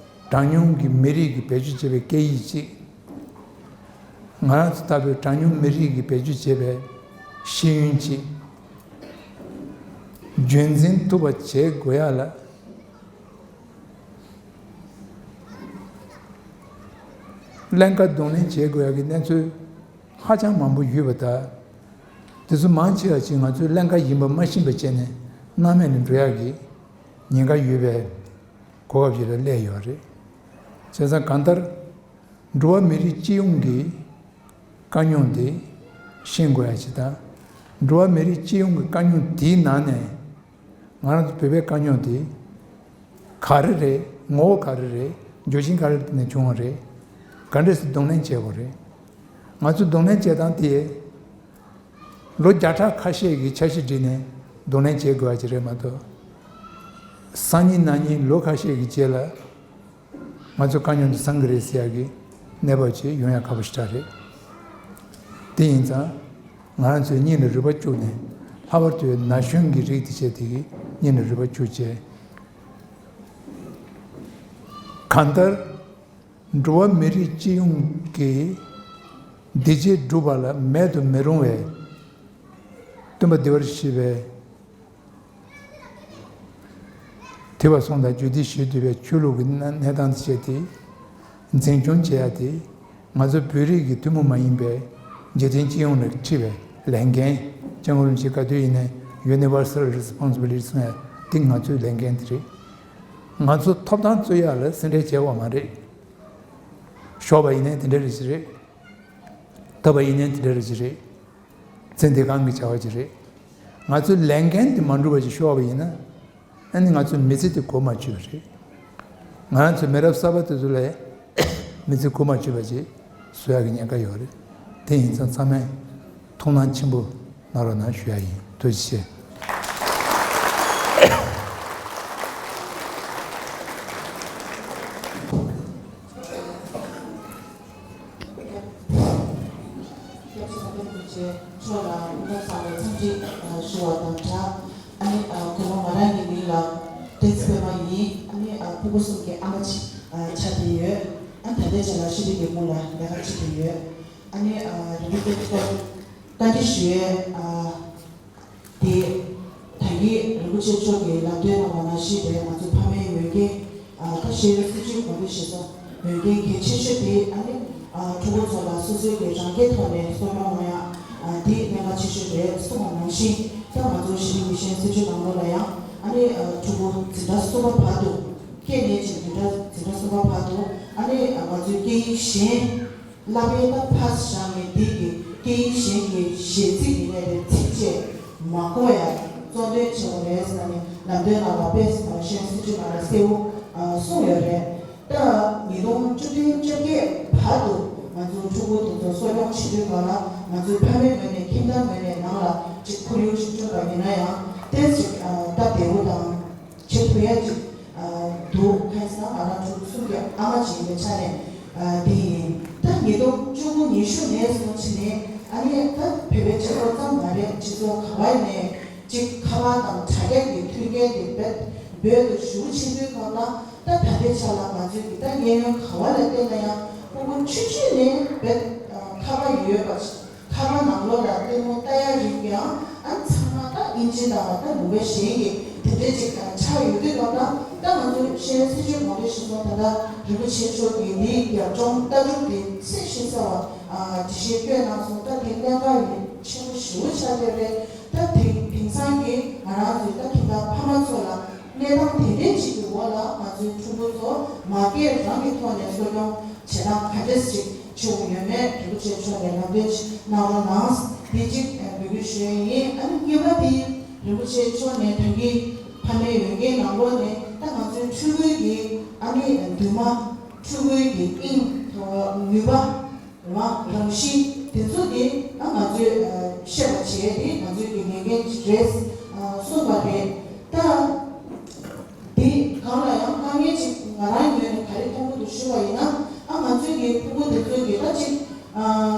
གྲངས་ཉུང་གི་མི་རིགས་ཀྱིས་བེད་སྤྱོད་བྱེད་པའི་སྐད་ཡིག་ཅིག་ང་རང་ཚོ་ལྟ་བུའི་གྲངས་ཉུང་མི་རིགས་ཀྱིས་བེད་སྤྱོད་བྱེད་པའི་ཤེས་ཡོན་ཅིག་རྒྱུན་འཛིན་ཐུབ་པ་བྱེད་དགོས་ཡ་ལ། ཀླན་ཀ་གདོང་ལེན་བྱེད་དགོས་ཡ་གི་གནས་ཚུལ་ཧ་ཅང་མང་པོ་ཡོད་པ་དང་། དེ་ཚོ་མང་ཆེ་བ་ཅིག་ང་ཚོའི་ཀླན་ཀ་ཡིན་པ་མ་ཤེས་པ་བྱས་ནས་སྣང་མེད་ལ་འགྲོ་ཡ་གི་ཉེན་ཁ་ཡོད་པའི་གོ་སྐབས་ཤིག་ལ་སླེབས་ཡོད་རེད། བྱས་ཙང་གང་ལྟར། འགྲོ་བ་མི་རིགས་སྤྱི་ཡོངས་ཀྱི་དཀའ་རྙོག་དེ་ཤེས་དགོས་ཡ་ཅིག་དང་། འགྲོ་བ་མི་རིགས་སྤྱི་ཡོངས་ཀྱི་དཀའ་རྙོག་དེའི་ནང་ནས་ང་རང་ཚོ་བོད་པའི་དཀའ་རྙོག་དེ་ག་རེ་རེད། ངོ་བོ་ག་རེ་རེད། རྒྱུ་རྐྱེན་ག་རེ་ནས་བྱུང་བ་རེད། ག་འདྲས་སེ་གདོང་ལེན་བྱེད་དགོས་རེད། ང་ཚོ་གདོང་ལེན་བྱེད་སྟངས་དེ་ལོ་བརྒྱ་ཕྲག་ཁ་ཤས་ཀྱི་འཆར་གཞི་བསྒྲིགས་ནས་གདོང་ལེན་བྱེད་དགོས་པ་ཅིག་རེད་མ་གཏོགས། སང་ཉིན་གནངས་ཉིན་ལོ་ཁ་ཤས་ཀྱི་རྗེས་ལ་ང་ཚོ་དཀའ་རྙོག་འདི་སངས་ཀྱི་རེད་ཟེར་ཡག་གི་གནས་བབ་ཅིག་ཡོང་ཡག་ཁག་པོ་ཞེ་དྲག་རེད། དེ་ཡིན་ཙང་ང་རང་ཚོའི་སྙིང་ལ་རུས་པ་བཅུག་ནས། ལྷག་པར་དུ་ན་གཞོན་གྱི་རིགས་དེ་བྱས་དེ་གི་སྙིང་ལ་རུས་པ་བཅུག་བྱས། གང་ལྟར་འགྲོ་བ་མི་རིགས་སྤྱི་ཡོངས་ཀྱི་བདེ་སྐྱིད་སྒྲུབ་པ་ལ་མེད་དུ་མི་རུང་བའི་སྟོན་པ་བདེ་བར་གཤེགས་པའི་ཐོས་པ་གསུང་དང་རྒྱུད་སྡེ་ཞུ་བསྡད་པའི་ཆོས་ལུགས་ཀྱི་གནས་སྟངས་དེ་བྱས་ཏེ། འཛིན་སྐྱོང་བྱེད་ཡ་དེ་ང་ཚོ་བོད་རིགས་ཀྱི་ཐུན་མོང་མ་ཡིན་པའི་འཇིག་རྟེན་སྤྱི་ཡོངས་ལ་འཁྲི་བའི་ལས་འགན། སྐྱབས་མགོན་རིན་པོ་ཆེས་ག་དུས་ཡིན་ནའི་Universal Responsibility གསུང་ཡ་དེ་ང་ཚོའི་ལས་འགན་དེ་རེད། ང་ཚོ་ཐོབ་ཐང་རྩོད་ཡ་ལ་སེམས་ཁྲལ་བྱེད་དགོས་མ་རེད། ཤོར་བ་ཡིན་ནའི་དེ་འདྲ་རེད་ཅི་རེད། ཐོབ་པ་ཡིན་ནའི་དེ་འདྲ་རེད་ཅི་རེད། ཚེ་འདི་གང་གི་བྱ་བ་ཅིག་རེད། ང་ཚོའི་ལས་འགན་དེ་མ་འགྲུབ་པ་ཞིག་ཤོར་བ་ཡིན་ན། ཨ་ནི་ང་ཚོའི་མི་ཚེ་དེ་གོ་མ་ཆོད་པ་རེད། ང་རང་ཚོའི་མི་རབས་གསར་པ་དེ་ཚོ་ལ་མི་ཚེ་གོ་མ་ཆོད་པ་ཅིག་བཟོ་ཡག་གི་ཉེན་ཁ་ཡོད་རེད། དེ་ཡིན་ཙང་ཚང་མས་ཐུགས་སྣང་ཆེན་པོ་གནང་རོགས་གནང་ཞུ་ཡ་ཡིན། ཐུགས་རྗེ་ཆེ། སྐྱབས་རྗེ་ཟམ་གདོང་རིན་པོ་ཆེ་མཆོག་ལ་སྐུ་ཁམས་བཟང་བའི་འཚམས་འདྲི་ཞུ་བ་དང་སྦྲགས། ཨ་ནི་དགོང་མོ་ང་རང་གི་མིང་ལ་བསྟན་འཛིན་པད་མ་ཡིན། ཨ་ནི་ཕྲུ་གུ་གསུམ་གྱི་ཨ་མ་ཅིག་ཆགས་བསྡད་ཡོད། ཨ་ནི་ད་ལྟའི་ཆ་ལ་ཤེས་རིག་གི་དམུ་ལ་ལས་ཀ་བྱེད་བསྡད་ཡོད། ཨ་ནི་རིན་པོ་ཆེ་མཆོག་བཀའ་འདྲི་ཞུ་ཡས། དེ། ད་གིན་རིན་པོ་ཆེ་མཆོག་གིས་ལམ་སྟོན་གནང་བ་ནང་བཞིན་རེད། ང་ཚོ་ཕ་མའི་འོས་འགན། ད་ཤེས་ཡོན་སྲིད་བྱུས་གོང་འཕེལ་གཞིར་བཟུང་འོས་འགན་གལ་ཆེ་ཤོས་དེ་ཨ་ནི་ཕྲུ་གུ་ཚོ་ལ་སོ་སོའི་གི་རང་སྐྱེས་ཐོག་ནས་གསོ་སྐྱོང་གནང་ཡག་དེ་གནད་འགག་ཆེ་ཤོས་རེད་གསུངས་པ་ནང་བཞིན། ད་ང་ཚོ་གཞི་རིམ་གྱི་ཤེས་ཡོན་སྲིད་བྱུས་ནང་ལོགས་ལ་ཡང་ཨ་ནི་ཕྲུ་གུ་འཛིན་གྲྭ་གསུམ་པ་བར་དུ། སྐྱེས་ནས་ཅིག་འཛིན་གྲྭ་འཛིན་གྲྭ་གསུམ་པ་བར་དུ་ཨ་ནི་ང་ཚོའི་སྐད་ཡིག་གཞན། བསླབ་པའི་ད་ཕར་བཞག་ནས་འདི་གི་སྐད་ཡིག་གཞན་གྱི་གཞས་ཚིག་ཡིན་ནའི་རེད། ཚིགས་བཅད་མ་གོ་ཡ་གཙོ་འདོན་བྱེད་དགོས་རེད་ཟེར་ནས་ལམ་སྟོན་གནང་བ་དཔེ་ཤེས་ཡོན་སྲིད་བྱུས་ནང་ལ་གསལ་བོ་གསུངས་ཡོད་རེད། ད་ཉིས་སྟོང་བཅུ་བདུན་བཅོ་བརྒྱད་བར་དུ་ང་ཚོ་ཕྲུ་གུ་དེ་ཚོ་གསོ་སྐྱོང་བྱེད་དུས་སྒང་ལ་ང་ཚོའི་ཕ་མའི་ངོས་ནས་ཁྱིམ་བདག་ངོས་ནས་ནང་ལ་ཅིག་ཁོར་ཡུག་ཅིག་བསྐྲུན་པ་ཡིན་ན་ཡང་ཏོག་ཙམ་ཅིག་སྟབས་བདེ་བོ་དང་། བྱེད་ཐུབ་ཡ་ཅིག་འདུག་གང་ཡིན་ཟེར་ན་ང་རང་ཕྲུ་གུ་གསུམ་གྱི་ཨ་མ་ཅིག་ཡིན་པའི་ཆ་ནས་འདི་ཡིན། ད་ཉིས་སྟོང་བཅུ་དགུ་ཉི་ཤུ་ནས་བཟུང་བྱས་ནས་ཨ་ནི་ད་བོད་པའི་སྤྱི་ཚོགས་ཙམ་མ་རེད། སྤྱི་ཚོགས་ག་བ་ཡིན་ནའི་ཅིག་ཁ་པར་དང་དྲ་རྒྱ་གི་མཐུན་རྐྱེན་དེ་རྦད་རྦད་དུ་ཞེ་པོ་ཆེ་དུས་སྐབས་ལ། ད་ད་ལྟའི་ཆ་ལ་ང་ཚོའི་གི་ད་གཡས་གཡོན་ག་བ་ལ་བལྟས་ན་ཡང་ཕྲུ་གུ་ཆུང་ཆུང་ནས་རྦད་ཁ་པར་ཡོད་པ་ཞིག་ཁ་པར་ནང་ལོགས་ལ་ལྟད་མོ་ལྟ་ཡ་རིགས་ཀྱང་ཨ་ཚང་མ་ད་དབྱིན་ཇི་དང་ད་ལུང་པ་གཞན་གྱི་དེ་འདྲས་ཅིག་ཆགས་ཡོད་དུས་སྐབས་ལ། ད་ང་ཚོའི་ཤེས་ཡོན་སྲིད་བྱུས་གོང་འཕེལ་གཞིར་བཟུང་ད་ལྟ་རིན་པོ་ཆེ་མཆོག་གིས་འདིའི་རྒྱབ་ལྗོངས་ལྟ་གྲུབ་དེ་གསལ་ཞིང་གསལ་བ་འགྲེལ་བཤད་བཀོད་གནང་སོང་། ད་དེ་གནད་འགག་ཡིན་ཆེན་པོ་ཞེ་པོ་ཆགས་བསྡད་རེད། ད་དེ་དེང་སང་གི་ང་རང་ཚོའི་ད་ཁྱིམ་བདག་ཕ་མ་ཚོ་ལ་གནས་སྟངས་དེ་འདྲས་ཅིག་གི་འོག་ལ་ང་ཚོའི་ཕྲུ་གུ་ཚོ་མ་སྐྱེས་རང་གི་ཐོག་ནས་གསོ་སྐྱོང་བྱེད་སྟངས་ག་འདྲས་ཅིག་བྱེད་དགོས་ཡོད་མེད་རིན་པོ་ཆེ་མཆོག་ནས་ལམ་སྟོན་ཅིག་གནང་རོགས་གནང་། དེ་གཅིག་འབོད་སྐུལ་ཞུ་ཡས་ཡིན། ཨ་ནི་གཉིས་པ་དེ་རིན་པོ་ཆེ་མཆོག་ནས་ད་གིན་ཕ་མའི་འོས་འགན་ནང་ལོགས་ནས་ད་ང་ཚོའི་ཕྲུ་གུའི་གི་ཨ་ནི་འདུན་མ། ཕྲུ་གུའི་གི་དབྱིངས། ནུས་པ། རང་བཞིན་དེ་ཚོ་དེ་ཨ་ང་ཚོས་ཤེས་པ་བྱས་དེ་ང་ཚོའི་གི་ལས་འགན་ཅིག་རེད་གསུངས་པ་རེད། ད། འདི་སྒང་ལ་ཡང་དཀའ་ངལ་ཅིག་ང་རང་ངོས་ནས་ག་རེ་མཐོང་གི་འདུག་ཞུ་བ་ཡིན་ན། ཨ་ང་ཚོའི་གི་ཕྲུ་གུ་དེ་ཚོའི་གི་ད་ཅིག་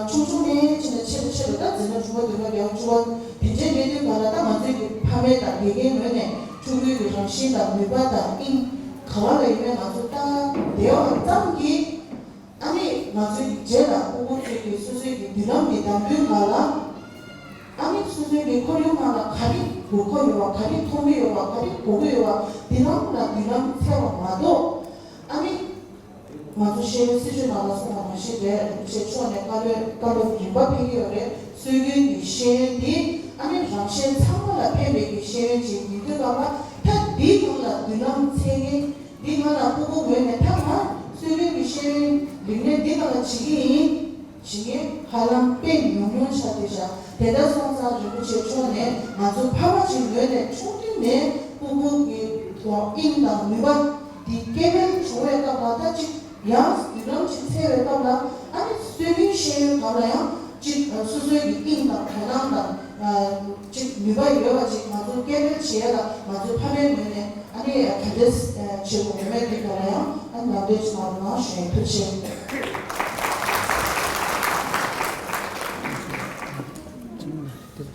ཆུང་ཆུང་ནས་ཕྱིན་ན་ཆེ་རུ་ཆེ་རུ་ད་འཛིན་གྲྭ་དྲུག་པ་བདུན་པ་བརྒྱད་པ་བཅུ་པ་དེ་འདྲའི་སླེབས་དུས་སྒང་ལ་ད་ང་ཚོའི་གི་ཕ་མའི་དང་དགེ་རྒན་ངོས་ནས་ཕྲུ་གུའི་གི་རང་བཞིན་དང་ནུས་པ་དང་དབྱིངས་ག་བ་ལ་ཡོད་མེད་ང་ཚོ་ལྟ་བདེ་བ་ཙམ་གྱིས། ཨ་ནི་ང་ཚོའི་གི་རྗེས་ལ་ཕྲུ་གུ་ཚོའི་གི་སོ་སོའི་གི་མདུན་ལམ་གི་བདམས་ཐོན་སྒང་ལ། ཨ་ནི་སོ་སོའི་གི་ཁོར་ཡུག་ནང་ལ་ག་རེ་དགོས་མཁོ་ཡོད་པ། ག་རེ་མཐོང་གི་ཡོད་པ། ག་རེ་དགོས་ཀྱི་ཡོད་པ། མདུན་ལམ་ལ་མདུན་ལམ་འཚོལ་བ་མ་གཏོགས། ཨ་ནི་ང་ཚོ་ཤེས་ཡོན་སྲིད་བྱུས་ནང་ལ་གསུངས་པ་ནང་བཞིན་རེད། རིན་པོ་ཆེ་མཆོག་ནས་བཀའ་སློབ་བཀའ་སློབ་རིམ་པ་ཕེབས་ཀྱི་ཡོད་རེད། སྲོལ་རྒྱུན་གྱི་ཤེས་ཡོན་འདི་ཨ་ནི་རང་གཞན་ཚང་མ་ལ་ཕན་པའི་གི་ཤེས་ཡོན་ཅིག་ཡིན་དུས་སྒང་ལ། ད་འདིའི་ནང་ལ་མདུན་ལམ་འཚོལ་མཁན། འདི་ང་ལ་ཕྲུ་གུ་ངོས་ནས་ད་ང་སྲོལ་རྒྱུན་གྱི་ཤེས་ཡོན་རིག་གནས་འདི་ང་ལ་བྱེད་ཀྱི་ཡིན། བྱེད་མཁན་ཧ་ལམ་དཔེ་ཉུང་ཉུང་ཆགས་བསྡད་ཤག་དེ་འདྲ་སོང་ཙང་རིན་པོ་ཆེ་མཆོག་ནས་ང་ཚོ་ཕ་མ་ཅིག་ངོས་ནས་ཆུང་དུས་ནས་ཕྲུ་གུ་གི་དབྱིངས་དང་ནུས་པ་འདི་སྐྱེ་འཕེལ་བྱུང་བའི་སྐབས་ལ། ད་ཅིག་ཡང་མདུན་ལམ་ཅིག་འཚོལ་བའི་སྐབས་ལ། ཨ་ནི་སྲོལ་རྒྱུན་ཤེས་ཡོན་སྒང་ལ་ཡང་ཅིག་སོ་སོའི་གི་དབྱིངས་དང་དོ་སྣང་དང་། ཅིག་ནུས་པ་ཡོད་པ་ཅིག་ང་ཚོ་སྐྱེ་འཕེལ་བྱེད་ཡ་ལ་ང་ཚོ་ཕ་མའི་ངོས་ནས་ཨ་ནི་ག་འདྲས་བྱེད་དགོས་ཡོད་མེད་འདི་སྒང་ལ་ཡང་ཨ་ནི་ལམ་སྟོན་ཅིག་གནང་རོགས་གནང་ཞུ་ཡིན། ཐུགས་རྗེ་ཆེ།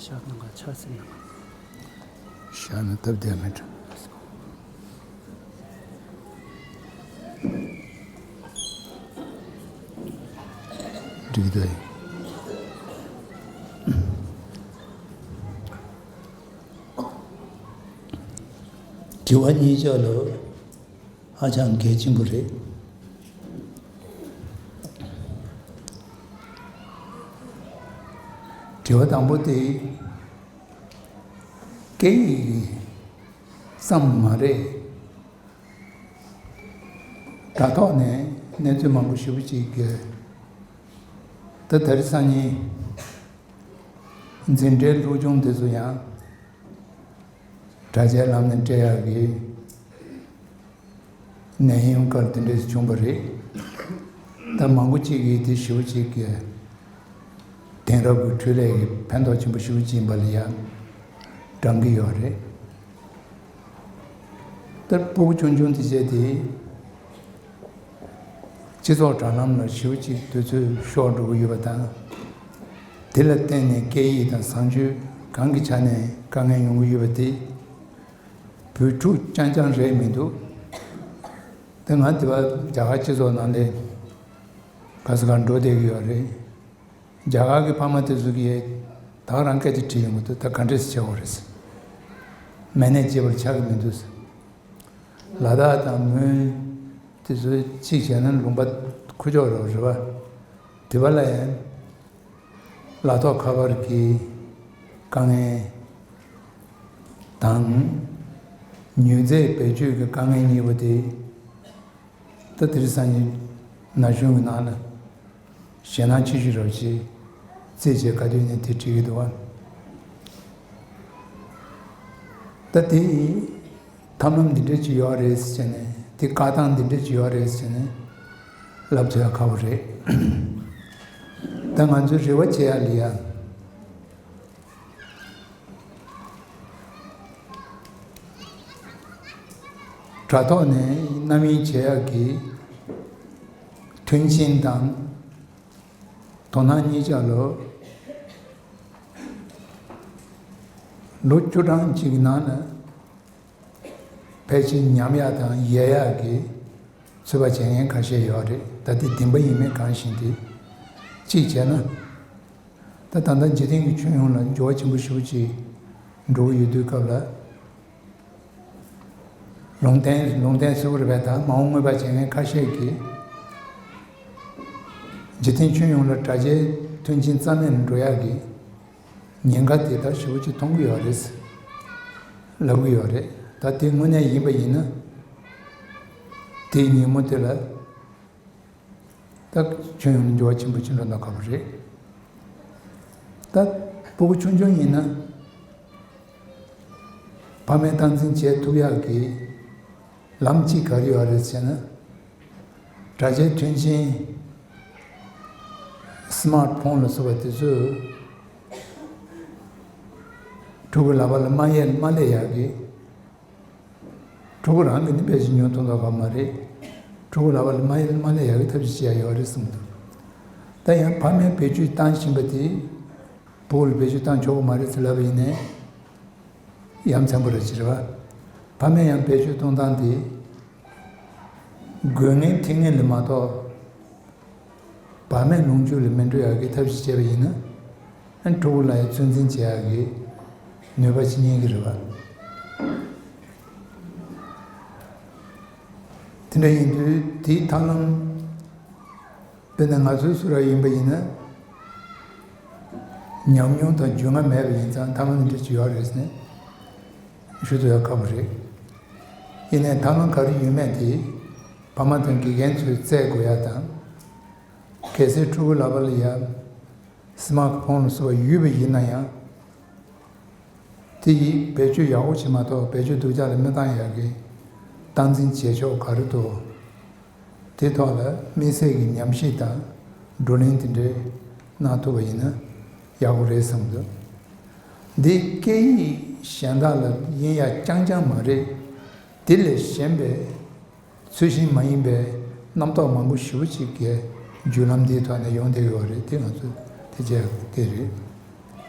ཤག་ནང་ག་ཆ་སྲིད་ནང་། ཤག་ན་སྟབས་བདེ་མེད། འགྲིག་འདུག། དྲི་བ་གཉིས་ཆ་ལ། ཧ་ཅང་གལ་ཆེན་པོ་རེད། དྲི་བ་དང་པོ་དེ་སྐད་ཡིག་ཙམ་མ་རེད། དྲ་ཐོག་ནས་གནས་ཚུལ་མང་པོ་ཞེ་པོ་ཅིག་གིས་ད་དེ་རིང་སང་ཉིན་འཛིན་གྲྭའི་སློབ་སྦྱོང་དེ་ཚོ་ཡང་དྲ་རྒྱའི་ལམ་ནས་སྤྲད་ཡག་གི་ནད་ཡམས་སྐབས་དེ་འདྲས་བྱུང་བ་རེད། ད་མང་པོ་ཅིག་གིས་དེ་ཞེ་པོ་ཅིག་གི་དེང་རབས་ཀྱི་འཕྲུལ་ལས་ཀྱི་ཕན་ཐོགས་ཆེན་པོ་ཞེ་པོ་ཅིག་ཡིན་པ་ལ་ཡང་བགྲང་གི་ཡོད་རེད། ད་སྤུ་གུ་ཆུང་ཆུང་དེ་བྱས་དེ། སྤྱི་ཚོགས་དྲ་ལམ་ལ་ཞེ་པོ་ཅིག་དུས་ཚོད་ཤོར་འགྲོ་གི་ཡོད་པ་དང་། དེ་ལ་བརྟེན་ནས་སྐད་ཡིག་དང་བཟང་སྤྱོད་གང་གི་ཆ་ནས་དཀའ་ངལ་ཡོང་གི་ཡོད་པ་དེ། བོད་ཕྲུག་རྐྱང་རྐྱང་རེད་མི་འདུག། དེ་ང་དེ་བ་རྒྱ་གར་སྤྱི་ཚོགས་ནང་ལ་ག་ས་ག་འགྲོ་བསྡད་ཀྱི་ཡོད་རེད། རྒྱ་གར་གྱི་ཕ་མ་དེ་ཚོ་གིས་ད་རང་སྐད་ཆ་དྲིས་ཡོང་གི་འདུག། ད་ག་འདྲས་བྱེད་དགོས་རེད། མ་ཎི་བྱེད་པར་ཆགས་ཀྱི་མི་འདུག། ལ་དྭགས་དང་མོན་དེ་ཚོ་གཅིག་བྱས་ན་ལུང་པ་ཁུག་ཀྱོག་རེད་བ། དེ་བ་ལ་ཡང་ལག་ཐོགས་ཁ་པར་གྱི་དཀའ་ངལ་དང་། མྱོས་རྫས་བེད་སྤྱོད་ཀྱི་དཀའ་ངལ་གཉིས་པོ་དེ། ད་དེ་རིང་སང་ཉིན་ན་གཞོན་གྱི་ནང་ལ་ཞེད་སྣང་ཆེ་ཤོས་རེད་ཅེས་རྩིས་བྱས་ག་དུས་ནས་དེ་འགྲིག་གི་འདུག་བ། ད་དེ་ཐབས་ལམ་འདི་འདྲ་ཅིག་ཡོད་རེད་ཟེར་ནས། དེ་བཀག་སྟངས་འདི་འདྲ་ཅིག་ཡོད་རེད་ཟེར་ནས་ལབ་ཐུབ་ཡ་ཁག་པོ་རེད། ད་ང་ཚོས་རེ་བ་བྱེད་ཡ་ལ་ཡ། དྲ་ཐོག་ནས་རྣམ་གཡེང་བྱེད་ཡག་གི་མཐུན་རྐྱེན་དང་དོ་སྣང་གཉིས་ཆ་ལོ། ལོ་བཅུ་གྲངས་གཅིག་གི་ནང་ན་ཕལ་ཆེར་ཉམས་ཡག་དང་ཡལ་ཡག་གི་ཚོད་དཔག་བྱེད་མཁན་ཁ་ཤས་ཡོད་རེད། ད་དེ་བདེན་པ་ཡིན་མིན་གང་ཤེས་ཏེ། གཅིག་བྱས་ན། ད་ད་ལྟ་འཇིག་རྟེན་གྱི་ཁྱོན་ཡོངས་ལ་འགྱུར་བ་ཆེན་པོ་ཞེ་པོ་ཅིག་འགྲོ་གི་ཡོད་དུས་སྐབས་ལ། ལུང་བསྟན་ལུང་བསྟན་ཟེར་བ་རེད་པས། ད་མ་འོངས་མངོན་པ་བྱེད་མཁན་ཁ་ཤས་ཀྱིས་འཇིག་རྟེན་ཁྱོན་ཡོངས་ལ་དྲ་རྒྱའི་མཐུན་རྐྱེན་རྩ་མེད་ལ་འགྲོ་ཡག་གི་ཉེན་ཁ་དེ་ད་ཞེ་པོ་ཅིག་མཐོང་གི་ཡོད་རེད་ལབ་གི་ཡོད་རེད། ད་དེ་དངོས་གནས་ཡིན་པ་ཡིན་ན། དེའི་ཉིན་མོ་དེ་ལ། ད་ཁྱོན་ཡོངས་ནས་འགྱུར་བ་ཆེན་པོ་ཕྱིན་འགྲོ་ན་ཁག་པོ་རེད། ད་སྤུ་གུ་ཆུང་ཆུང་ཡིན་ན་ཕ་མས་སྟངས་འཛིན་བྱེད་ཐུབ་ཡག་གི་ལམ་གཅིག་ག་རེ་ཡོད་རེད་ཟེར་ན། དྲ་རྒྱའི་མཐུན་རྐྱེན་སི་མཱར་ཕོན་ལ་སོགས་པ་དེ་ཚོས་ཕྲུ་གུ་ལག་པ་ལ་མ་ཡལ་མ་སླེབས་ཡག་གི། ཕྲུ་གུ་རང་གིས་ནི་དཔེ་ཞིག་ཉོ་ཐུབ་མདོག་ཁ་མ་རེད། ཕྲུ་གུ་ལག་པ་ལ་མ་ཡལ་མ་སླེབས་ཡག་གི་ཐབས་ཤེས་བྱེད་ཡ་ཡོད་རེད་གསུངས་འདུག། ད་ཡང་ཕ་མས་བེད་སྤྱོད་བཏང་བཞིན་པ་དེ་ཕྲུ་གུ་ལ་བེད་སྤྱོད་བཏང་ཆོག་གི་མ་རེད་ཟེར་ལབ་པ་ཡིན་ནའི་ཡ་མཚན་པོ་རེད་ཅེས་རེད་བ། ཕ་མས་ཡང་བེད་སྤྱོད་གཏོང་སྟངས་དེ་དགོས་ངེས་ཐིག་ངེས་ལ་མ་གཏོགས། བག་མེད་ལོངས་སྤྱོད་ལ་མི་འགྲོ་ཡག་གི་ཐབས་ཤེས་བྱས་པ་ཡིན་ན། ཨ་ཕྲུ་གུ་ལ་ཡང་ཚོད་འཛིན་བྱེད་ཡག་གི་ནུས་པ་ཅིག་རྙེད་ཀྱི་རེད་བ། དེ་འདྲ་ཡིན་དུས་དེའི་ཐབས་ལམ། དཔེར་ན་ང་ཚོའི་སུ་ར་ཡིན་པ་ཡིན་ན། ཉམས་མྱོང་དང་རྒྱུས་མངའ་མེད་པ་ཡིན་ཙང་ཐབས་ལམ་འདི་ཅི་ཡོད་རེད་ཟེར་ནས་ཞུ་ཐུབ་ཡག་ཁག་པོ་རེད། ཡིན་ནའི་ཐབས་ལམ་ག་རེ་ཡོད་མེད་དེ་ཕ་མ་དང་དགེ་རྒན་ཚོས་བཙལ་དགོས་ཡག་དང་། གལ་སྲིད་ཕྲུ་གུ་ལག་པ་ལ་ཡ་སི་མཱར་ཕོན་ལ་སོགས་པ་ཡོད་པ་ཡིན་ན་ཡང་། དེ་ཡིས་བེད་སྤྱོད་ཡག་པོ་བྱེད་མ་གཏོགས་བེད་སྤྱོད་སྡུག་ཅག་ལ་མི་བཏང་ཡག་གི་སྟངས་འཛིན་བྱེད་ཕྱོགས་ག་རེ་འདུག། དེ་ཐོག་ལ་དམིགས་བསལ་གྱི་ཉམས་ཞིབ་དང་བགྲོ་གླེང་དེ་འདྲའི་གནང་ཐུབ་པ་ཡིན་ན་ཡག་པོ་རེད་བསམ་འདུག། འདི་སྐད་ཡིག་གཞན་དག་ལ་དབྱིན་ཡག་རྐྱང་རྐྱང་མ་རེད། དེ་ལས་གཞན་པའི་ཚུལ་བཞིན་མ་ཡིན་པའི་རྣམ་རྟོག་མང་པོ་ཞེ་པོ་ཅིག་གི་བརྒྱུད་ལམ་འདིའི་ཐོག་ནས་ཡོང་བསྡད་ཡོད་རེད། དེ་ང་ཚོ་དེ་བྱས་དེ་རེད།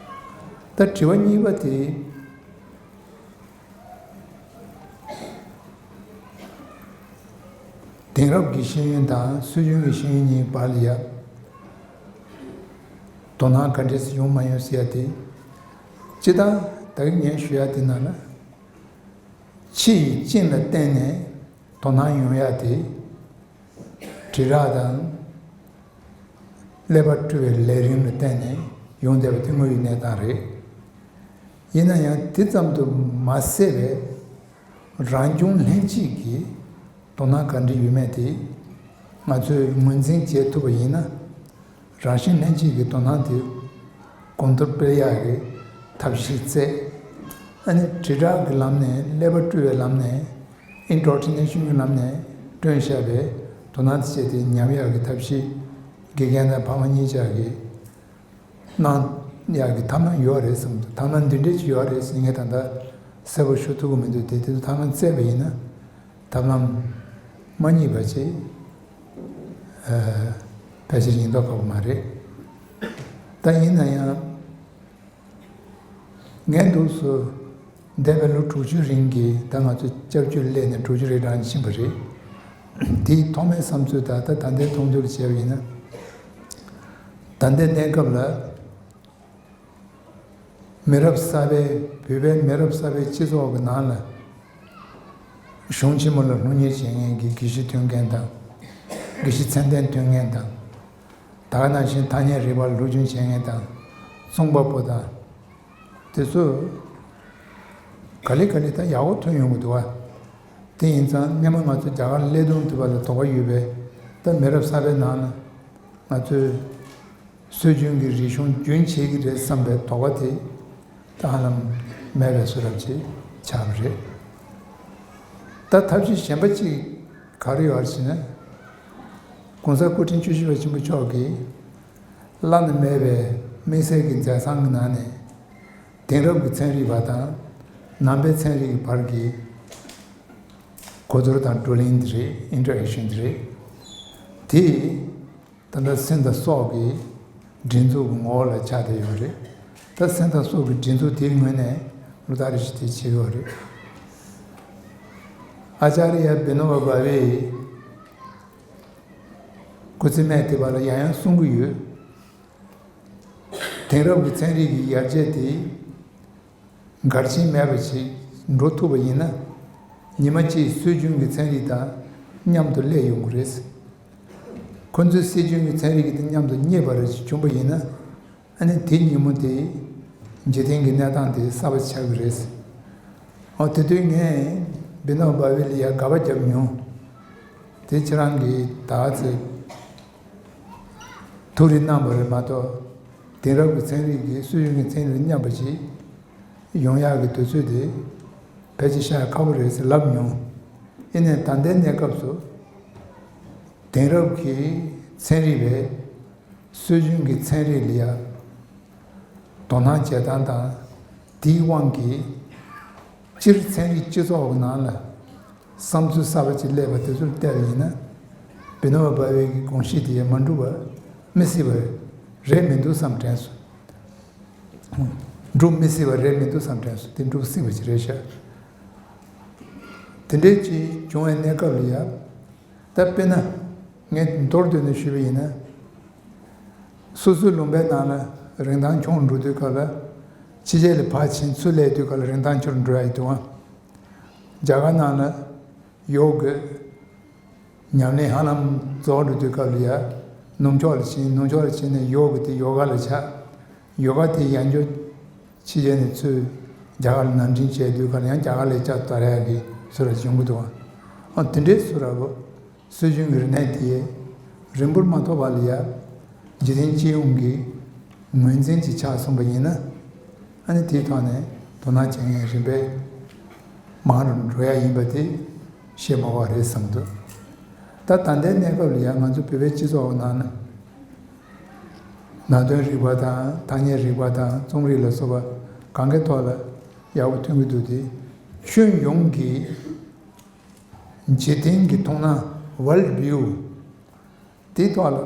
ད་དྲི་བ་གཉིས་པ་དེ། དེང་རབས་ཀྱི་ཤེས་ཡོན་དང་སྲོལ་རྒྱུན་གྱི་ཤེས་ཡོན་གཉིས་བར་ལ་ཡ། དོ་སྣང་ག་འདྲས་སེ་ཡོང་མ་ཡོང་ཟེར་ཡ་དེ། སྤྱིར་བཏང་ད་གིན་ངས་ཞུ་ཡ་དེ་ནང་ལ། ཕྱི་ཡི་རྐྱེན་ལ་བརྟེན་ནས་དོ་སྣང་ཡོང་ཡ་དེ། དྲིལ་བསྒྲགས་དང་། ཀླད་པ་བཀྲུ་བའི་ལས་རིམ་ལ་བརྟེན་ནས་ཡོང་བསྡད་པ་དེ་དངོས་ཡོད་གནས་སྟངས་རེད། ཡིན་ན་ཡང་དེ་ཙམ་དུ་མ་ཟད་པའི་རང་བྱུང་ལྷན་སྐྱེས་ཀྱི་དོ་སྣང་ག་འདྲ་ཡོད་མེད་དེ་ང་ཚོས་ངོས་འཛིན་བྱེད་ཐུབ་པ་ཡིན་ན། རང་བཞིན་ལྷན་སྐྱེས་ཀྱི་དོ་སྣང་དེ་གོང་མཐོར་སྤེལ་ཡག་གི་ཐབས་ཤེས་བཙལ། ཨ་ནི་དྲིལ་བསྒྲགས་ཀྱི་ལམ་ནས་ཀླད་པ་བཀྲུ་བའི་ལམ་ནས་ཨིན་ཌོག་ཊི་རི་ནེ་ཤན་གྱི་ལམ་ནས་བསྐྲུན་བཞག་པའི་དོ་སྣང་དེ་བྱས་ཏེ་ཉམས་ཡག་གི་ཐབས་ཤེས་དགེ་རྒན་དང་ཕ་མ་གཉིས་ཆ་གིས་གནང་ཡག་གི་ཐབས་ལམ་ཡོད་རེད་བསམ་འདུག་ཐབས་ལམ་འདི་འདྲས་ཅིག་ཡོད་རེད་ཟེར་ངས་ད་ལྟ་གསལ་པོ་ཞུ་ཐུབ་ཀྱི་མི་འདུག་དེ་དེ་ཚོ་ཐབས་ལམ་བཙལ་བ་ཡིན་ན། ཐབས་ལམ་མ་རྙེད་པ་ཅིག་ཕལ་ཆེར་ཡིན་མདོག་ཁ་པོ་མ་རེད། ད་ཡིན་ན་ཡང་ངས་འདུག་སུ་འདས་པའི་ལོ་དྲུག་ཅུ་རིང་གི་ད་ང་ཚོ་སྐྱབས་བཅོལ་སླེབས་ནས་དྲུག་ཅུ་རེ་གྲངས་ཕྱིན་པ་རེད། དེའི་ཐོག་མའི་བསམ་ཚུལ་དང་ད་ད་ལྟའི་མཐོང་ཚུལ་བྱས་པ་ཡིན་ན། ད་ལྟའི་གནས་སྐབས་ལ། མི་རབས་གསར་པའི་བོད་པའི་མི་རབས་གསར་པའི་སྤྱི་ཚོགས་ཀྱི་ནང་ལ་གཞུང་ཆེན་མོ་ལ་སློབ་གཉེར་བྱེད་མཁན་གྱི་དགེ་བཤེས་ཐོན་མཁན་དང་། དགེ་བཤེས་ཚད་ལྡན་ཐོན་མཁན་དང་། ད་ག་ནང་བཞིན་ཐ་སྙད་རིག་པ་སློབ་སྦྱོང་བྱེད་མཁན་དང་། རྩོམ་པ་པོ་དང་། དེ་ཚོ་ག་ལེ་ག་ལེ་ད་ཡག་པོ་ཐོན་ཡོང་གི་འདུག་བ། དེ་ཡིན་ཙང་སྔོན་མ་ང་ཚོ་རྒྱ་གར་སླེབས་དུས་དུས་བ་ལ་དོགས་པ་ཡོད་པས། ད་མི་རབས་གསར་པའི་ནང་ལ་ང་ཚོས་སྲོལ་རྒྱུན་གྱི་རིག་གཞུང་རྒྱུན་ཆད་ཀྱི་རེད་བསམ་པའི་དོགས་པ་དེ་ད་ཧ་ལམ་མེད་པའི་བཟོ་འདྲ་ཅིག་ཆགས་པ་རེད། ད་ཐབས་ཤེས་གཞན་པ་ཅིག་ག་རེ་ཡོད་ཟེར་ན། ༸གོང་ས་སྐུ་ཕྲེང་བཅུ་བཞི་པ་ཆེན་པོ་མཆོག་གིས་བླ་ན་མེད་པའི་དམིགས་བསལ་གྱི་མཛད་བཟང་གི་ནང་ནས་དེང་རབས་ཀྱི་ཚན་རིག་པ་དང་ནང་པའི་ཚན་རིག་གི་བར་གྱི་གོ་བསྡུར་དང་བགྲོ་གླེང་འདི་རེད། ཨིན་ཊར་ཨེག་ཤན་འདི་རེད། དེ་ད་ལྟ་སེམས་དང་སྲོག་གི་སྒྲིག་འཛུགས་ཀྱི་ངོ་བོ་ལ་ཆགས་བསྡད་ཡོད་རེད། ད་སེམས་དང་སྲོག་གི་སྒྲིག་འཛུགས་དེའི་ངོས་ནས་ལོ་ལྟར་རེ་བཞིན་དེ་བྱེད་ཀྱི་ཡོད་རེད། ཨ་ཅཱརྱ་བི་ནོ་བ་བྷ་ཝེ་ཡིས་སྐུ་ཚེ་སྨད་དེ་བར་ལ་ཡང་ཡང་གསུང་གི་ཡོད། དེང་རབས་ཀྱི་ཚན་རིག་གི་ཡར་རྒྱས་དེ་འགལ་རྐྱེན་མེད་པ་ཞིག་འགྲོ་ཐུབ་པ་ཡིན་ན། ཉི་མ་གཅིག་སྲོལ་རྒྱུན་གྱི་ཚན་རིག་དང་མཉམ་དུ་སླེབས་ཡོང་གི་རེད། ཁོ་ཚོས་སྲོལ་རྒྱུན་གྱི་ཚན་རིག་གི་དེ་མཉམ་དུ་རྙེད་པ་རེ་ཞིག་བྱུང་པ་ཡིན་ན། ཨ་ནི་དེ་ཉིན་མོ་དེ་འཇིག་རྟེན་གྱི་གནས་སྟངས་དེ་གསར་པ་ཆགས་ཀྱི་རེད། འོ་དེ་དུས་ངས་བི་ནོ་བྷ་ཝེ་ལ་ཡ་དགག་པ་བརྒྱབ་མྱོང་། དེ་ཁྱེད་རང་གིས་ད་ཚེ་ཐུགས་རེ་གནང་བ་རེད་མ་གཏོགས། དེང་རབས་ཀྱི་ཚན་རིག་གིས་སྲོལ་རྒྱུན་གྱི་ཚན་རིག་མཉམ་པ་ཞིག་ཡོང་ཡག་གི་དུས་ཚོད་དེ་ཕལ་ཆེར་ཤར་ཁག་པོ་རེད་ཟེར་ལབ་མྱོང་། ཡིན་ནའི་ད་ལྟའི་གནས་སྐབས་སུ་དེང་རབས་ཀྱི་ཚན་རིག་པས་སྲོལ་རྒྱུན་གྱི་ཚན་རིག་ལ་ཡ་དོ་སྣང་བྱེད་སྟངས་དང་། དེའི་དབང་གིས་སྤྱིར་ཚན་རིག་སྤྱི་ཚོགས་ཀྱི་ནང་ལ་བསམ་ཚུལ་གསར་པ་ཅིག་སླེབས་པ་དེ་ཚོར་བལྟས་པ་ཡིན་ན། བི་ནོ་བ་བྷ་ཝེ་གི་དགོངས་གཞི་དེ་ཡང་མ་འགྲུབ་པ་མི་སྲིད་པ་རེད་མི་འདུག་བསམ་དྲན་སོང་། འགྲུབ་མི་སྲིད་པ་རེད་མི་འདུག་བསམ་དྲན་སོང་། དེ་འགྲུབ་སྲིད་པ་ཅིག་རེད་ཤག་དེ་འདྲའི་ཅིག་བྱུང་བའི་གནས་སྐབས་ལ་ཡ། ད་དཔེར་ན། ངས་མདོར་བསྡུས་ནས་ཞུས་པ་ཡིན་ན། སོ་སོའི་ལུང་པའི་ནང་ལ་རིན་ཐང་ཆུང་འགྲོ་དུས་སྐབས་ལ། ཕྱི་རྒྱལ་ལ་ཕར་ཕྱིན་ཚུར་སླེབས་དུས་སྐབས་ལ་རིན་ཐང་ཆུང་འགྲོ་ཡ་ཡོད་དུས། རྒྱ་གར་ནང་ལ་ཡོ་ག་གི་ཉམས་ལེན་ཧ་ལམ་རྫོགས་འགྲོ་དུས་སྐབས་ལ་ཡ། ནུབ་ཕྱོགས་ལ་ཕྱིན། ནུབ་ཕྱོགས་ལ་ཕྱིན་ནས་ཡོ་ག་དེ་ཡོ་ག་ལ་ཆགས། ཡོ་ག་དེ་ཡང་བསྐྱར་ཕྱི་རྒྱལ་ནས་ཚུར་རྒྱ་གར་ལ་ནང་འདྲེན་བྱས་དུས་སྐབས་ལ་ཡང་རྒྱ་གར་ལ་ལྕགས་དར་ཡག་གི་བཟོ་འདྲ་བྱུང་གི་འདུག་ཨ་དེ་འདྲའི་བཟོ་འདྲ་བོ། སྲོལ་རྒྱུན་གྱི་རིག་གནས་དེ་རིང་པོར་མ་ཐོགས་པ་ལ་ཡ། འཇིག་རྟེན་སྤྱི་ཡོངས་ཀྱི་ངོས་འཛིན་ཅིག་ཆགས་སོང་པ་ཡིན་ན། ཨ་ནི་དེའི་ཐོག་ནས་དོ་སྣང་བྱེད་མཁན་རིམ་པས་མང་རུ་འགྲོ་ཡ་ཡིན་པ་དེ་བཤད་མ་དགོས་པ་རེད་བསམ་འདུག་ད་ད་ལྟའི་གནས་སྐབས་ལ་ཡ་ང་ཚོ་བོད་པའི་སྤྱི་ཚོགས་ནང་ན། ནང་དོན་རིག་པ་དང་ཐ་སྙད་རིག་པ་དང་རྩོམ་རིག་ལ་སོགས་པ་གང་གའི་ཐོག་ལ་ཡག་པོ་ཐོན་གྱི་འདུག་དེ་ཁྱོན་ཡོངས་ཀྱི་འཇིག་རྟེན་གྱི་མཐོང་སྣང་། World View། དེའི་ཐོག་ལ་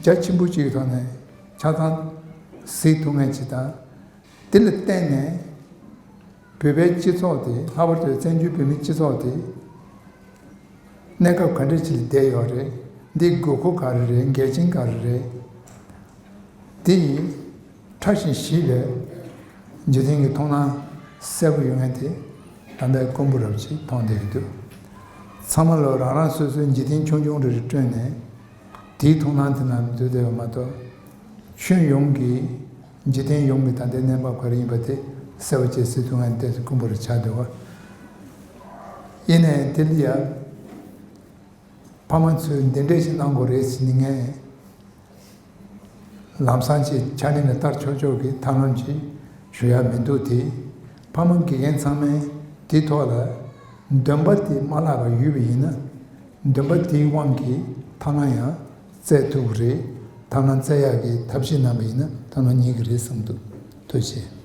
རྒྱ་ཆེན་པོ་གཅིག་གི་ཐོག་ནས་ཆ་ཚང་གཟིགས་ཐུབ་མཁན་ཅིག་དང་ དེ་ལ་བརྟེན་ནས་བོད་པའི་སྤྱི་ཚོགས་དེ། ལྷག་པར་དུ་བཙན་བྱོལ་བོད་མིའི་སྤྱི་ཚོགས་དེ་གནས་སྐབས་ག་འདྲ་ཅིག་ལ་བསྡད་ཡོད་རེད། འདིའི་དགོས་མཁོ་ག་རེ་རེད། འགལ་རྐྱེན་ག་རེ་རེད། དེ་ཡི་ཕྲ་ཞིང་ཞིབ་པའི་འཇིག་རྟེན་གྱི་མཐོང་སྣང་གསལ་པོ་ཡོང་མཁན་དེ་ད་ལྟའི་དཀོན་པོ་རབ་ཅིག་མཐོང་བསྡད་ཀྱི་འདུག་ཚང་མ་ལོ་རང་རང་སོ་སོའི་འཇིག་རྟེན་ཆུང་ཆུང་རེ་རེ་བསྐྲུན་ནས་དེའི་མཐོང་སྣང་དེ་ནང་འཛུལ་བསྡད་པ་མ་གཏོགས། ཁྱོན་ཡོངས་ཀྱི་འཇིག་རྟེན་ཡོངས་ཀྱི་ད་ལྟའི་གནས་བབ་ག་རེ་ཡིན་པ་དེ་གསལ་པོ་བྱས་གཟིགས་ཐུབ་མཁན་དེ་དཀོན་པོ་རེ་ཆགས་འདུག་བ། ཡིན་ནའི་དེ་ལ་ཡ། ཕ་མ་ཚོས་འདི་འདྲས་ཞིག་གནང་དགོས་རེད་ཟེར་ནས་ངས་ལམ་སང་ཅིག་ཕྱག་ལེན་ལ་བསྟར་ཆོག་ཆོག་གི་ཐབས་ལམ་ཅིག་ཞུ་ཡ་མི་འདུག་དེ་ཕ་མ་དགེ་རྒན་ཚང་མས་དེའི་ཐོག་ལ་འདུན་པ་དེ་མ་བརླག་པ་ཡོད་པ་ཡིན་ན། འདུན་པ་དེའི་དབང་གིས་ཐབས་ལམ་ཡང་བཙལ་ཐུབ་ཀྱི་རེད། ཐབས་ལམ་བཙལ་ཡག་གི་ཐབས་ཤེས་གནང་པ་ཡིན་ན་ཐབས་ལམ་རྙེད་ཀྱི་རེད་བསམ་འདུག་ཐུགས་རྗེ་ཆེ།